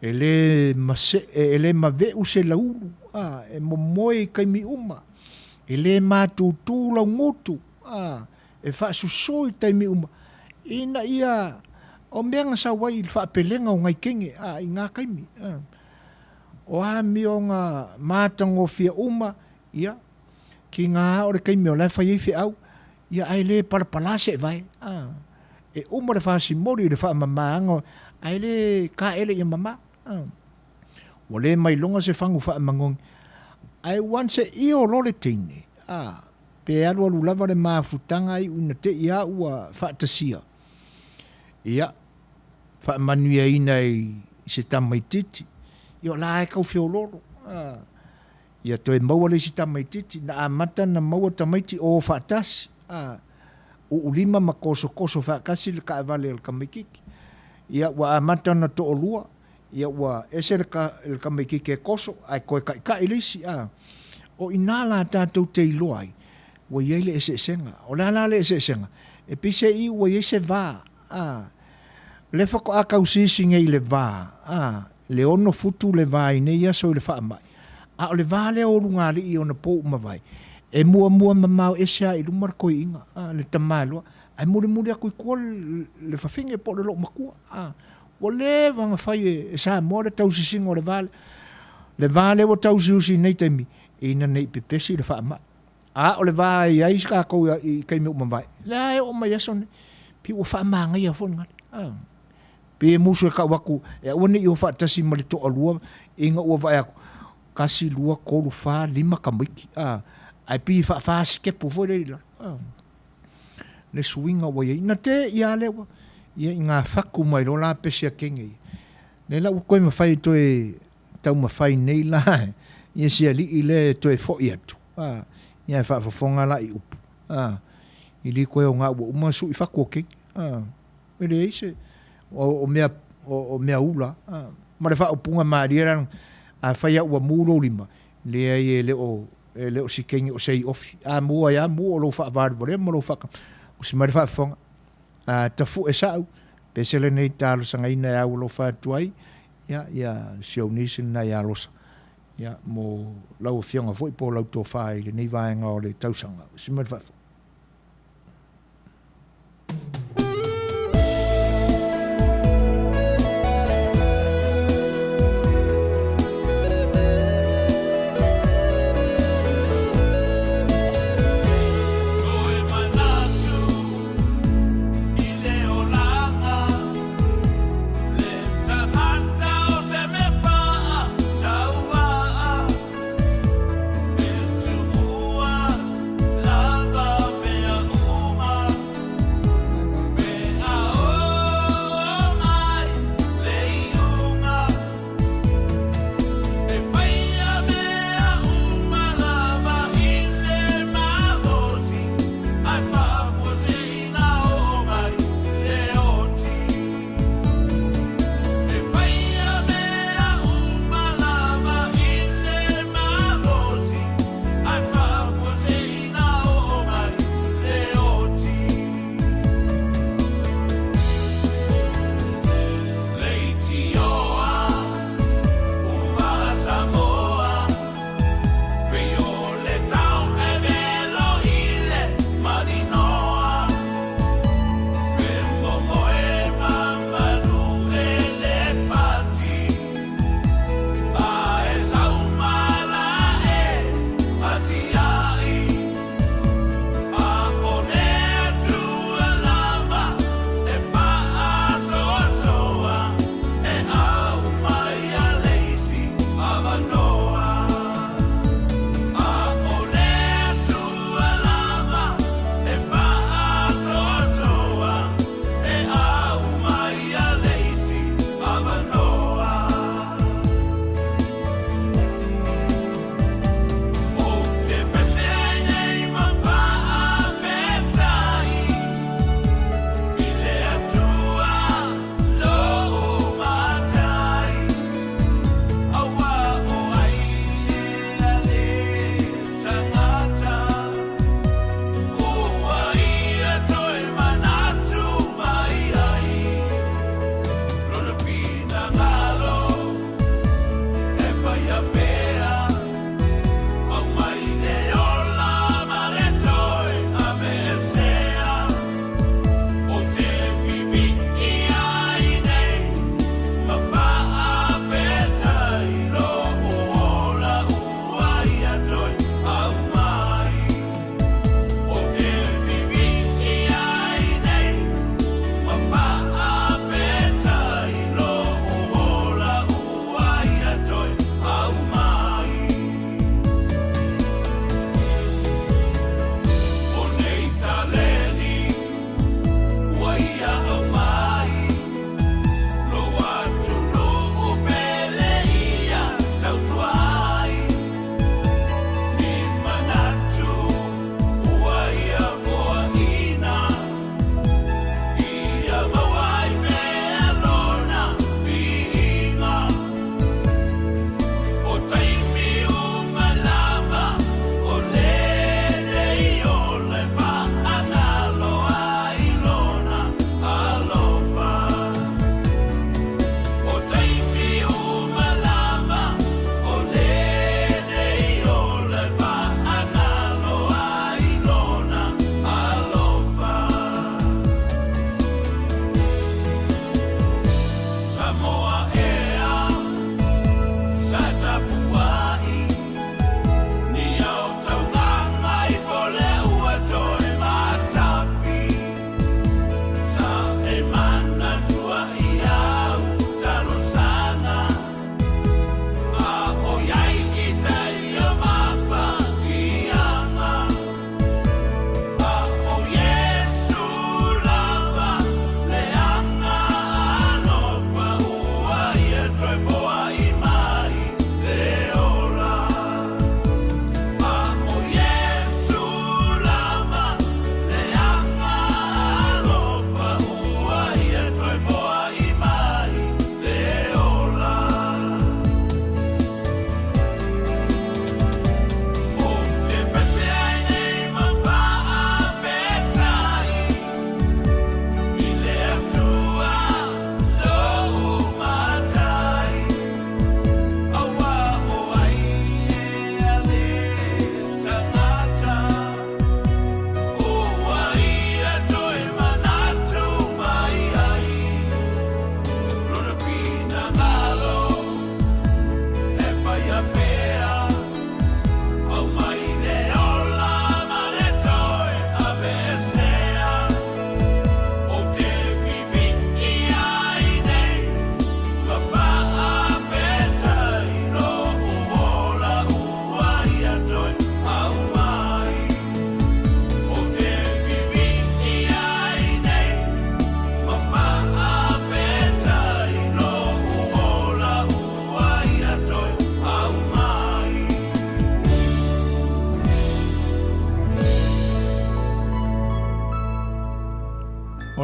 e le mase, e le mave'u se laulu, a, e momoe i taimi uma, e le matutu lau gutu, a, e faasusū i taimi uma, ina ia, o mea na sau ai i le faapelega o nai teine, a, i na taimi, a. O amioga matagofie uma, ia, ki ngā o le taimi o la e fai ai feau, ia ae le palapala se evae, a. E uma le fasimoli i le faamamāga, ae le kaele ia mamā, a. Ua le mailoga se fagu faamagogi, ae once e io loa le teine, a, pe alualu lava le mafutaga iu ina te i a ua faatasia, ia, faamanuiaina i se tamaitiiti, ia o la e tau feoloolo, a. Ia toe maua le isi tamaitiiti, na amata na maua tamaiti o faatasi, a, uulima ma kosokoso faatasi le taavale a le tamaitiiti. Ia ua amata ona toalua, ia ua ese le, ka, le tamaitiiti e koso, ae toe taitai le isi, a. O i ina la tatou te iloa ai, ua i ai le eseesega. O le a la le eseesega? E pei se i ua i ai se va, a. O lea faatoa tausisi nei i le va, a, le 6 futu le va i nei aso i le faamai, a o le va lea o ulugalii i ona po ua mavae, e muamua mamao ese lava i luma le toeaina, a, le tamaloa, ae mulimuli atu i tua le fafine po o le loomatua, a. Ua leva ona fai e Samoa le tausisiga o le va lea. Le va lea ua tausiusi i nei taimi, ina ne i pepesi le faamai. A o le va e i ai tatou i taimi ua mavae, lea e oo mai aso nei, pei ua faamagaia foi le gale. Pei e musu e tau atu, e aua ne i o faatasi ma le toalua ina ua vaai atu, 1, 2, 3, 4, 5 tamaiti. Ae pei e faafa sitepu foi lea i lalo. Le suiga ua i ai. Na te i a lea ua, ia i ngā whaku mai loa la pese a kenge ia. Lea la ua koe mawhai toe taumafai nei la ia si alii lea e toe fo'i atu, a, ia e faafofoga la i upu, a, i li koe o ngā ua uma su'i fatu o kenge, a, e leai se, o, o mea, o, o mea ula, a, ma le faaupuga malie la, afai a ua mu lou lima, leai e le o, e le o si kenge o sei ofi, a mu ai a mu o lou faavalevalea ma lou faaka, usi mai le faafofoga, a, tafu'e sa'u, pese lenei talosagaina e au alofa atu ai, Ia, ia si ou niece lena ia Losa. Ia, mo lau afioga foi po o lau tofa i lenei vaega o le tausaga. Si mai le faafofoga.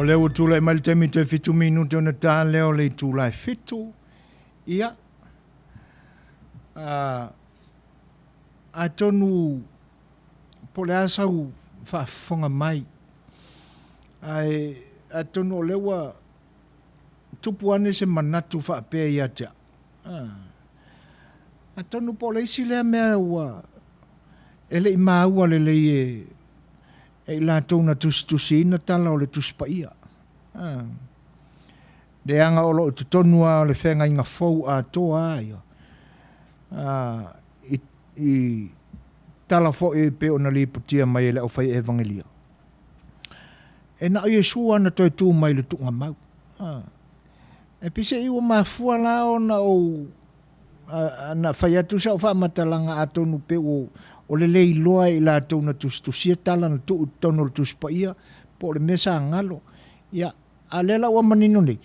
O lea ua tulai mai le taimi toe 7 minute ona ta lea o le itula e 7. Ia, atonu po o le a sau faafofoga mai, ae atonu o lea ua tupu ane se manatu faapea ia te au. Atonu po o le isi lea mea ua e le i maua lelei e e i latou na tusitusiina tala o le Tusi Paia. Leaga o lo o i totonu lava o le Feagaiga Fou atoa lava ia, i, i tala foi e pei ona lipotia mai e le aufai evagelia. E na o Iesu lava na toe tu mai i le tuugamau. E peiseai ua mafua la ona ou na fai atu sau faamatalaga atonu pei ua o le le iloa e i latou na tusitusia tala na tuu i totonu o le Tusi Paia po o le mea sa galo. Ia, a lea la ua manino nei,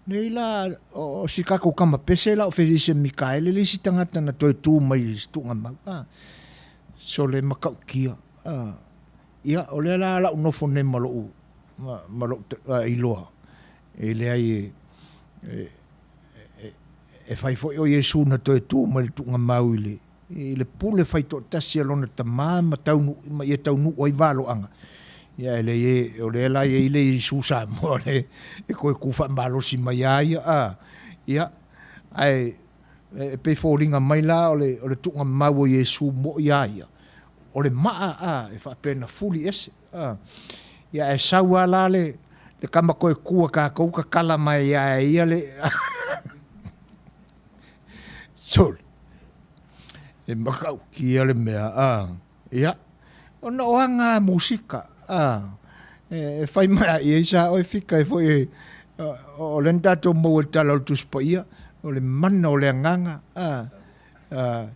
nei la o si tatou tama pese la o Felise Mikaele le isi tagata na toe tu mai i se tuugamau. A, sole matautia. A, ia, o lea la lau nofo nei ma lou, ma lou iloa, e leai e, e, e fai foi o Iesu na toe tu mai le tuugamau i le, i le pule faitoatasi a lona Tama ma taunu, ma ia taunuu ai valoaga. Ia e leai e, o lea la e i ai le Iesu Samoa le e toe tu faamalosi mai a ia, a, ia, ae e pei foliga mai la o le, o le tuugamau o Iesu mo ia ia, o le maa, a, e faapea na fuli ese. A, ia ae sau lava la le, le tama toe tu a tatou tatala mai ia e ia le Sole. E matautia le mea, a, ia, ona o aga a musika, a, e, e fai mai a i ai sa oe fika e foi e, o lea na tatou maua i le tala o le Tusi Paia, o le mana o le agaga, a, a,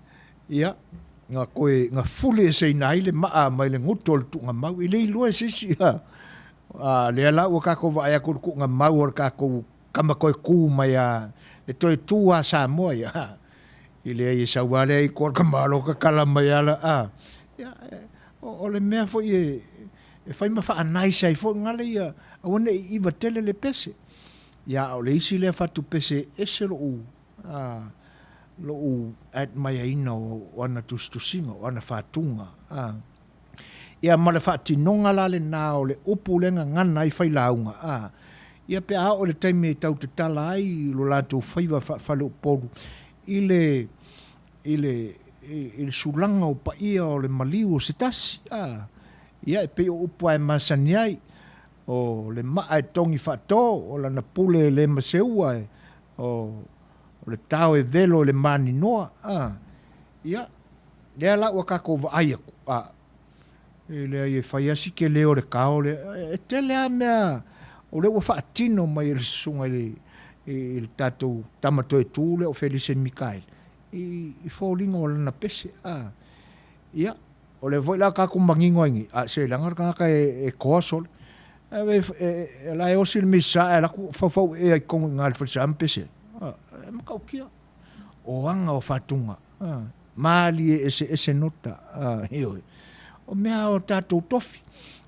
ia, na toe, na fuli eseina ai le maa mai le gutu o le tuugamau, e le iloa e se isi, a, a, lea la ua tatou vaai atu i le tuugamau o le tatou Kama toe tu mai a, le toe tu a Samoa ia, i leai e sau lava lea i tua le tamaloa tatala mai ala, a, ia, o, o le mea foi e, e fai ma faanaisa ai foi gale ia, aua ne i iva tele le pese. Ia, a o le isi lea fatu pese e ese lou, a, lou admire-ina o, o ana tusitusiga, o ana fatuga, a. Ia ma le faatinoga la lena o le upu lea gagana ai failauga, a, ia pe a oo i le taimi e tau tatala ai lo latou faiva faafaleupolu i le, i le, i le sulaga o paia o le maliu o se tasi, a, ia e pei o upu lava e masani ai, o le maa e togi faato, o lana pule e le maseua, e, o, o le tao e velo i le maninoa, a, ia, Lea la ua tatou vaai atu, a, e leai e fai lava si tele o le tao lea. E tele lava mea o lea ua faatino mai e le susuga i le, i le tatou tama toe tu lea o Felise Mikaele i, i foliga o lana pese. A, ia, o lea foi la tatou manino ai nei, a, se leaga le tagata e, e toa sole. E, e, e, e, la e osi le misa ae alu atu faufau ea i totonu i ina i le falesa ma pese. A, e matautia. O aga o fatuga. Malie eseese nota, ioe. O mea o tatou tofi.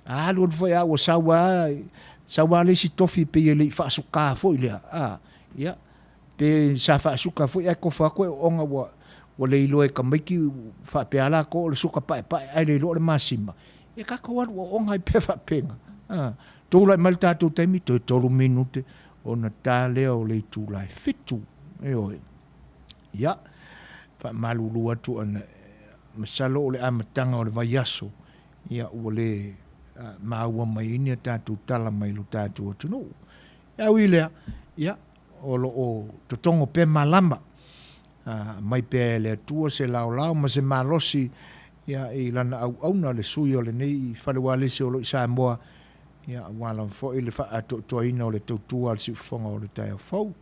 A alu alu foi a ua sau a, sau a le isi tofi pei e le i faasuka foi lea. A, ia, pe sa faasuka foi ae tofa atu e oonga ua, ua le iloa e tamaiti faapea latou o le suka paepae ae le iloa o le masima. Ia tatou alu oonga ai pea faapena. A, tulai mai le tatou taimi, toe 3 minute ona ta lea o le itula e 7. Ioe. Ia, faamalulu atu ana, masalo o le amataga o le vaiaso, ia ua le maua mai ai ni a tatou tala mai lo tatou atunuu. Ae ui i lea, ia, o lo o totogo pea malama, mai pea e le Atua se laolao ma se malosi ia, i lana auauna le sui o lenei fale ualesi o lo o i Samoa, ia, aua lava foi le faaatoatoaina o le tautua a le siufofoga o le taeao fou.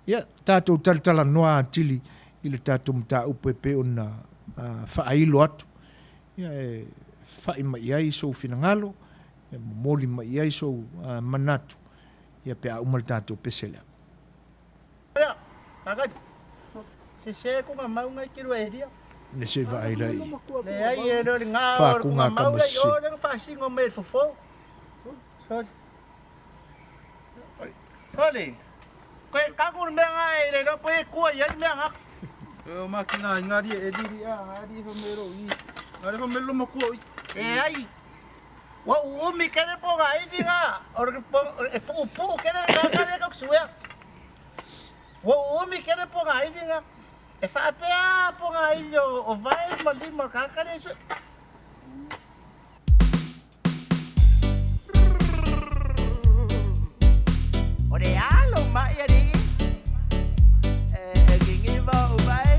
Ia, tatou talatalanoa atili i le tatou mataupu e pei ona faailo atu, ia, e fa'i mai i ai sou finagalo, e momoli mai i ai sou manatu, ia, pe a uma le tatou pese lea. Ia, kakali. Sese ku nga maunga i te rua eria. Ne se vaai la i. Leai e le o le nga o ku nga maunga i o le nga whaasingo mai le fofo. Sorry. Sole, koe kaku le mea ngā e le loa koe e kua i ai le mea ngā. E o maki ngā ingari e liri a ngā ri ho mero i. Ngā ri ho mero makua i. E ai, ua uumi kene po ngā iwi ngā, o le e puu puu kene ngā ngā le kau suea. Ua uumi kene po ngā iwi ngā, e whaapea po ngā iwi o vae ma lima kakare sue. O le alo mai alii e gigiva ou vae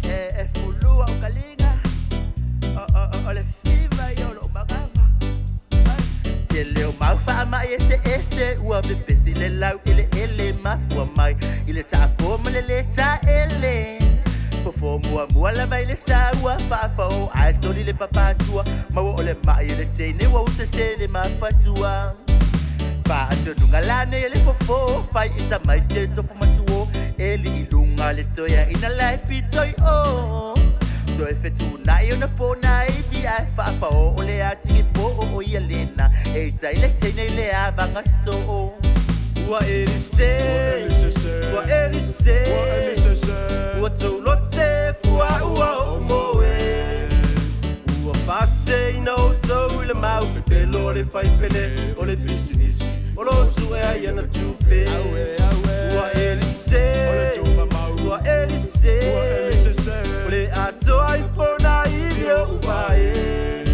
e fulua ou kaliga o le fiva ia o lou magava. Tele o mau faamai eseese ua pepesi le lau eleele mafua mai i le taapo ma le le taele. Fofo muamua lava i le saua faafao ae toli le papatua maua o le mai e le teine ua usese le mafatua. Faatonuga lane le fofo fai i tamaiti e tofo matuo e li i luga le toea ina lae pitoi o. Toe fetunai ona pona ivi ae faafao o le atigi po o ia lena e itai le teine i le avaga soo. Ua elise, ua elise, ua taulote fua ua o moe. Ua faaseseina outou i le mau pepelo o le faipele o le pisinisi o lo o su'e ai ana tupe. Ua elise, ua elise, o le atoa i pona ivi o uvae.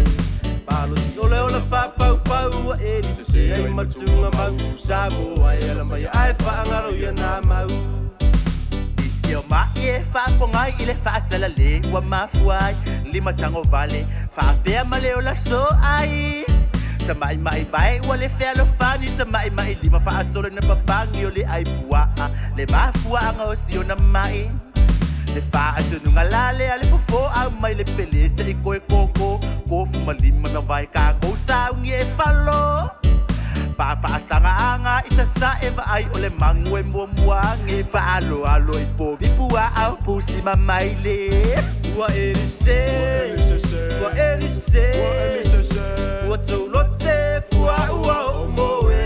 Malosi o le ola faapaupau ua elise ai ma tugamau Samoa e ala mai ae faagalo ia na mau. Nisi o mai e faapogai i le faatalale ua mafua ai lima tago vale faapea ma le ola so ai. Tamaʻimaʻi vae ua le fealofani tamaʻimaʻi lima faatolo na papagi o le ai puaa le mafuaaga o siona mai. Le faatonuga lale a le fofo au mai le pele se i koe koko kofu ma lima na vai kākou saungi e falo. Faafaatagaaga i sasae vaai o le magu e muamua age faaloalo i povi puaa o pusi ma maile. Ua elise, ua elise, ua taulote fua ua o moe.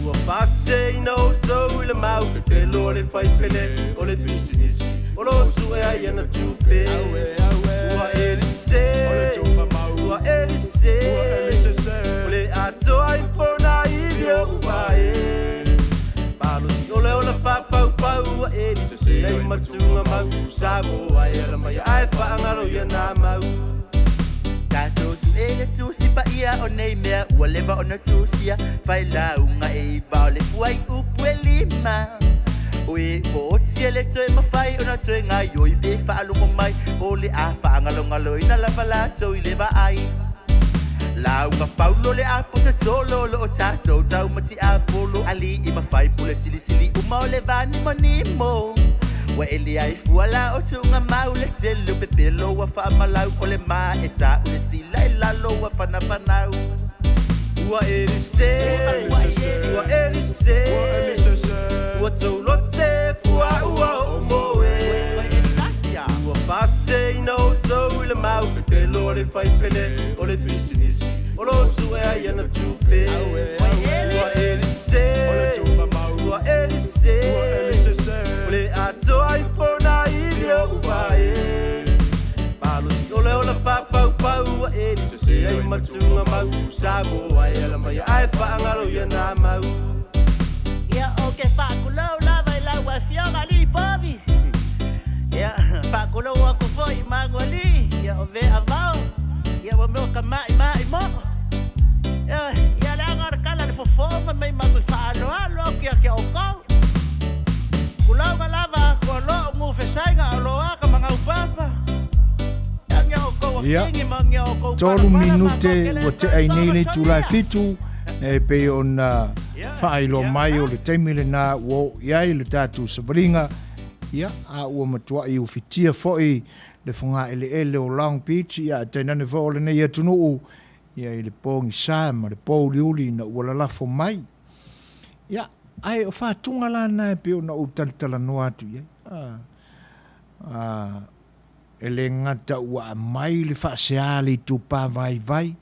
Ua faaseseina outou i le mau pepelo o le faipele o le pisinisi o lo o su'e ai ana tupe. Ua elise, ua elise, o le atoa i pona ivi o uvae. Malosi o le ola faapaupau ua elise ai ma tugamau Samoa e ala mai ae faagalo ia na mau. Tatou suʻe le tusi paia o nei mea ua leva ona tusia failauga e iva o le fuaiupu e lima. O e ootia le toe mafai ona toe gaioi pe faalogo mai o le a faagalogaloina lava latou i le vaai. Lauga Paulo le aposetolo lo o tatou tau ma tiapolo alii ma faipule silisili uma o le vanimonimo. Ua ele ai fua la o tuugamau le tele o pepelo ua faamalau o le ma e ta'u le tila i lalo ua fanafanau. Ua elise, ua elise, ua taulote fua ua o moe. Ua faaseseina outou i le mau pepelo o le faipele o le pisinisi o lo o su'e ai ana tupe. Ua elise, ua elise, o le atoa i pona ivi o uvae. Malosi o le ola faapaupau ua elise ai ma tugamau Samoa e ala mai ae faagalo ia na mau. Ia o ke faakulou lava i lau afioga alii Povi. Ia faakulou aku foi i magu alii. Ia o vea vao. Ia ua mea o ka maʻimaʻi moo. Ia ia leaga o le kala le fofo ma mai magu i faaloalo aku ia ke oukou. Kulauga lava kua loa o gufesaiga o loa ka magau papa. Ia ngia oukou Ia, akingi ma ngia oukou tolu palapala ma minute makele ua tea ai nei le faasoa itula e sonia. fitu, e pei ona faailoa mai o le taimi lena ua oo i ai le tatou savaliga, ia, a ua matuai ufitia foi le fogaeleele o Long Beach, ia, ae tainane foi o lenei atunuu, ia, i le pogisa ma le pouliuli ina ua lalafo mai. Ia, ae o fatuga la na e pei ona ou talatalanoa atu i ai. A, a, e le gata ua aumai le faasea a le itupa vaivai,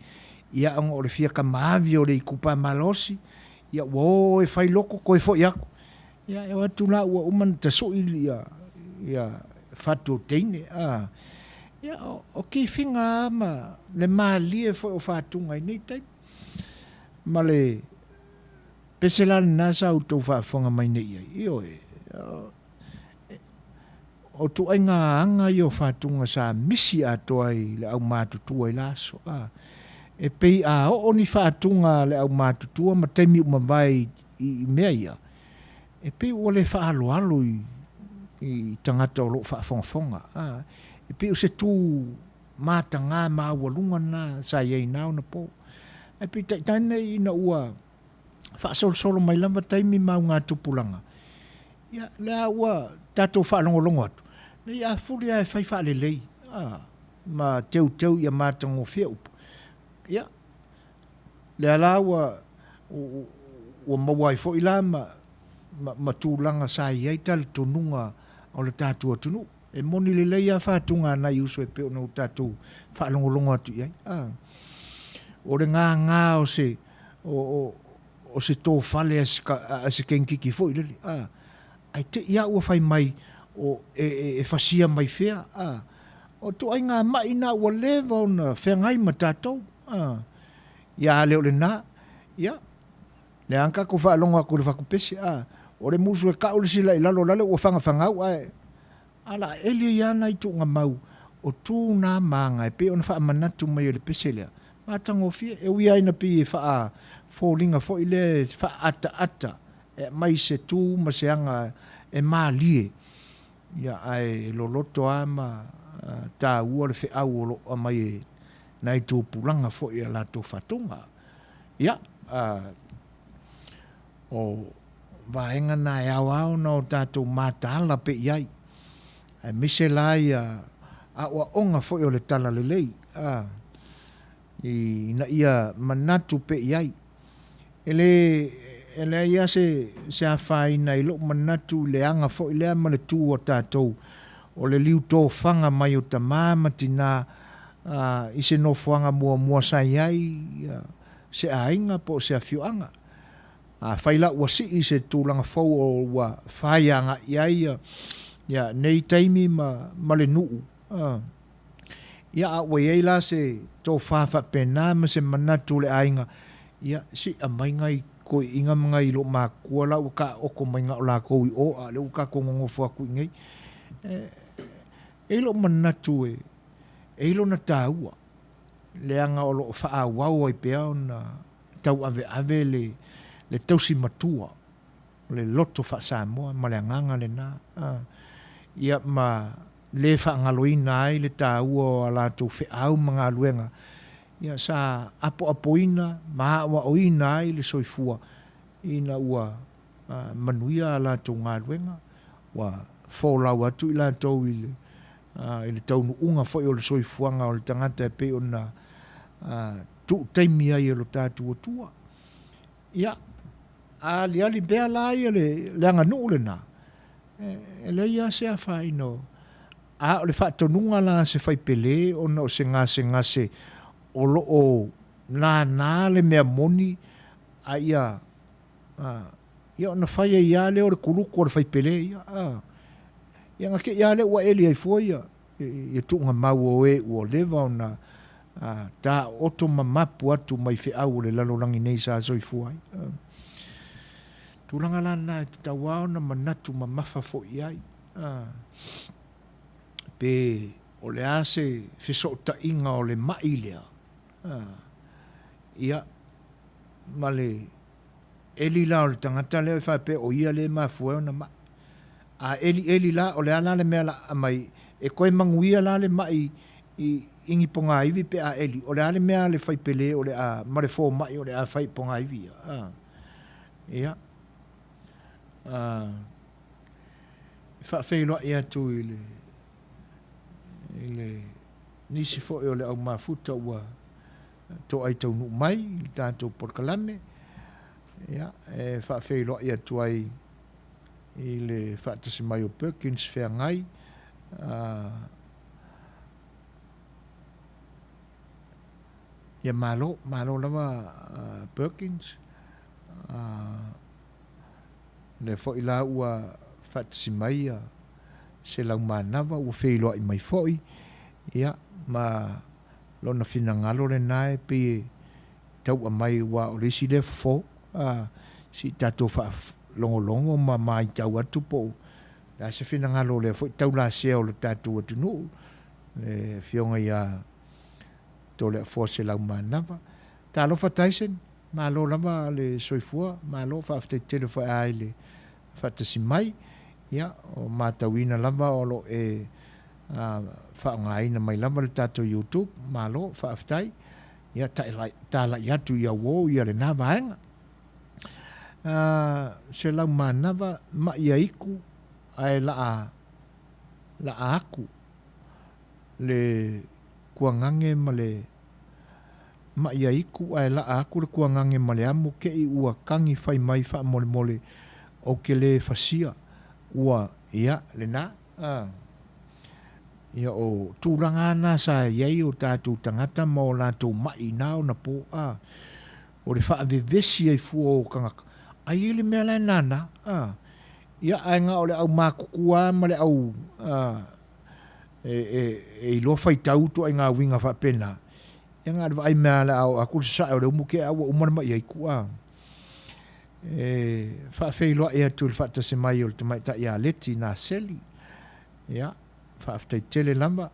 ia ona o le fia kamaavi o le itupa malosi, Ia ua o e fai loko koe foʻi aku. Ia e o atu la ua uma na tasui ia ia fatu o teine a. Ia o, o kifiga a ma le malie foi o faatuga i nei taimi. Ma le pese la lena sa outou faafofoga mai nei i ai. Ioe, o tuaiga aga ia o faatuga sa misi atoa i le aumatutua i la aso. A, e pei a oo ni faatuga a le aumatutua ma taimi ua mavae i, i, i mea ia, e pei ua le faaaloalo i, i tagata o lo o faafogafoga. A, e pei o se tu matagā maualuga lena sa i ai na ona po. Ae peitai ane ina ua faasolosolo mai lava taimi ma augatupulaga, ia lea ua tatou faalogologo atu, nei a fuli lava e fai faalelei, a, ma teuteu ia matagofie upu, ia, lea la ua, ua maua ai foi la ma, ma, ma tulaga sa i ai talitonuga o le tatou atunuu. E moni lelei lava faatuga a nai uso e pei ona ua tatou faalogologo atu i ai. A, o le gagā o se, o, o, o se tofale a se, a se kenkiki foi lele. A, ae te i a ua fai mai o, e, e, e fasia mai fea. A, o ituaiga ma'i na ua leva ona feagai ma tatou. A, ia a le o lena, ia, lea lava na tatou faalogo atu i le fatupese, a, o le musu e ka'u le sila i lalo lale ua fagafagau ae a la eli ai lava nai tuugamau o tu na maga e pei ona faamanatu mai e le pese lea. Matagofie, e ui lava ina pei e faafoliga foi lea e faaataata e aumai se tu ma se aga e malie, ia ae loloto lava ma taua le feau o lo o aumai e nai tupulaga foi a latou faatuga. Ia, o vaega na e ao lava ona o tatou mataala pea i ai, aemaise la ia aoaoga foi o le talalelei, a, ina ia manatu pea i ai. E le, e leai lava se, se afaina i lou manatu i le aga foi lea ma le tu a tatou o le liutofaga mai o tama ma tina, a, i se nofoaga muamua sa i ai ia, se aiga po o se afioaga. Afai la ua sii se tulaga fou o ua fai agai i ai ia, ia nei taimi ma, ma le nuu, a, ia a ua i ai la se tofa faapena ma se manatu o le aiga, ia se i aumai nai toeaiina ma nai loomatua la ua taoto mai na o latou i o, a o lea ua tatou nonofo atu i inei. E, e i lou manatu e, e i lona taua, leaga o lo o faaauau ai pea ona tauaveave le, le tausi matua o le loto faa-Samoa ma le agaga lena, a, ia ma le faagaloina ai le taua o a latou feau ma galuega, ia sa apoapoina ma aoaoina ai le soifua ina ua manuia a latou galuega, ua folau atu i latou i le, i le taunuuga foi o le soifuaga o le tagata e pei ona tuu taimi ai e lo tatou Atua. Ia, a aliali pea la ia le, le aganuu lena, e, e leai lava se afaina o, a o le faatonuga la a se faipele ona o se gasegase o lo o nānā le mea moni a ia, a, ia ona fai ai lava lea o le kuluku a le faipele ia, a. Ia na te i lava lea ua eli ai fua ia, ia tuugamau o e ua leva ona taooto ma mapu atu mai feau o le lalolagi nei sa soifua ai. Tulaga la lena e tatau lava ona manatu mamafa foi i ai. Pe o le a se fesootaiga o le mai lea, ia, ma le eli la o le tagata lea e faapea o ia lea e mafua ai ona mai. A elieli la, o le a la le mea la a mai, e toe manuia la le maʻi i, i ni pogāivi pe a eli, o le a le mea a le faipelē o le a, ma le fōmaʻi o le a fai i pogāivi ia? A, ia, a, e faafeiloai atu i le, i le nisi foi o le au mafuta ua toai taunuu mai i le tatou polokalame, ia, e faafeiloai atu ai i le faatasi mai o Perkins Feagai, ia malo, malo lava Perkins. Lea foi la ua faatasi mai ia Selaumanava ua feiloai mai foi, ia, ma lona finagalo lena e pei e tau'a mai aua o le isi lea fofo, a, se i tatou faalogologo ma maitau atu po o le a se finagalo o lea foi taulasea o le tatou atunuu, le Afioga ia Toleafoa Selaumanava. Talofa Tyson, malo lava le soifua, malo faafetai tele foi a i le faatasi mai. Ia, o matauina lava o lo o e faaaogaina mai lava le tatou YouTube, malo faafetai. Ia, talai atu i au o ia lena vaega. Selaumanava, ma'i aiku ae laa laa aku le kuagage ma le ma'i aiku ae laa aku le kuagage ma le amo ke'i ua kagi fai mai faamolemole ou ke le fasia ua ia lena a ia o tulaga a na sa iai o tatou tagata ma o latou ma'i na ona po a o le faavevesi ai fua o tagata ai iai le mea la e nana a ia ae na o le au matutua ma le au a e iloa faitau ituaiga uiga faapena, ia na o le vaai mai lava o le a oo atu le sasae o le umu tea ua uma le ma'i aitu a. E faafeiloai atu i le faatasi mai o le tamaitai ia Leti Naseli. Ia, faafetai tele lava,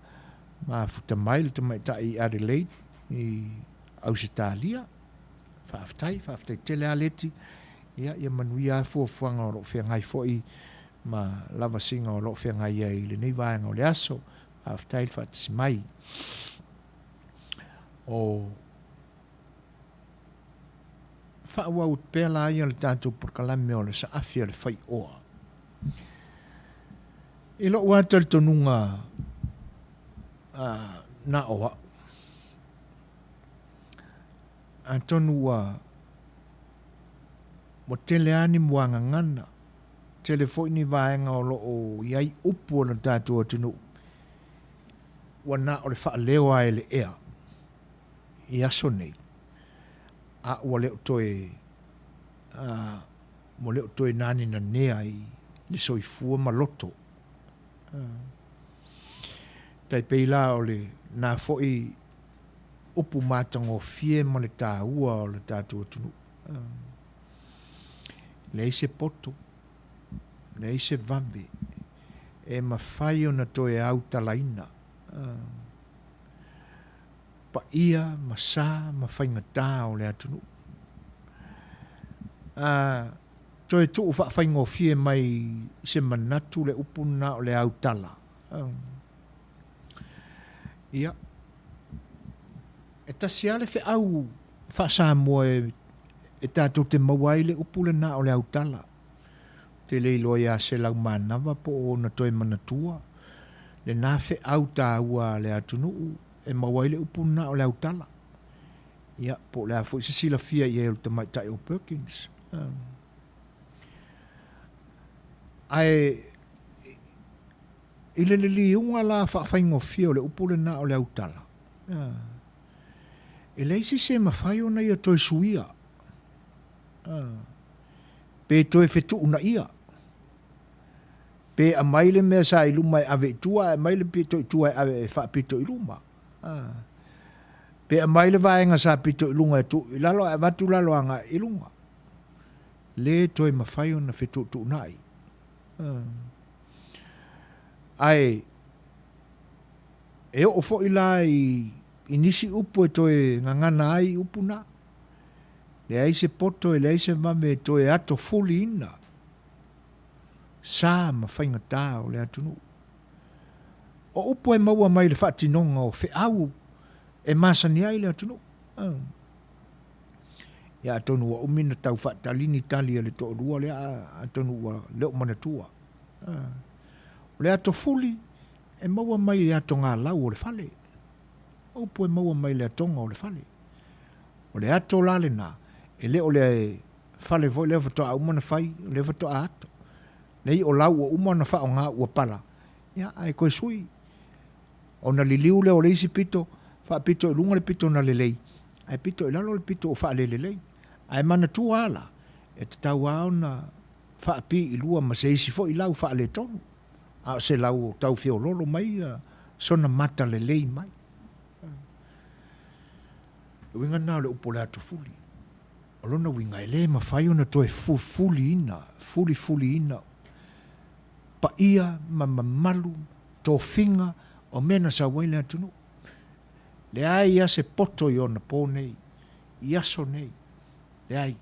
mafuta mai le tamaitai i Adelaide i Ausetalia. Faafetai, faafetai tele lava Leti. Ia, ia manuia lava fuafuaga o lo o feagai foi ma lavasiga o lo o feagai ai i lenei vaega o le aso. Faafetai le faatasi mai. O faaauau pea la ia le tatou polokalame o le saafi a le faioa. I lou lava talitonuga na o au, atonu ua ua tele lava ni muagagana, tele foi ni vaega o lo o i ai upu o le tatou atunuu ua na o le faaleo lava e le ea i aso nei, a ua le o toe, ua le o toe nanenanea i le soifua ma loto. Tai pei la o lena foi upu matagofie ma le taua o le tatou atunuu. Leai se poto, leai se vave e mafai ona toe autalaina paia ma sa ma faigatā o le atunuu. A toe tuu faafaigofie mai se manatu le upu lena o le autala. Ia, e tasi lava le feau faa-Samoa e tatou te maua ai le upu lena o le autala. Ou te le iloa ia Selaumanava po o ona toe manatua lena feau taua a le atunuu e maua ai le upu lena o le autala. Ia, po o le a foi se silafia i ai o le tamaitai o Perkins. Ae i le liliuga la faafaigofie o le upu lena o le autala, e leai se isi e mafai ona ia toe suia, pe toe fetuunaia, pe aumai le mea sa i luma e ave i tua ae aumai le pito i tua e ave e faapito i luma. Pe aumai le vaega sa pito i luga e tuu i lalo ae avatu lalo agai i luga. Le toe mafai ona fetuutuunai. Ae e oo foi la i nisi upu e toe gagana ai i upu na. Leai se poto e leai se vave e toe atofuliina sa ma faigatā o le atunuu. O upu e maua mai le faatinoga o feau e masani ai le atunuu. Ia atonu ua umi na tau faatali ni tali a le toalua lea, atonu ua le o manatua. O le atofuli e maua mai i le atogalau o le fale. O upu e maua mai i le atoga o le fale. O le ato la lena, e le o le fale foi lea faatoa uma ona fai, o lea faatoa ato. Leai o lau ua uma ona faaaoga ua pala, ia ae toe sui. Ona liliu lea o le isi pito, faapito i luga le pito na lelei, ae pito i lalo le pito ua faalelelei. Ae manatua lava la, E tatau lava ona faapiilua ma se isi foi lau faaletonu, a o se lau o tau feololo mai sona mata lelei mai. Le uiga lena o le upu o le atofuli. O lona uiga e le mafai ona toe fulifuliina, fulifuliina paia ma mamalu, tofiga o mea na sau ai le atunuu. Leai lava se poto i ona po nei, i aso nei, leai.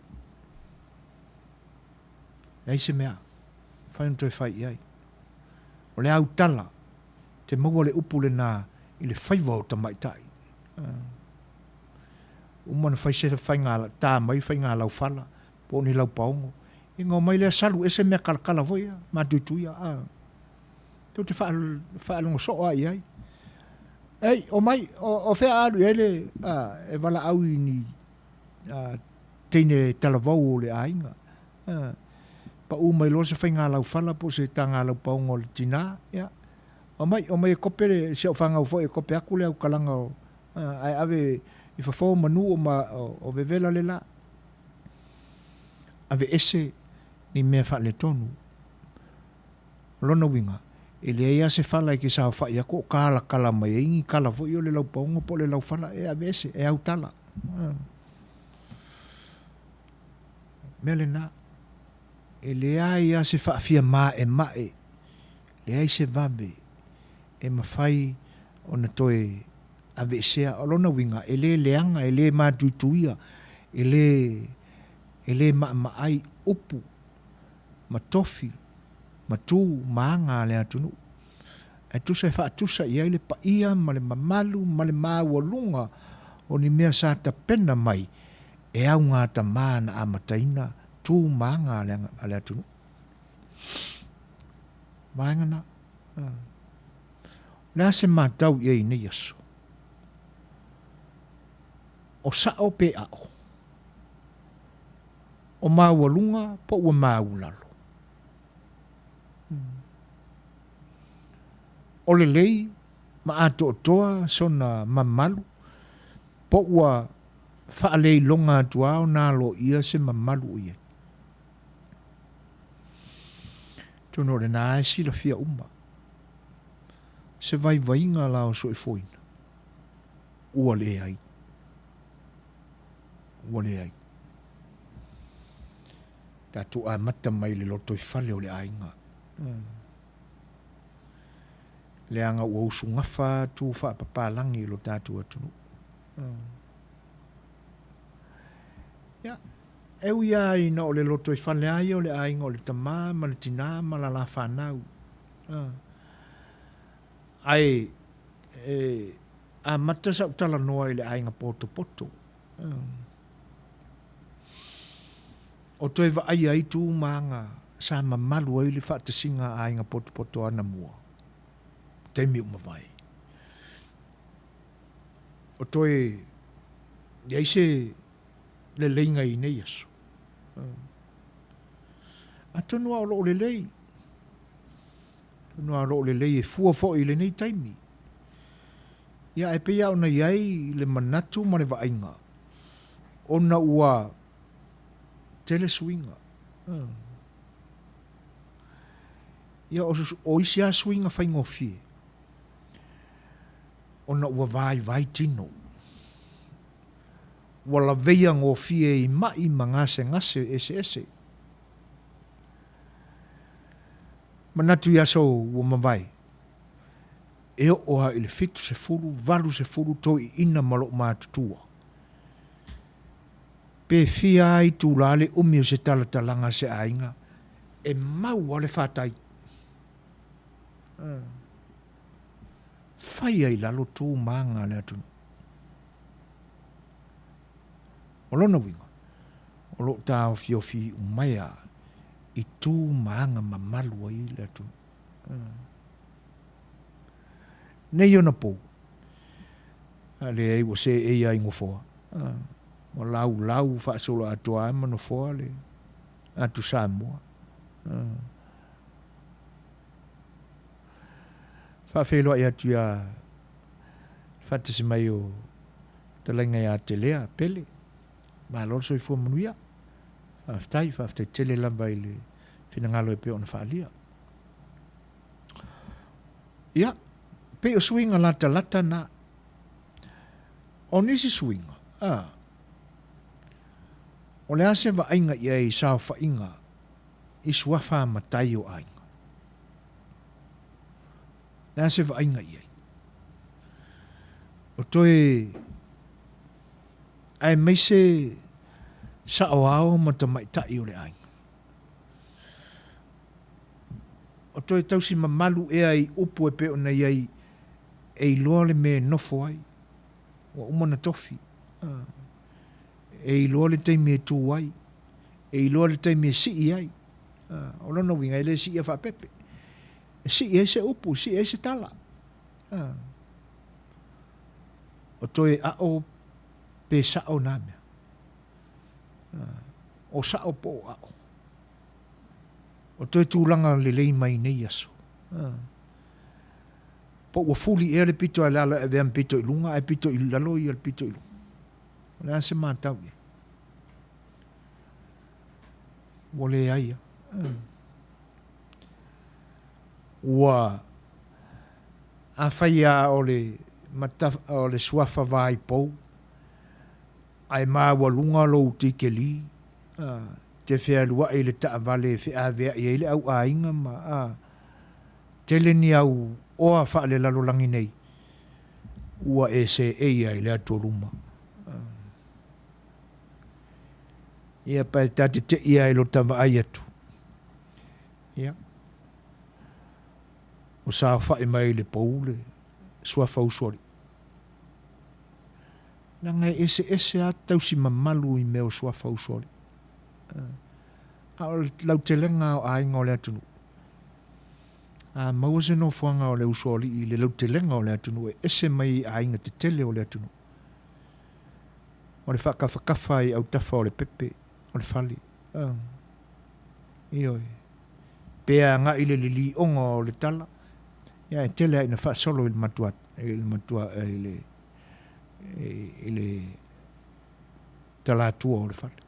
Leai se mea mafai ona toe fai i ai. O le autala, te maua le upu lena i le faiva o tamaitai. Uma ona fai se faiga, ta mai faiga laufala, po o ni laupaogo, ia ona omai lea salu ese mea kalakala foi ia, matuituia. Tou te faalogo soo lava i ai. Ei, omai, o fea a alu i ai le, e valaau i ni teine talavou o le aiga. Pau mai loa se faiga laufala po o se taga laupaogo a le tina, ia, omai, omai e kope le, si au fanau foi e kope atu le aukalaga o, ae ave i fafo manu o, ma, o, o vevela le la. Ave ese ni mea faaletonu. O lona uiga, e leai lava se fala e te saofai atu o kalakala mai ai ni kala foi o le laupaogo po o le laufala e aveese, e autala. Mea lena, e leai lava se faafia maemae, leai se vave e mafai ona toe aveesea. O lona uiga, e le leaga, e le matuituia, e le, e le maamaai upu ma tofi ma tu ma aga a le atunuu. Ae tusa e faatusa i ai le paia ma le mamalu ma le maualuga o ni mea sa tapena mai e augatama na amataina tu ma aga a le atunuu. Vaega na. O le a se matau i ai i nei aso? O sao pe ao? O maualuga po ua maulalo? O lelei ma atoatoa sona mamalu po ua faaleiloga atu lava ona aloaia se mamalu o i ai? Atonu o lena e silafia uma se vaivaiga la o soifuaina ua leai. Ua leai. Tatou amata mai le lotoifale o le aiga. Leaga ua usugafa atu faapapalagi i lo tatou atunuu. Ia, e ui lava ina o le lotoifale lava ia o le aiga o le tama ma le tinā ma la la fanau. Ae e amata sau talanoa i le aiga potopoto. O toe vaaia ai tu ma aga sa mamalu ai le faatasiga a aiga potopoto anamua, taimi ua mavae. O toe i ai se leleiga i nei aso. Atonu lava o lo o lelei, atonu lava o lo o lelei e fua foi i lenei taimi. Ia, ae pei lava ona i ai le manatu ma le vaaiga, ona ua tele suiga. Ia, o isi lava suiga faigofie, ona ua vaivai tino. Ua laveia gofie i maʻi ma gasegase eseese. Manatu i aso ua mavae, e oo lava i le 70, 80 toeaiina ma lou matutua. Pe fia lava itulā le umi o se talatalaga a se aiga, e mau lava le fatai. Fai ai i lalo tu ma aga a le atunuu. O lona uiga, o lo o taofiofi iumaea i tu ma aga mamalu ai le atunuu. Nei ona pou, a leai ua seei lava i nofoa, ua laulau faasoloatoa lava ma nofoa le atu Samoa. Faafeiloai atu ia faatasi mai o talaiga ia Telea Pele. Malo le soifua manuia. Faafetai, faafetai tele lava i le finagalo e pei ona faaalia. Ia, pei o suiga latalata na. O nisi suiga, a, o le a se vaaiga i ai i saofaiga i suafa a matai o aiga? Le a se vaaiga i ai? O toe aemaise saoao ma tamaitai o le aiga. O toe tausi mamalu ea i upu e pei ona i ai e iloa le mea e nofo ai, ua uma ona tofi. E iloa le taimi e tu ai, e iloa le taimi e sii ai. O lona uiga e le siia faapepe. E sii ai se upu, e sii ai se tala. O toe aʻo pe saʻo nā mea. O saʻo po o aʻo. O toe tulaga lelei mai nei aso. Po ua fuli ea le pito a le alo e avea ma pito i luga ae pito i lalo ia le pito i luga. O le a se matau i ai? Ua leai a. Ua afai a o le mata, o le suafa vaai pou, ae maualuga lou tikeli, te fealuai i le taavale e feaveai ai le au aiga ma, a, tele ni au oa faalelalolagi nei, ua e seei ai i le atu o luma. Ia pa e ta te te'i ai lo ta vaai atu. Ia. Ua saofa'i mai i le pou le suafa usoalii. Leaga e eseese lava tausi mamalu i mea o suafa usoalii. A o le lautelega o aiga o le atunuu, a maua se nofoaga o le usoalii i le lautelega o le atunuu e ese mai i aiga tetele o le atunuu, o le faakafakafa i autafa o le pepe o le fale. Ioe. Pe agai i le lilioga o le tala, ia e tele lava ina faasolo i le matua, i le matua, i le, i le talatua o le fale.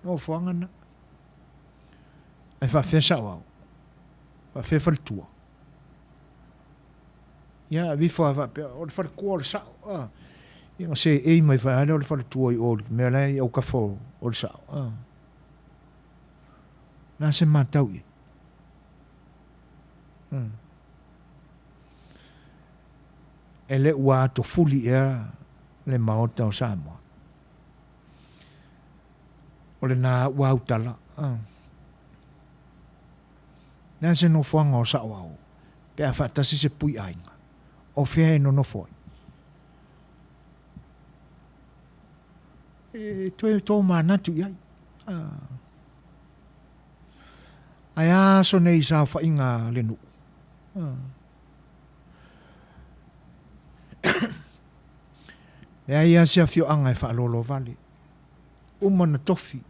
Nofoaga na. Ae faafefea saoao? Faafefea faletua? Ia, ave ifo lava faapea, o le faletua o le sao. Ah. Ia, na seei mai faia lea o le faletua i o, le mea la e i autafa o, o le sao. Ah. Na se matau i ai. Hmm. E le ua atofuli ea le maota o Samoa. O lena ua autala. Ah. Le a se nofoaga o Saoao pe a faatasi se pui aiga? O fea e nonofo ai? E toe tō manatu i ai. Ah. Ae a aso nei i saofaiga a le nuu? Ah. Leai lava se afioaga e faalolo vale. Uma na tofi.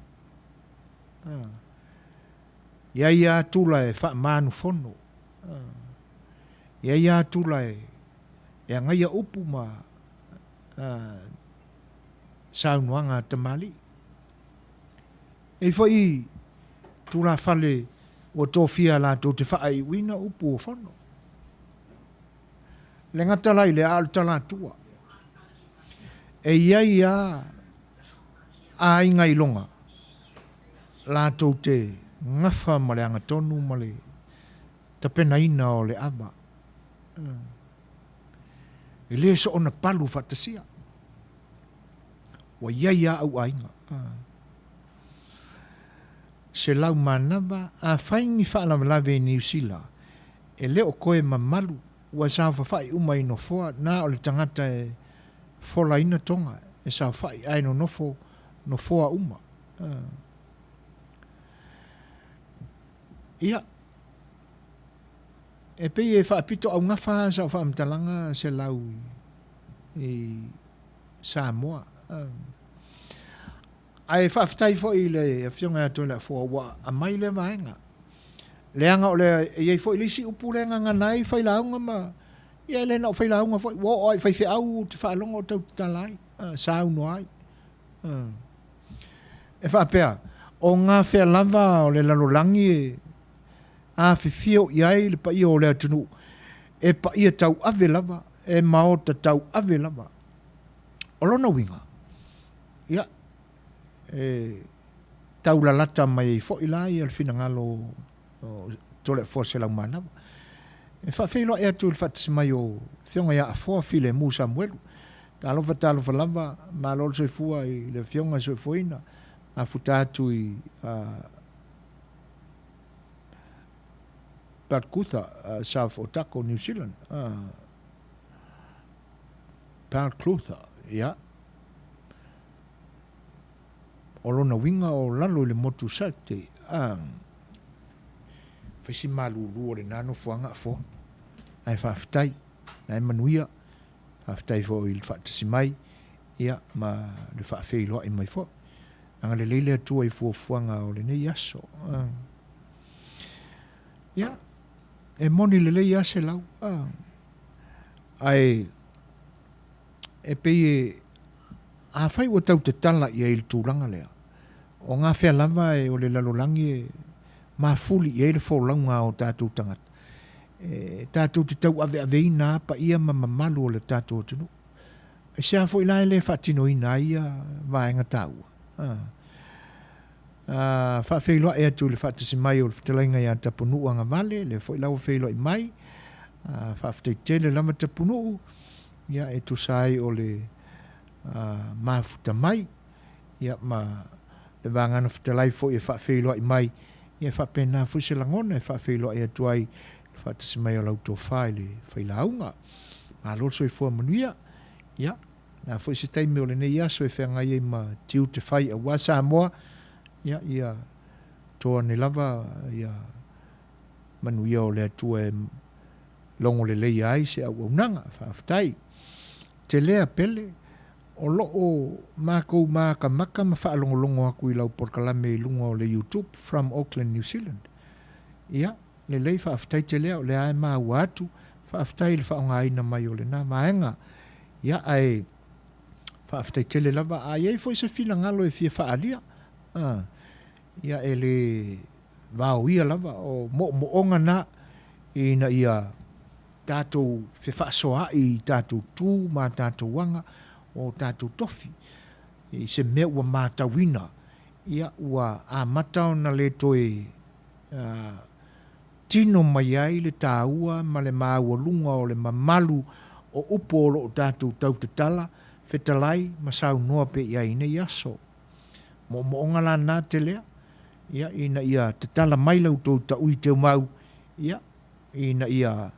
Ah. Iai lava tula e faamanufono. Ah. Iai lava tula e, e agaia upu ma ah, saunoaga a tamalii. E foi tulafale ua tofia latou te faaiuina upu o fono. Le gata la i lea, a o le talatua. E i ai a aiga iloga latou te gafa ma le agatonu ma le tapenaina o le ava. E le soona palu faatasia. Ua i ai a au aiga. 100 manava, afai ni faalavelave i Niu Sila, e le o koe mamalu, ua saofafai uma i nofoa, na o le tagata e folaina toga, e saofai ae nonofo nofoa uma. Ia, e pei e faapito augafa sau faamatalaga 100 i Samoa. Ae faafetai foi i le Afioga ia Toealafoa ua aumai lea vaega. Leaga o le, e i ai foi le isi upu lea e gagana ai failauga ma, ia e le na o failauga foi, ua oo lava i faifeau ou te faalogo o tau tatala ai, saunoa ai. E faapea, O gafea lava o le lalolagi e afifio i ai le paia o le atunuu, e paia tauave lava, e maota tauave lava. O lona uiga, ia, e taulalata mai ai foi la ia le finagalo o Toleafoa Sellaumanawa. E faafeiloai atu i le faatasi mai o Afioga ia Afoa Filemu Samuelu. Talofa talofa lava, malo le soifua i le Afioga e soifuaina, mafuta atu i uh, Balclutha, uh, South Otago, New Zealand. Uh, Balclutha, ia. O lona uiga o lalo i le motu Saute, a fai si malulu o lena nofoaga Afoa. Ae faafetai, na e manuia, faafetai foi i le faatasi mai, ia, ma le faafeiloai mai foi. Agalelei le Atua i fuafuaga o lenei aso. Ia, e moni lelei lava se lau. Ae, e pei e, afai ua tau tatala i ai i le tulaga lea, o gafea lava e o le lalolagi e mafuli i ai le folauga a o tatou tagata, e tatou te tauaveaveina lava paia ma mamalu o le tatou atunuu. Aisea foi la e le faatinoina ai ia vaega taua? A faafeiloai atu i le faatasi mai o le fetalaiga ia Tapunuu Agavale, lea foi la ua feiloai mai. A faafetai tele lava Tapunuu, ia e tusa ai o le mafuta mai, ia ma le vagana fetalai foi e faafeiloai mai, ia e faapena foi se lagona e faafeiloai atu ai le faatasi mai o lau tofa i le failauga. Malo le soifua manuia. Ia, le a foi se taimi o lenei aso e feagai ai ma tiute fai aua Samoa, ia, ia toa ane lava ia manuia o le Atua e logo leleia ai se auaunaga. Faafetai. Telea Pele, o lo o makou makamaka ma faalogologo atu i lau polokalame i luga o le YouTube from Auckland, New Zealand. Ia, Lelei, faafetai tele o lea e maua atu, faafetai i le faaaogaina mai o lena vaega. Ia, ae faafetai tele lava. A i ai foi se finagalo e fia faaalia, a, ia e le vaoia lava o moomooga na ina ia tatou fefaasoaai i tatou tu ma tatou aga o tatou tofi i se mea ua matauina, ia ua amata ona le toe tino mai ai le taua ma le maualuga o le mamalu o upu o lo o tatou tautatala, fetalai ma saunoa pea i ai i nei aso. Moomooga la na telea, ia, ina ia tatala mai la outou taui teumau, ia, ina ia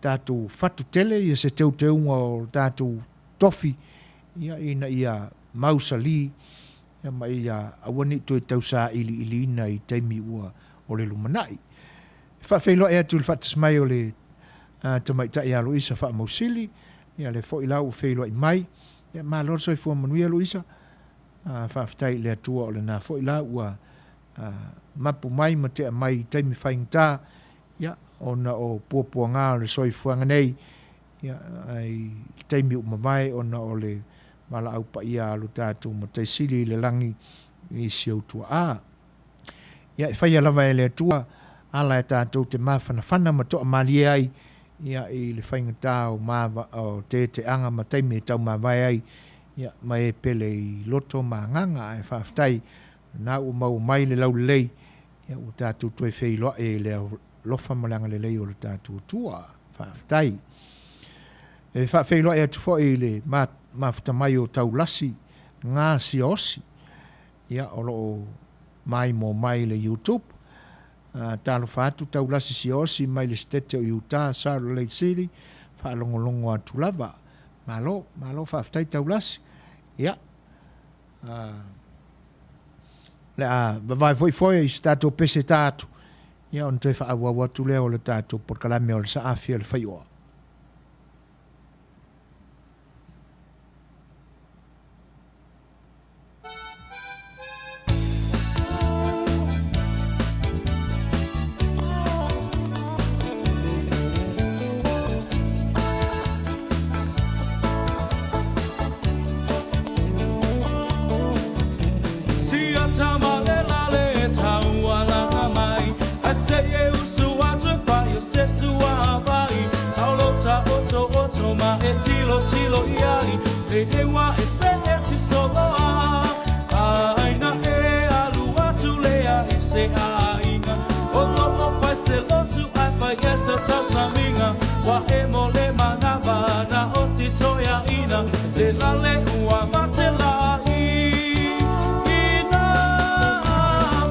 tatou fatu tele ia se teuteuga o tatou tofi, ia, ina ia mausali Ia ma ia aua ne i toe tausailiiliina i taimi ua o le lumanai. E faafeiloai atu i le faatasi mai o le tamaitai ia Luisa Faamausili, ia lea foi la ua feiloai mai. Ia malo le soifua manuia Luisa. Faafetai i le Atua o lena foi la ua mapu mai ma tea mai i taimi faigata, ia ona o puapuaga o le soifuaga nei, Ia, ae i le taimi ua mavae ona o le valaau paia a lo tatou Matai Sili i le lagi i si ou tuaa. Ia, e faia lava e le Atua ala e tatou te mafanafana ma toamalie ai, ia, i le faigata o mava, o teeteaga ma taimi e taumavae ai, ia, ma e pele i loto ma agaga. Ae faafetai, o lena ua maua mai le laulelei, ia, ua tatou toe feiloai i le alofa ma le agalelei o le tatou Atua. Faafetai. E faafeiloai atu foi i le mafuta mai o Taulasi Nga Siaosi, ia, o lo o maimoa mai i le YouTube. Talofa atu Taulasi Siaosi mai le Setete o Utah, Salt Lake City, faalogologo atu lava. Malo, malo faafetai Taulasi. Ia, le a vavae foi foi i se tatou pese ta atu, ia ona toe faaauau atu lea o le tatou polokalame o le Saafi a le Faioa. tilotilo i ai Le ua e se e tisoloa Aina e alu atu lea i se aiga O lo o fai se lotu ai fai e se tausamiga Ua e mo le manava na o si toeaina Le lale ua mate la'i Ina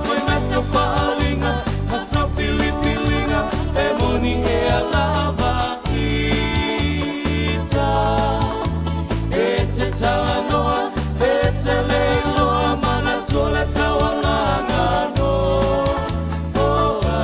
fai mai sau faaaliga ma sau filifiliga E moni ea lava ita E te talanoa e te le iloa Manatua le taualaga no oa.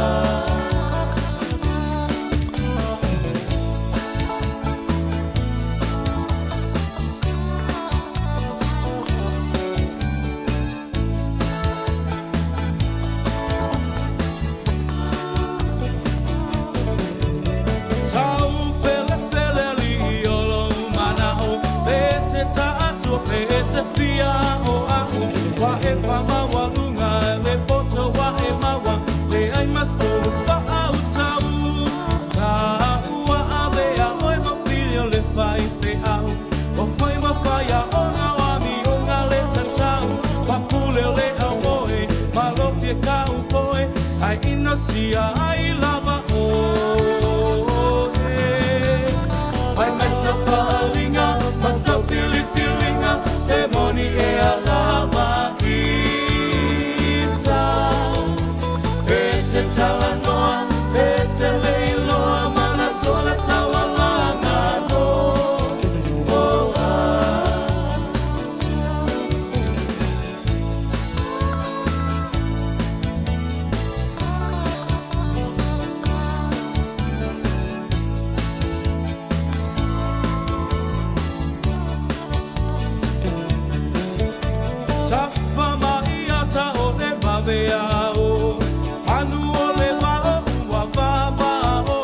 Tau felefele alii o lou manao Pe te taatua pe te fia o a'u Ua e faamaualuga le poto ua e maua Leai ma sou faautau Taua avea oe ma fili o le faifeau O fai ma faiaoga o amioga le tatau Papule o le aumoe malofie kaupoe Ae inosia ai lava oe Mai mai sau faaaliga ma sau filifiliga E moni ea lava ita E te talanoa e te le iloa Manatua le taualaga no oa. Tafa mai ata o le vaveao Anu o le vao ua vavao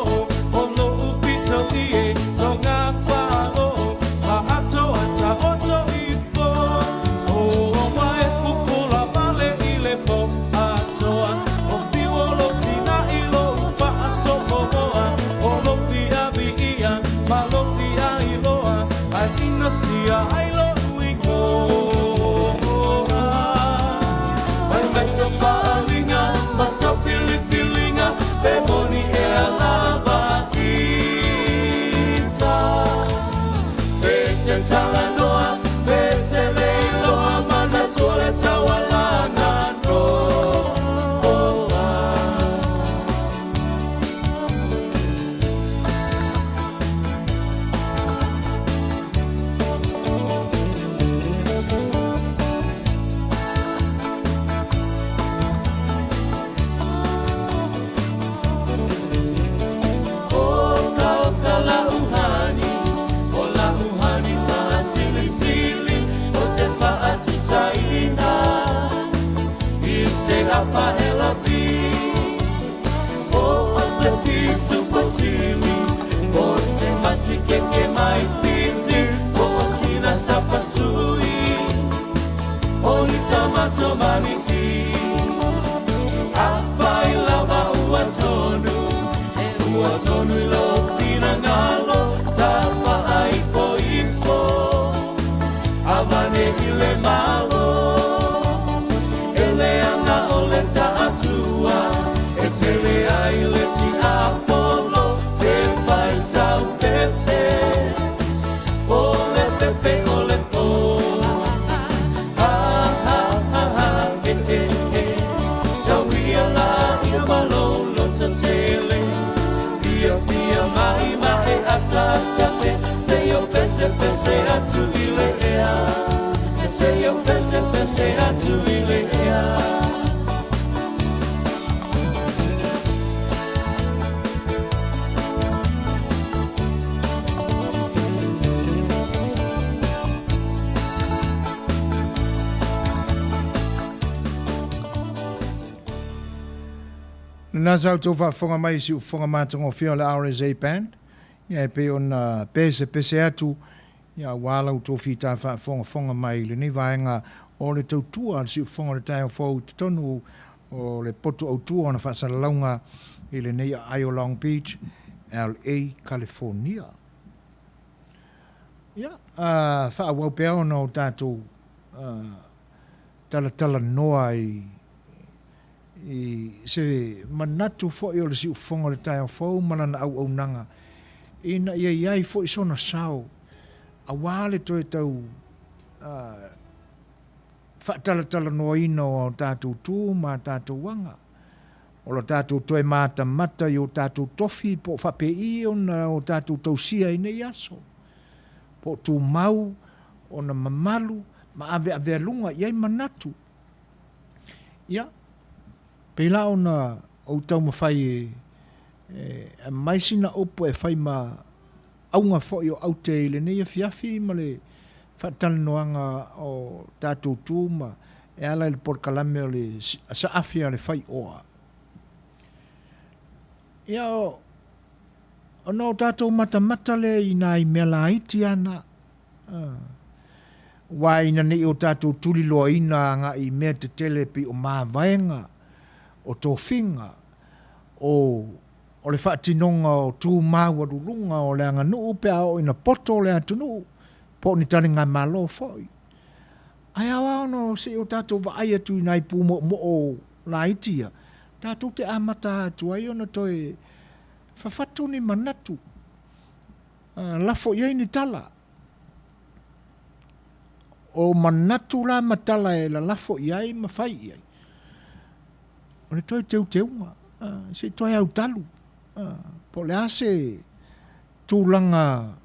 O lou pito i e tonga fao Ma ato a taoto ifo O ua e pupula vale i le po atoa O fiu o lou tina i lou faasopoa O lou fia viia ma lou fia iloa Ae inosia ai lou igoa Mai mai sau faaaliga ma sau filifiliga Pe moni ea lava ita E te talanoa pe te le iloa Manatua le taualaga no oa. Oka oka lau hani, o lau hani faasilisili O te faatusaina i se apa e lapi O o se pisu pasili, o se masikeke mai Fiti O o sina sapasui, o ni tamato maniki Afai lava ua tonu, ua tonu i lou finagalo Tafaaipoipo, avane i le Malo E leaga o le taatua, e tele ai le tiapolo Te fai sau pepe, o le pepe o le po Ha ha ha ha he he he Tau ia la ina ma lou loto tele Fia fia mai mae ata ata Se o pese pese atu i le ea Se o pese pese atu i le ea. Lena sa outou faafofoga mai i siufofoga matagofie o le RSA Band, ia e pei ona pesepese atu, ia aua la outou fita faafogafoga mai i lenei vaega o le tautua a le siufofoga o le taeao fou i totonu o le potu autu o ana faasalalauga i lenei aai o Long Beach, LA, California. Ia, faaauau pea ona o tatou talatalanoa i i se manatu foi o le siufofoga o le taeao fou ma lana auaunaga ina ia i ai foi sona sao aua le toe tau faatalatalanoaina o a tatou tu ma a tatou aga. O lo tatou toe matamata i o tatou tofi po o faapei ona o tatou tausia i nei aso, po o tumau ona mamalu ma aveavealuga i ai manatu. Ia, pei la ona ou taumafai e aumai sina upu e fai ma auga foi o aute i lenei afiafi ma le faatalanoaga o tatou tu ma e ala i le polokalame o le saafi a le faioa. Ia, ona o tatou matamata lea i nai mea laiti lava na. Aua ina ne i o tatou tuliloaina agai i mea tetele e pei o mavaega, o tofiga, o o le faatinoga o tu maualuluga o le aganuu pe a oo ina poto le atunuu po o ni taligamalo foi. Ae ao lava ona se i o tatou vaai atu i nai pumoomoo laiti ia, tatou te amata atu ai ona toe fafatu ni manatu, lafo i ai ni tala. O manatu la ma tala e lalafo i ai ma fai i ai, o le toe teuteuga, se i toe autalu, po o le a se tulaga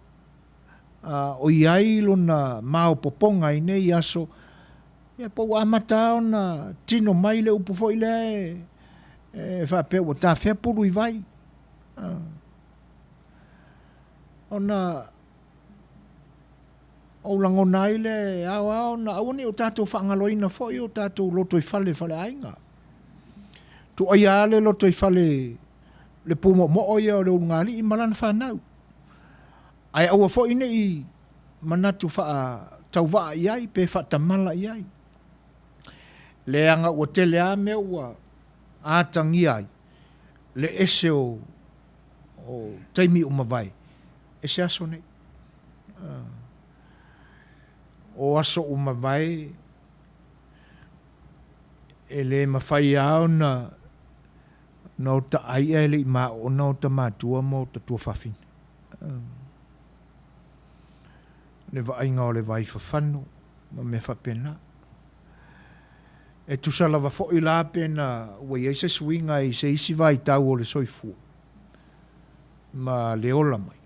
o i ai lona maopoopoga i nei aso, ia po ua amata lava ona tino mai le upu foi lea e faapea ua tafea pulu i vai. Ona ou lagona ai lea e ao lava ona aua ne i o tatou faagaloina foi o tatou lotoifale faleaiga. Tuaia lava le lotoifale le pumoomoo ia o le ulugalii ma lana fanau. Ae aua foi ne i manatu faatauvaa i ai pe faatamala i ai. Leaga ua tele lava mea ua atagia ai le ese o taimi ua mavae, ese aso nei. O aso ua mavae e le mafai lava ona na ota ai ae le i maona ota matua ma ota tuafafine. Le vaaiga o le vai fafano ma mea faapena. E tusa lava foi la pe na ua i ai se suiga i se isi vaitau o le soifua ma le ola mai.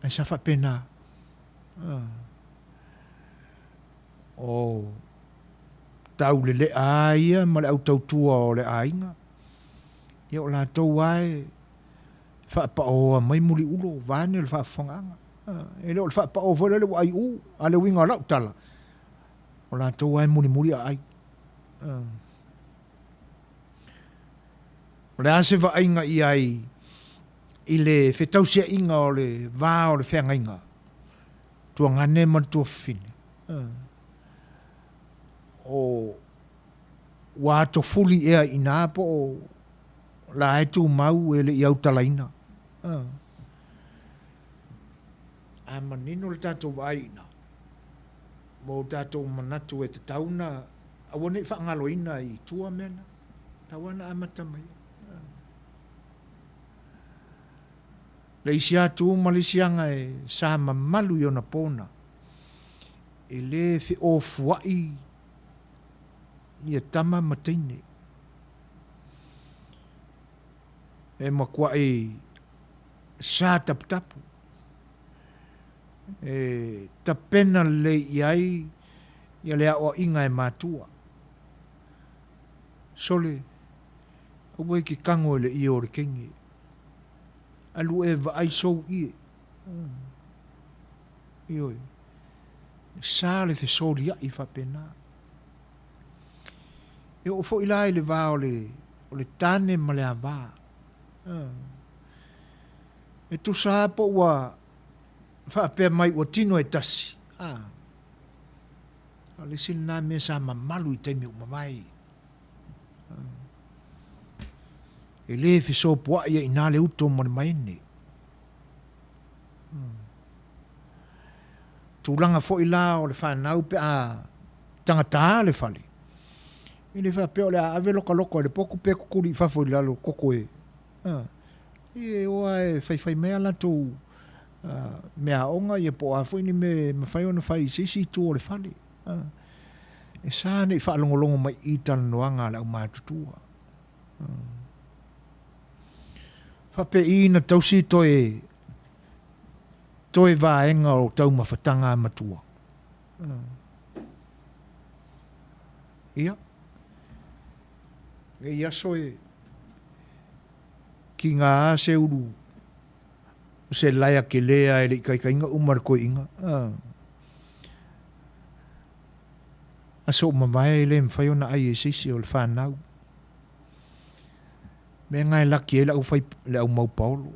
Ae sa faapena. O taulelea lava ia ma le au tautua o le aiga, ia o latou lava e faapaoa mai muliulo vaeane le faafofogaaga. E le o le faapao foi lele ua aiu, a o le uiga o lau tala, o latou lava e mulimuli aai. O le a se vaaiga i ai i le fetausiaiga o le va o le feagaiga, tuagane ma le tuafafine? O ua atofuli ea i ina po o la e tumau e le i autalaina? A manino le tatou vaai i ina, ma o tatou manatu e tatau ona aua ne i faagaloina i tua mea na, tatau lava ona amata mai ai. Le isi atu ma le isi aga e sa mamalu i ona pona, e le feofua'i ia tama ma teine. E matua'i sa taputapu, e tapena lelei i ai ia le aoaiga e matua. Sole, aua e te tago i le ie o le teine. Alu e vaai sou ie. Ioe. Sa le fesoliai faapena. E oo foi la i le va o le, o le tane ma le ava. E tusa lava po ua faapea mai ua tino e tasi. A o le isi lena mea sa mamalu i taimi ua mavae. E le fesopoai ai i ina le uto ma le maene. Tulaga foi la o le fanau pe a tagata le fale, e le faapea o le a ave lokaloko e le potu pe tutuli i fafo i lalo koko e. E o lava e faifai mai a latou meaaoga ia po o a foi ni mea e mafai ona fai i se isi itu o le fale. E sa ne i faalogologo mai i i talanoaga a le aumatutua. Faapei na tausi toe toe vaega o taumafataga a matua. Ia, nei aso e kiga a se ulu se laea kele a e le i kaikaina uma le koiina. Aso uma mavae e le mafai ona ai e se isi o le fanau. Mea na e laki ai le aufai le aumau paolo.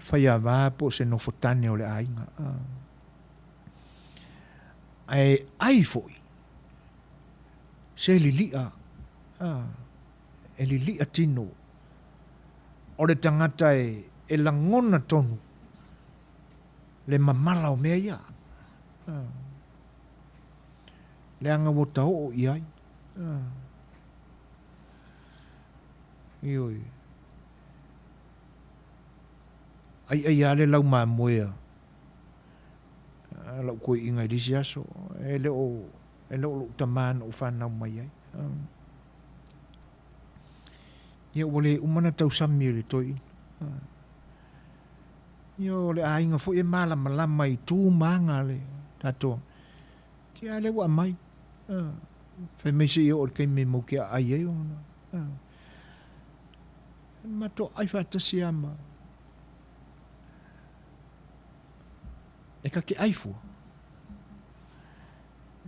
Faiava po o se nofotane o le aiga. Ae ai foi se lilia, e lilia tino o le tagata e lagona tonu le mamala o mea ia. Leaga ua taoo i ai. Ioe. Aiai lava le laumamoe a lau toeaina i le isi aso, e le o e le o lou tama na ou fanau mai ai. Ia ua le uma ona tausami e le toeaina. Ia o le aiga foi e malamalama i tu ma aga a le tatou. Kia lea ua aumai. Fai mai se i oo i le taimi e mau te aai ai ona. Matou ai faatasi lava ma e ta te ai fua.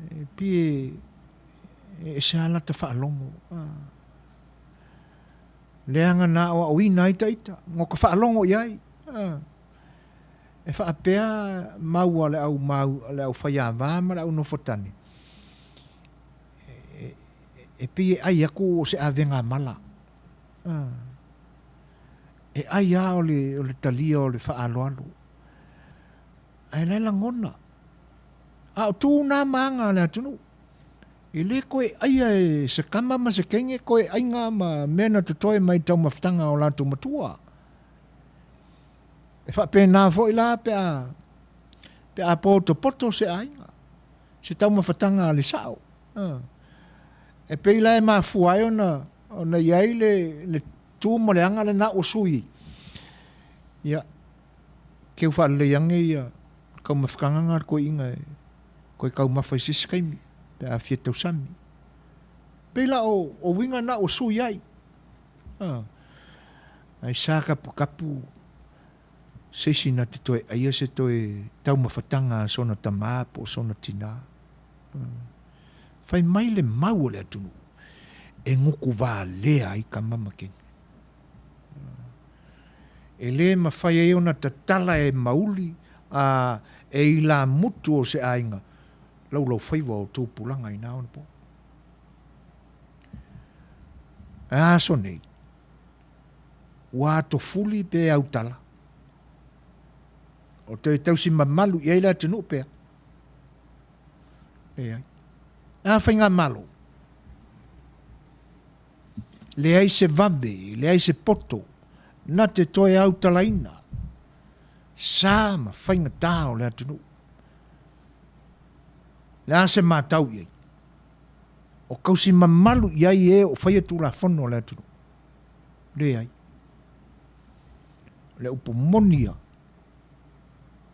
E pi e ese lava lata faalogo. Leaga na aoaoina ai taita, no ka faalogo i ai. E faapea mau a le au mau le au faiava ma le au nofotane, e pei e ai aku o se avega mala. E ai lava o le, o le talia o le faaaloalo. Ae la e lagona. A o tu nā ma aga a le atunuu. E le koe aia e se kama ma se kenge koe aiga ma mea na totoe mai taumafataga o latou matua. E faapena foi la pe a, pe a potopoto se aiga, se taumafataga a le sao. E pei la e mafua ai ona, ona i ai le, le tu ma le aga lena ua sui. Ia, keu faalelei ane ia taumafataga na a le toeaina e toe taumafa i se isi taimi pe a fia tausami. Pei la o, o uiga na ua sui ai. Ae sa kaputapu se isi na te toe aia se toe taumafataga a sona tamā po o sona tinā. Fai mai le mau o le atunuu e gukuvālea ai tama ma teine. E lē mafai ai ona tatala e mauli a e ilamutu o se aiga laulaufaiva o tupulaga i na onapo. Ae a aso nei, ua atofuli pe autala. O toe tausi mamalu i ai le atunuu pea. Leai. E a faigamalo? Leai se vave, leai se poto, na te toe autalaina sa ma faigatā o le atunuu. Le a se matau i ai? O kausi mamalu i ai e o faia tulafono a le atunuu. Leai. O le upu moni ia,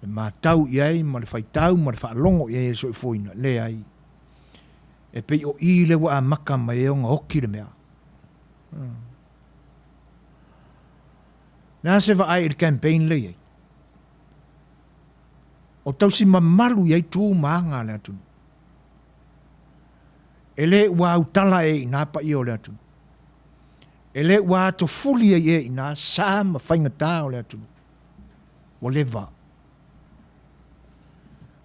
le matau i ai ma le faitau ma le faalogo i ai e le soifuaina, leai. E pei o i le ua amata mai ai ona oti le mea. Le a se vaai i le campaign lea i ai? O tausi mamalu i ai tu ma aga a le atunuu. E le ua autala e i nā paia o le atunuu. E le ua atofuli ai e i nā sa ma faigatā o le atunuu. Ua leva.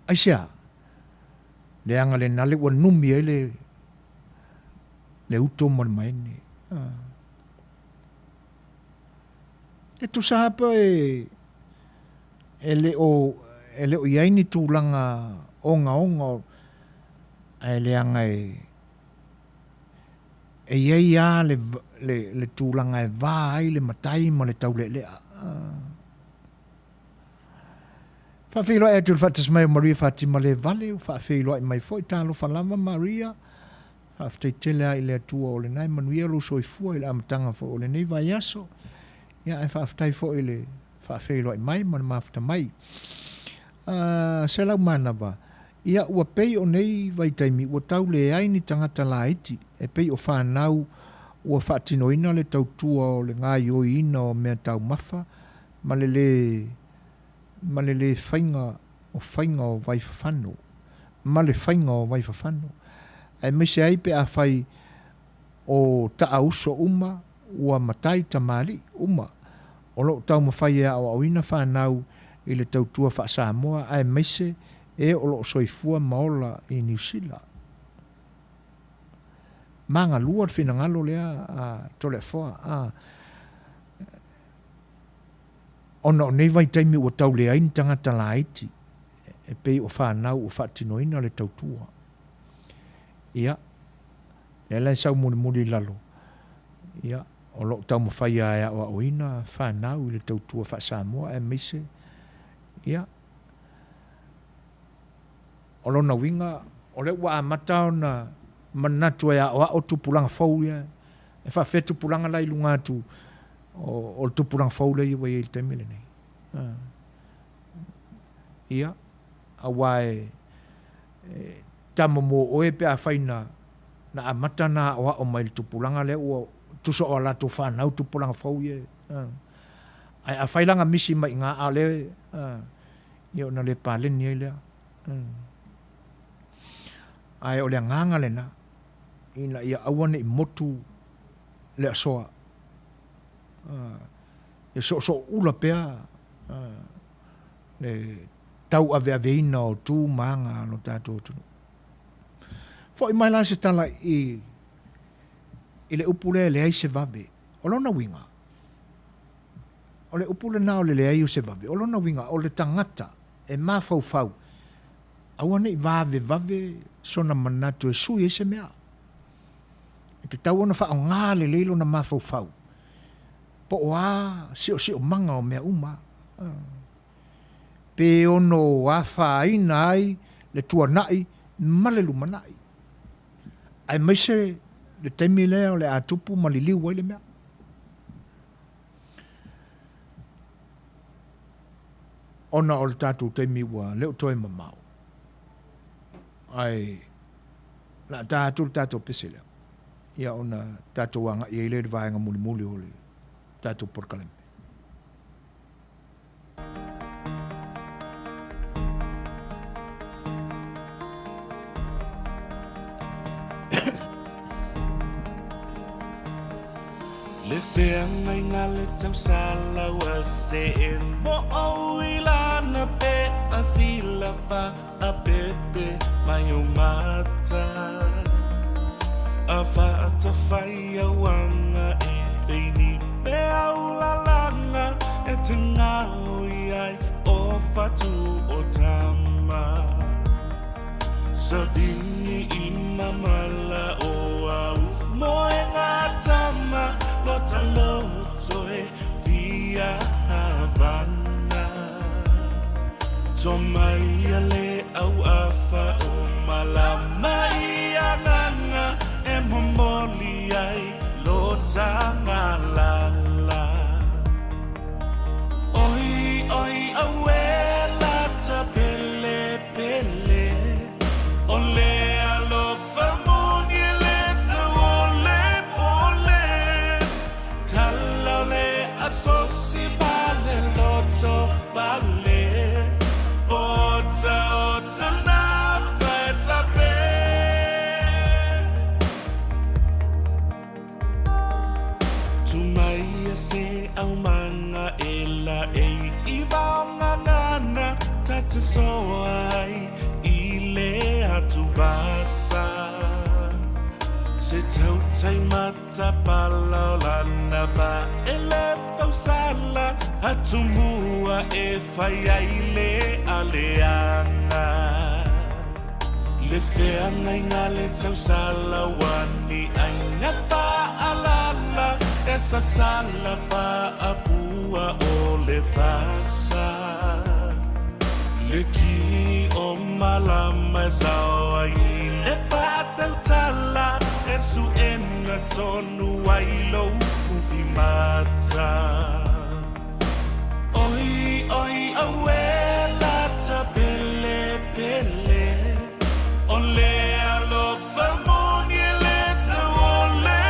Aisea? Leaga lena le ua numi ai le, le uto ma le maene. Ah. E tusa hapa e, e le o, e le o i ai ni tulaga ogaoga ae leaga e e i ai lava le, le, le tulaga e va ai le matai ma le taulealea. Faafeiloai atu i le faatasi mai o Maria Fatima le vale, ua faafeiloai mai foi, talofa lava Maria, faafetai tele lava i le Atua o lena e manuia lou soifua i le amataga foi o lenei vaiaso, ia ae faafetai foi i le faafeiloai mai ma le mafuta mai. Selau manava, ia ua pei o nei vaitaimi ua tau leai ni tagata laiti e pei o fanau ua faatinoina le tautua o le gaioiina o mea taumafa ma le lē ma le lē faiga o faiga o vaifafano ma le faiga o vaifafano, aemaise ai pe afai o taauso uma ua matai tamalii uma o lo o taumafai e aoaoina fanau i le tautua faa-Samoa aemaise e o lo o soifua ma ola i Niu Sila. Magalua le finagalo lea a Toleafoa, a ona o nei vaitaimi ua tau leai ni tagata laiti e pei o fanau ua faatinoina le tautua. Ia, lea la e sau mulimuli i lalo, ia, o lo o taumafai lava e aoaoina fanau i le tautua faa-Samoa aemaise, ia, o lona uiga, o lea ua amata ona manatu e aoao tupulaga fou ia, e faafefea tupulaga la i luga atu o le tupulaga fou lea ua i ai i le taimi lenei. Ia, aua e tama mo oe pe afai na na amata na aoao mai le tupulaga lea ua tusa o a latou fanau tupulaga fou ia. Ae afai la na misi mai i ina a o lea ia ona le paleni ai lea. Ae o le agaga lena ina ia aua ne i motu le asoa. Ia soosooula pea le tauaveaveina o tu ma aga a lo tatou atunuu. Foi mai la se tala i i le upu lea e leai se vave. O lona uiga, o le upu lena o le leai o se vave, o lona uiga o le tagata e mafaufau, aua ne i vavevave sona manatu e sui ai se mea. E tatau ona faaaoga lelei lona mafaufau po o a siosiomaga o mea uma. Pe ono afaina ai le tuanai ma le lumanai, aemaise le taimi lea o le a tupu ma liliu ai le mea. Ona o le tatou taimi ua le o toe mamao, ae o le a ta atu le tatou pese lea, ia ona tatou agai ai lea i le vaega mulimuli o le tatou polokalame. Le feagaiga le tausala ua see mo ou i lana pe a silafa a pepe mai o mata a faatafai auanga e peini pe au lalanga e te ngao i ai o fatu o tama Savini i mamala o au moe ngā tama lo taloto e via havana To mai a le au afa o malama i anganga e momoli ai lo tangalala Oi oi aue lata pele pele O le alofa moni e le tau o le pole Tala o le asosi ma le loto vale Ota ota na tae tafe Tu mai a se au manga e la e i vaonga ngana ta te soa ai i le atu vasa. Se tautai matapala o lana pa e le fausala Atumua e fai ai le aleaga Le feagaiga le tausala ua ni aiga faalala E sasala faapua o le fasa Le ki o malama e sao ai le faatautala E suena tonu ai lou ufimata Oi oi aue lata pele pele O le alofa moni e le tau ole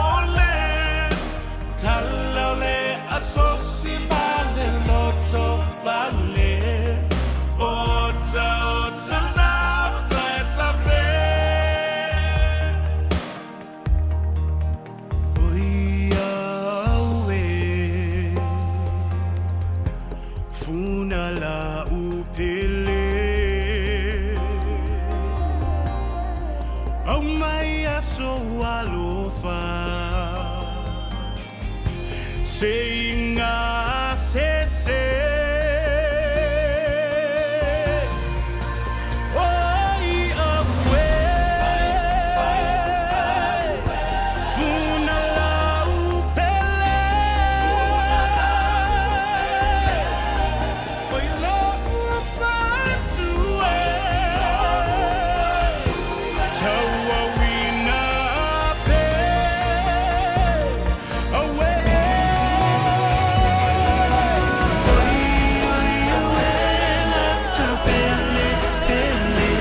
ole Tala o le asosi ma le loto vale Ota ota na ota e tafe Oi au e Funa la upele Au mai aso alofa Se inga se se Oi au e Funa lau pele Oi lo'u fatu e Tauauina pe Aue Oi oi aue lata pele pele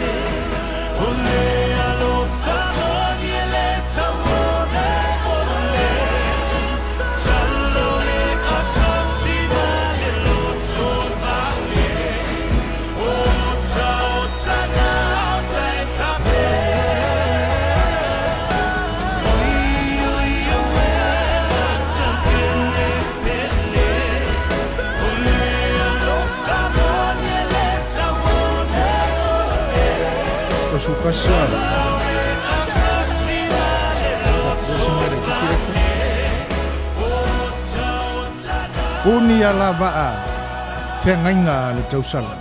O le alofa moni e le tau ole ole Tala o le asosi ma le loto vale Ota ota na ota e tafe Oi oi aue lata pele pele O le alofa moni e le tau ole ole Kasukasa. Asosi ma le loto vale Ota ota na Puni a la vaa feagaiga a le tausala.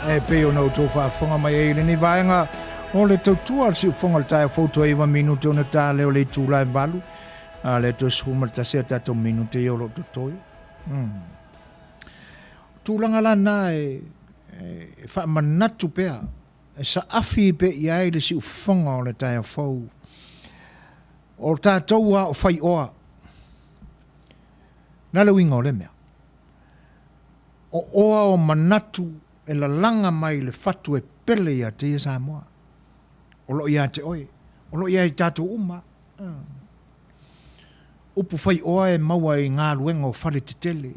E pei ona outou faafofoga mai ai i lenei vaega o le tautua a le siufofoga o le taeao fou toe 9 minute ona ta lea o le itula e 8, a lea toe 11 a tatou minute ia o lo o totoe. O tulaga la na e faamanatu pea, e saafi pea i ai le siufofoga o le taeao fou. O tatou a o faioa, na le uiga o lea mea. O oa o manatu e lalaga mai i le fatu e pele ia te ia Samoa. O lo o ia te oe, o lo o ia i tatou uma. Upu fai oa e maua i galuega o fale tetele.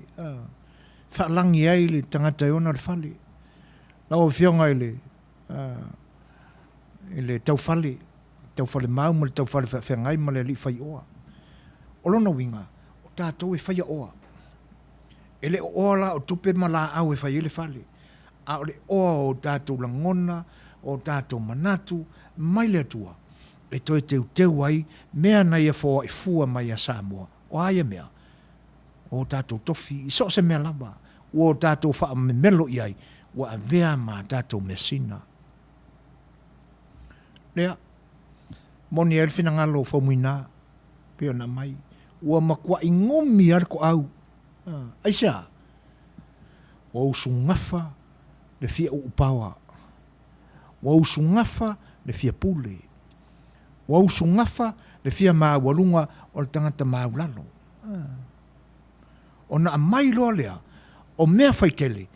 Faalagi ai le tagata e ona le fale. Lau Afioga i le i le taufale, taufale mau ma le taufale faafeagai ma le alii fai oa. O lona uiga, o tatou e faia oa. E le o oa la o tupe ma laau e fai ai le fale, a o le oa o tatou lagona, o tatou manatu mai le Atua e toe teuteu ai mea na ia foai fua mai ia Samoa. O a ia mea? O tatou tofi i so o se mea lava ua o tatou faamemelo i ai, ua avea ma a tatou measina. Lea, moni ai le finagalo o Faumuina, pei ona aumai, ua matuai gumi lava le toau. Aisea? Ua usugafa le fia uupaoa. Ua usugafa le fia pule. Ua usugafa le fia maualuga o le tagata maulalo. Ona aumai loa lea o mea faitele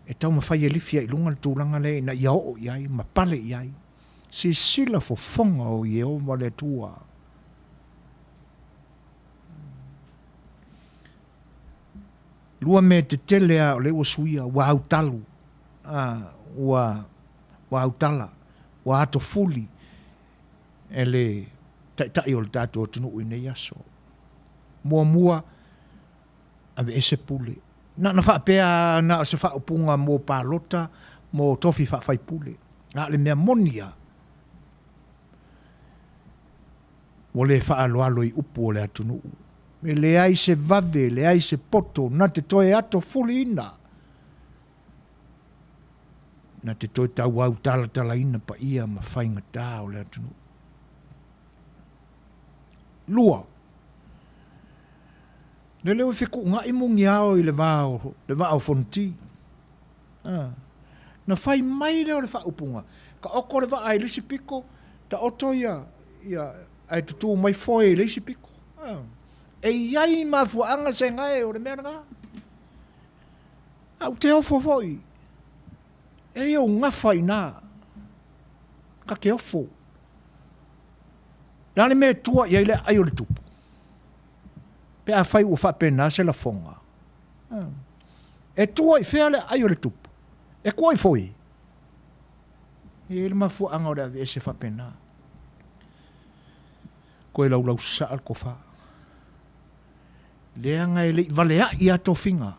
e taumafai e lifi ai i luga le tulaga lea ina ia oo i ai ma pale i ai. Silasila fofoga o Ieova le Atua. Lua mea tetele lava o lea ua suia, ua autalu, ua autala, ua atofuli e le Taitai o le tatou atunuu i nei aso. Muamua, aveese pule. Na ona faapea na o se faaupuga mo palota, mo tofi faafaipule. A o le mea moni lava, Ua le faaaloalo i upu o le atunuu. E leai se vave, leai se poto na te toe atofuliina, na te toe tauautalatalaina paia ma faigata o le atunuu. Lua, lele ua fetuunai muniao i le va o le vaa o Fonoti. Ah. Na fai mai lea o le faaupuga, taoto le vaa i le isi pito, taoto ia, ia, ae tutū mai foe i le isi pito. Ah. E i ai mafuaaga segae o le mea lena. A ou te ofo foi, e i ou gafa i ina, ta te ofo. Le a le mea e tua i ai le aai o le tupu? Pe afai ua faapena se lafoga. E tua i fea le aai o le tupu? E tua i foe? E i ai le mafuaaga o le aveese faapena. Koe laulausasaa le tofa. Leaga e le i valeai a tofiga.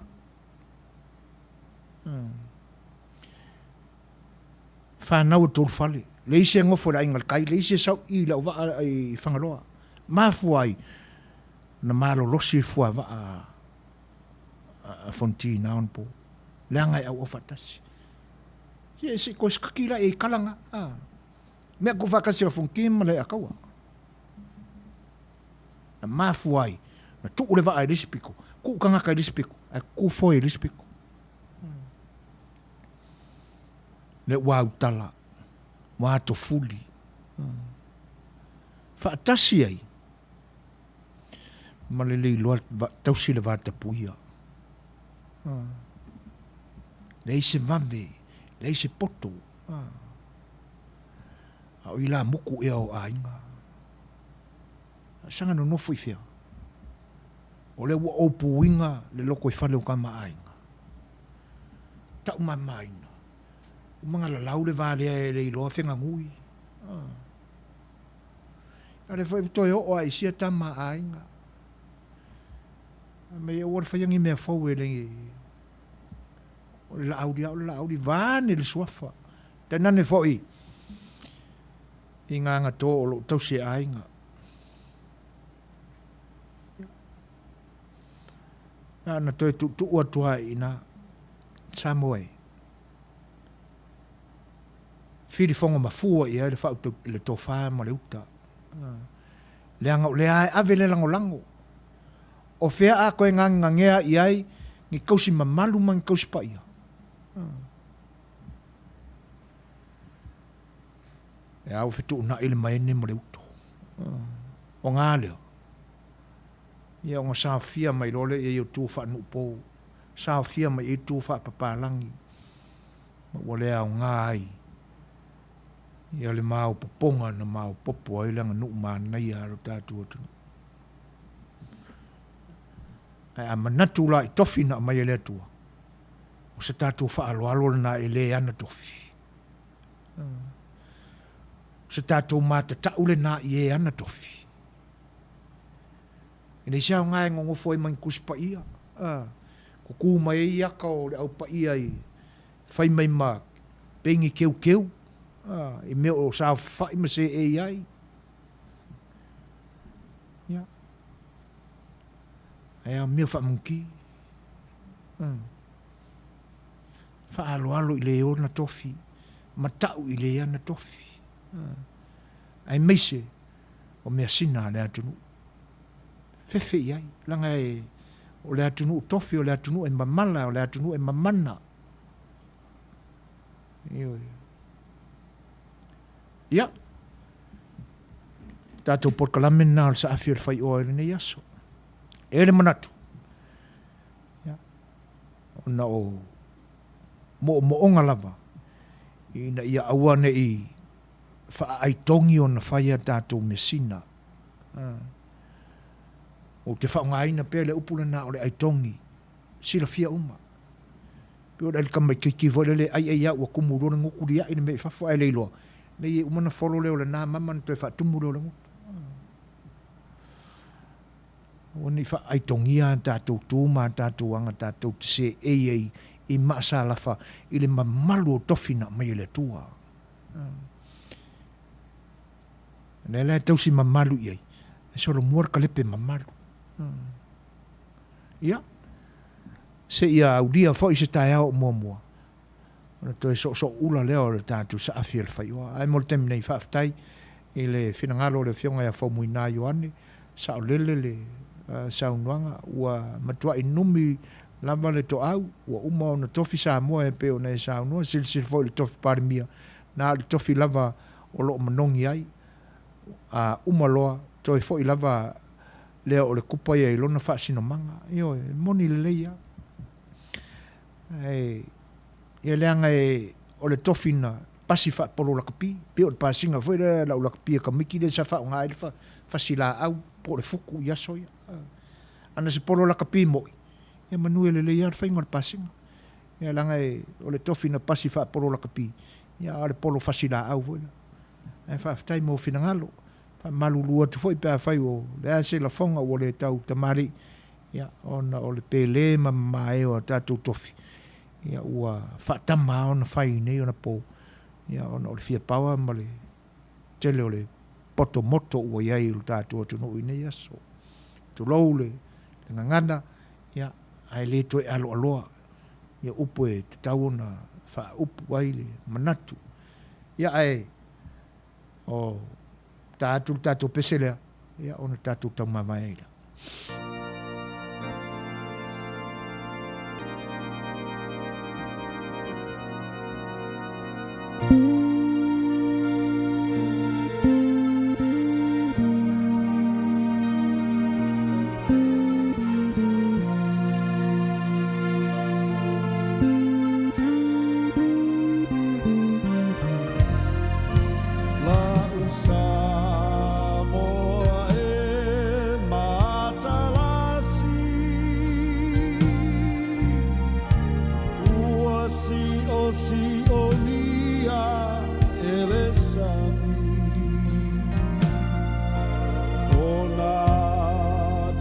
Fanau e tolufale, le isi e nofo i le aiga i le tai, le isi e sau i lau vaa i Fagaloa. Mafua ai na malolosi le fuavaa a Fonoti i na onapo. Leaga e auau faatasi. Se se koe sakaki la e i kalanga. Ah. Mea ku faatasi a Fonoti ma le akaua. Na mafua ai na tuu le vaa i le isi pito, tuu tagata i le isi pito, ae tutu foe i le isi pito. Le ua autala, ua atofuli. Faatasi ai ma le le iloa tausi le vatapuia. Leai se vave, leai se poto. A o ilamutu ea o aiga. Saga nonofo i fea? O lea ua ou puiga le lotoifale o tama aiga. Taumamaina. Ua magalalau le va lea e le iloa feganui. Ah. A lea foi ua toe oo lava i sia tama a aiga. Fai mai aua le faia ni mea fou e le o le Laauli lava o le Laauli vaeane le suafa. Tainane foi i gagato o lo o tausi e aiga. Na ona toe tuutuu atu lava i ina, Samoa e, filifogo mafua i ai le faautau, le tofa ma le uta. Leaga o lea e ave le lagolago. O fea a toe gagegagea i ai ni tausi mamalu ma ni tausi paia? E a ua fetuunai le maene ma le uto. O ngā lea. Ia ona saofia mai loa lea i ai o tu faanuupou, saofia mai i tu faapapalangi, ma ua le aoga ai ia le maopopoga na maopopo ai le aganuu manaia a lo tatou atunuu. Ae a manatu la i tofi na aumai e le Atua, o se tatou faaaloalo lena e le ana tofi. O se tatou matatau lena i e ana tofi. E leai se aoga e nonofo ai ma ni Tusi Paia, tutū mai ai ata o le Au Paia i fai mai ma peini keukeu i mea o saofafai ma seei ai. Ia. Ae a mea faamanuki. Faaaloalo i le ona tofi, matau i le ana tofi. Aemaise o measina a le atunuu. Fefe i ai, leaga e, o le atunuu tofi, o le atunuu e mamala, o le atunuu e mamana. Ioe. Ia, tatou polokalame lena o le saafi o le faioa i lenei aso. E le manatu, ia, ona o moomooga lava, ina ia aua ne i faaaitogi ona fai a tatou measina. Ou te faaaogaina pea le upu lena o le aitogi, silafia uma. Pei o le tamaitiiti foi lele e aiai lava ua tumu loa le gutu liai le mea i fafo ae le iloa, nei e uma ona folo lea o lena mama ona toe faatumu lea o le gutu. Aua ne i faaaitogia a tatou tu ma a tatou aga tatou te seei ai i maasalafa i le mamalu o tofi na aumai e le Atua. O lea la e tausi mamalu i ai. E solomua le kalepe mamalu. Ia, seia aulia foi se taeao o muamua, ona toe soosooula lea o le tatou saafi e le faioa. Ae mo le taimi nei, faafetai i le finagalo o le Afioga ia Faumuina Ioane, saolele le saunoaga, ua matuai numi lava le toau, ua uma ona tofi Samoa e pei ona e saunoa, silasila foi i le tofi Palemia, na o le tofi lava o lo o manogi ai, a uma loa, toe foi lava lea o le kupa ia i lona faasinomaga. Ioe, e moni lelei lava. Ae, ia leaga e, o le tofi na pasi faapolo lakapi, pei o le pasiga foi lea lau lakapi a Kamiki lea sa faaaoga ai le fasi laau po o le fuku i aso ia. Ana se polo lakapi moi, ia manu e lelei lava le faiga o le pasiga. Ia leaga e, o le tofi na pasi faapolo lakapi, ia a o le polo fasi laau foi lea. Ae faafetai mo finagalo. Faamalulu atu foi pe afai o le a se lafoga ua le tau tamalii, ia, ona o le pele ma mamae o a tatou tofi, ia, ua faatama lava ona fai i nei ona po, ia, ona o le fia paoa ma le tele o le poto moto ua i ai i lo tatou atunuu i nei aso. Tulou le gagana, ia, ae le toe aloaloa ia upu e tatau ona faaupu ai le manatu. Ia, ae o ta atu le tatou pese lea, ia, ona tatou taumavae ai lea.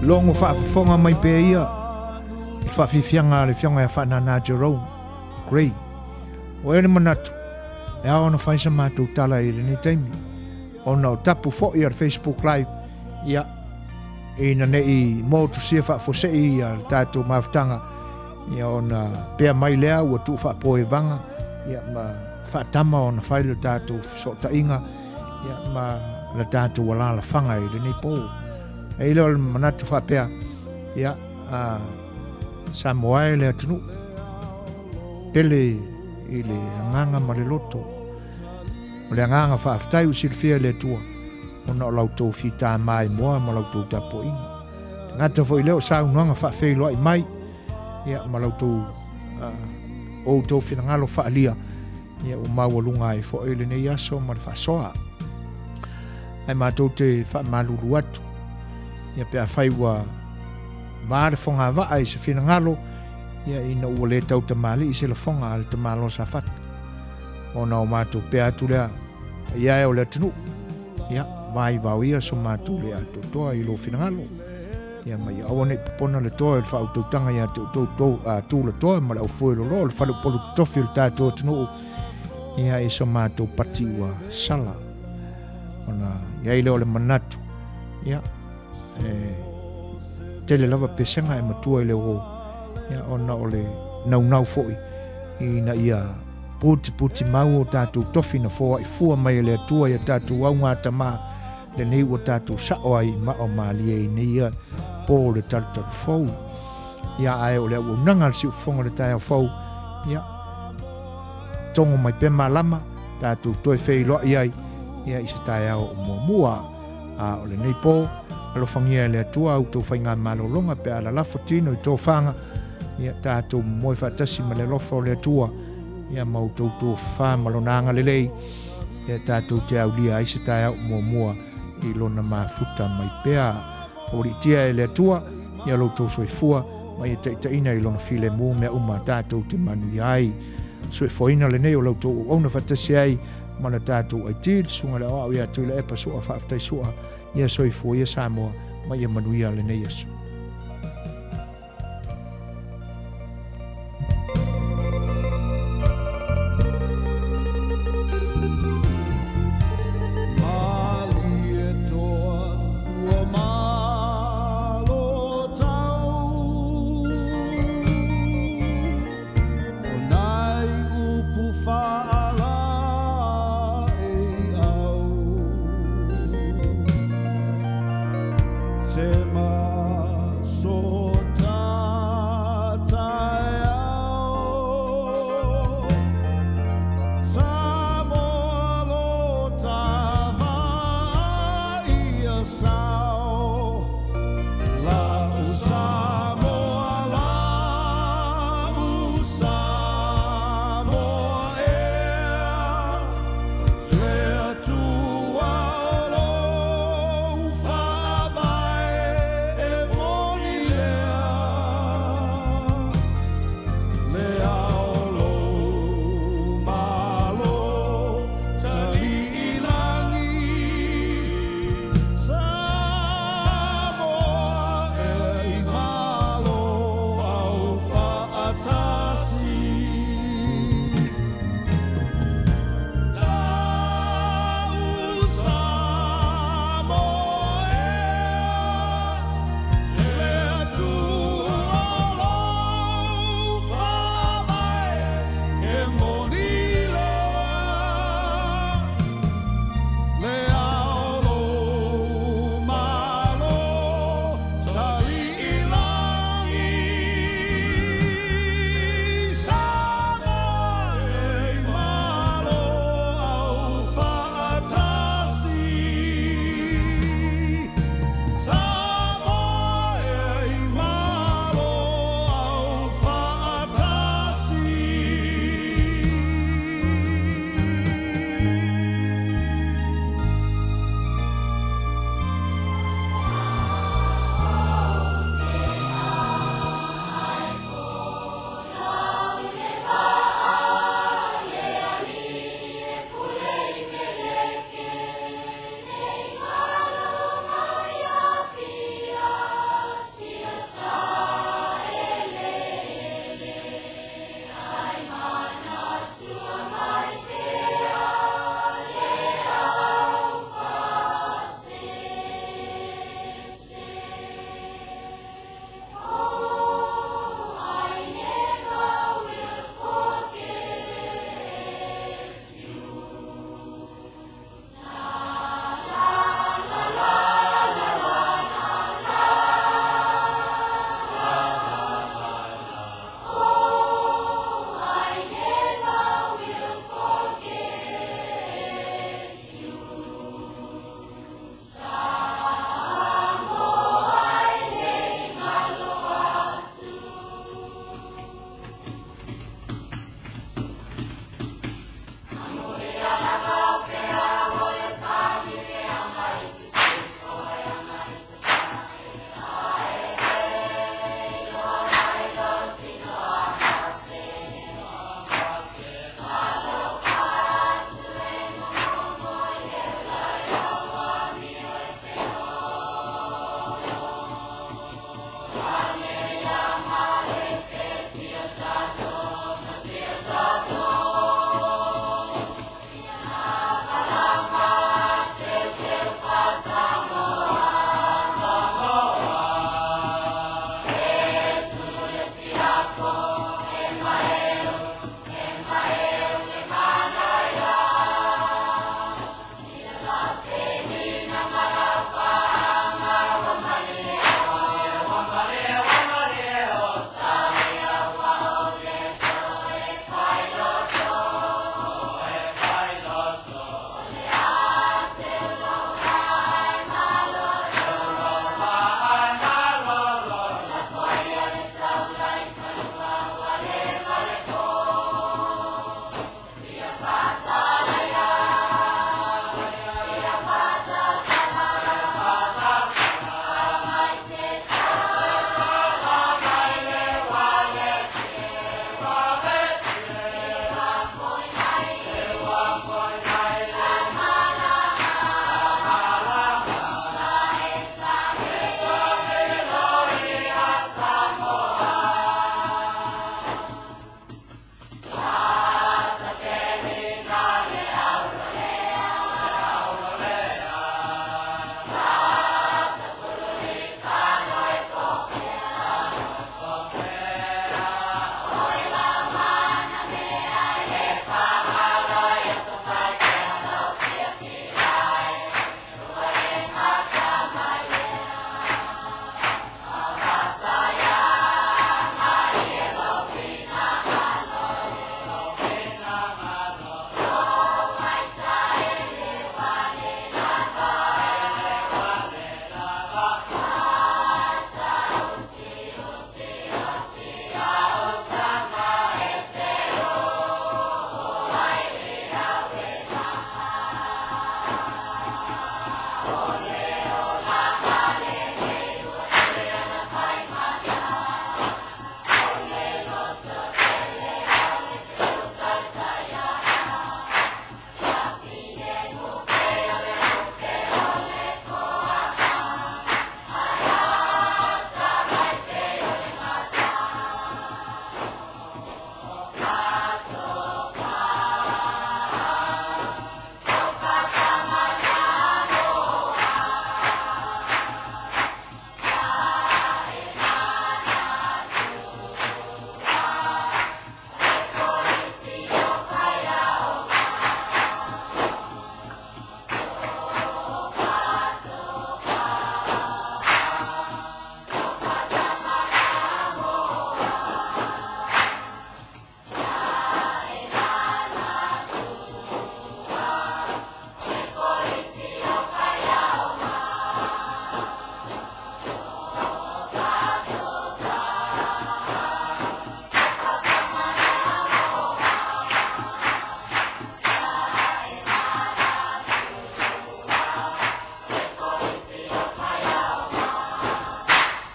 Logo faafofoga mai pea ia i le faafiafiaga a le Afioga ia Faanana Jerome Gray. Ua i ai le manatu, e ao ona fai sa matou tala i lenei taimi, ona o tapu foi a le Facebook Live, ia, ina ne i motusia faafuasei ia le tatou mafutaga, ia ona pea mai lea ua tuu faapoevaga, ia, ma faatama ona fai le tatou fesootaiga, ia, ma le tatou alalafaga i lenei po. E i ai lea o le manatu faapea, ia, a Samoa e le atunuu, pele i le agaga ma le loto. O le agaga faafetai ua silafia e le Atua, ona o la outou fita maimoa ma la outou tapuaiga. E gata foi lea o saunoaga faafeiloai mai, ia, ma la outou, outou finagalo faaalia, ia, ua maualuga ai foi lenei aso ma le faasoa. Ae matou te faamalulu atu, ia, pe afai ua va le fogavaa i se finagalo, ia, ina ua le tau tamalii se lafoga a le tamaloa Safata. Ona o matou pea atu lea, ia e o le atunuu, ia, vaivao ia so matou le atoatoa i lou finagalo. Ia, ma ia aua ne i popona le toa i le faautautaga ia te outou tou, a, tulatoa ma le aufoe loloa o le faleupolu totofi o le tatou atunuu, ia, i so matou pati ua sala. Ona i ai lea o le manatu, ia, e tele lava pesega e matua i le uo, ia, ona o le naunau foi ina ia putiputi mau o tatou tofi na foai fua mai e le Atua ia tatou augatama lenei ua tatou sao ai i mao malie i nei ia po le talutalu fou. Ia, ae o le auaunaga a le siufofoga o le taeao fou, ia, togo mai pea malama, tatou toe feiloai ai, ia, i se taeao o muamua. A o lenei po, alofagia e le Atua a outou faigamalologa pe a lalafo tino i tofaga, ia tatou momoe faatasi ma le alofa o le Atua, ia ma outou tofa ma lona agalelei, ia tatou te aulia ai se taeao muamua i lona mafuta mai pea. Aualiitia e le Atua ia lo outou soifua ma ia taitaiina i lona filemu mea uma tatou te manuia ai. Soifuaina lenei o la outou auauna faatasi ai ma le tatou IT, le Susuga i le Aoao ia Tuilaepa Sua, faafetai Sua, ia soifua ia Samoa ma ia manuia lenei aso.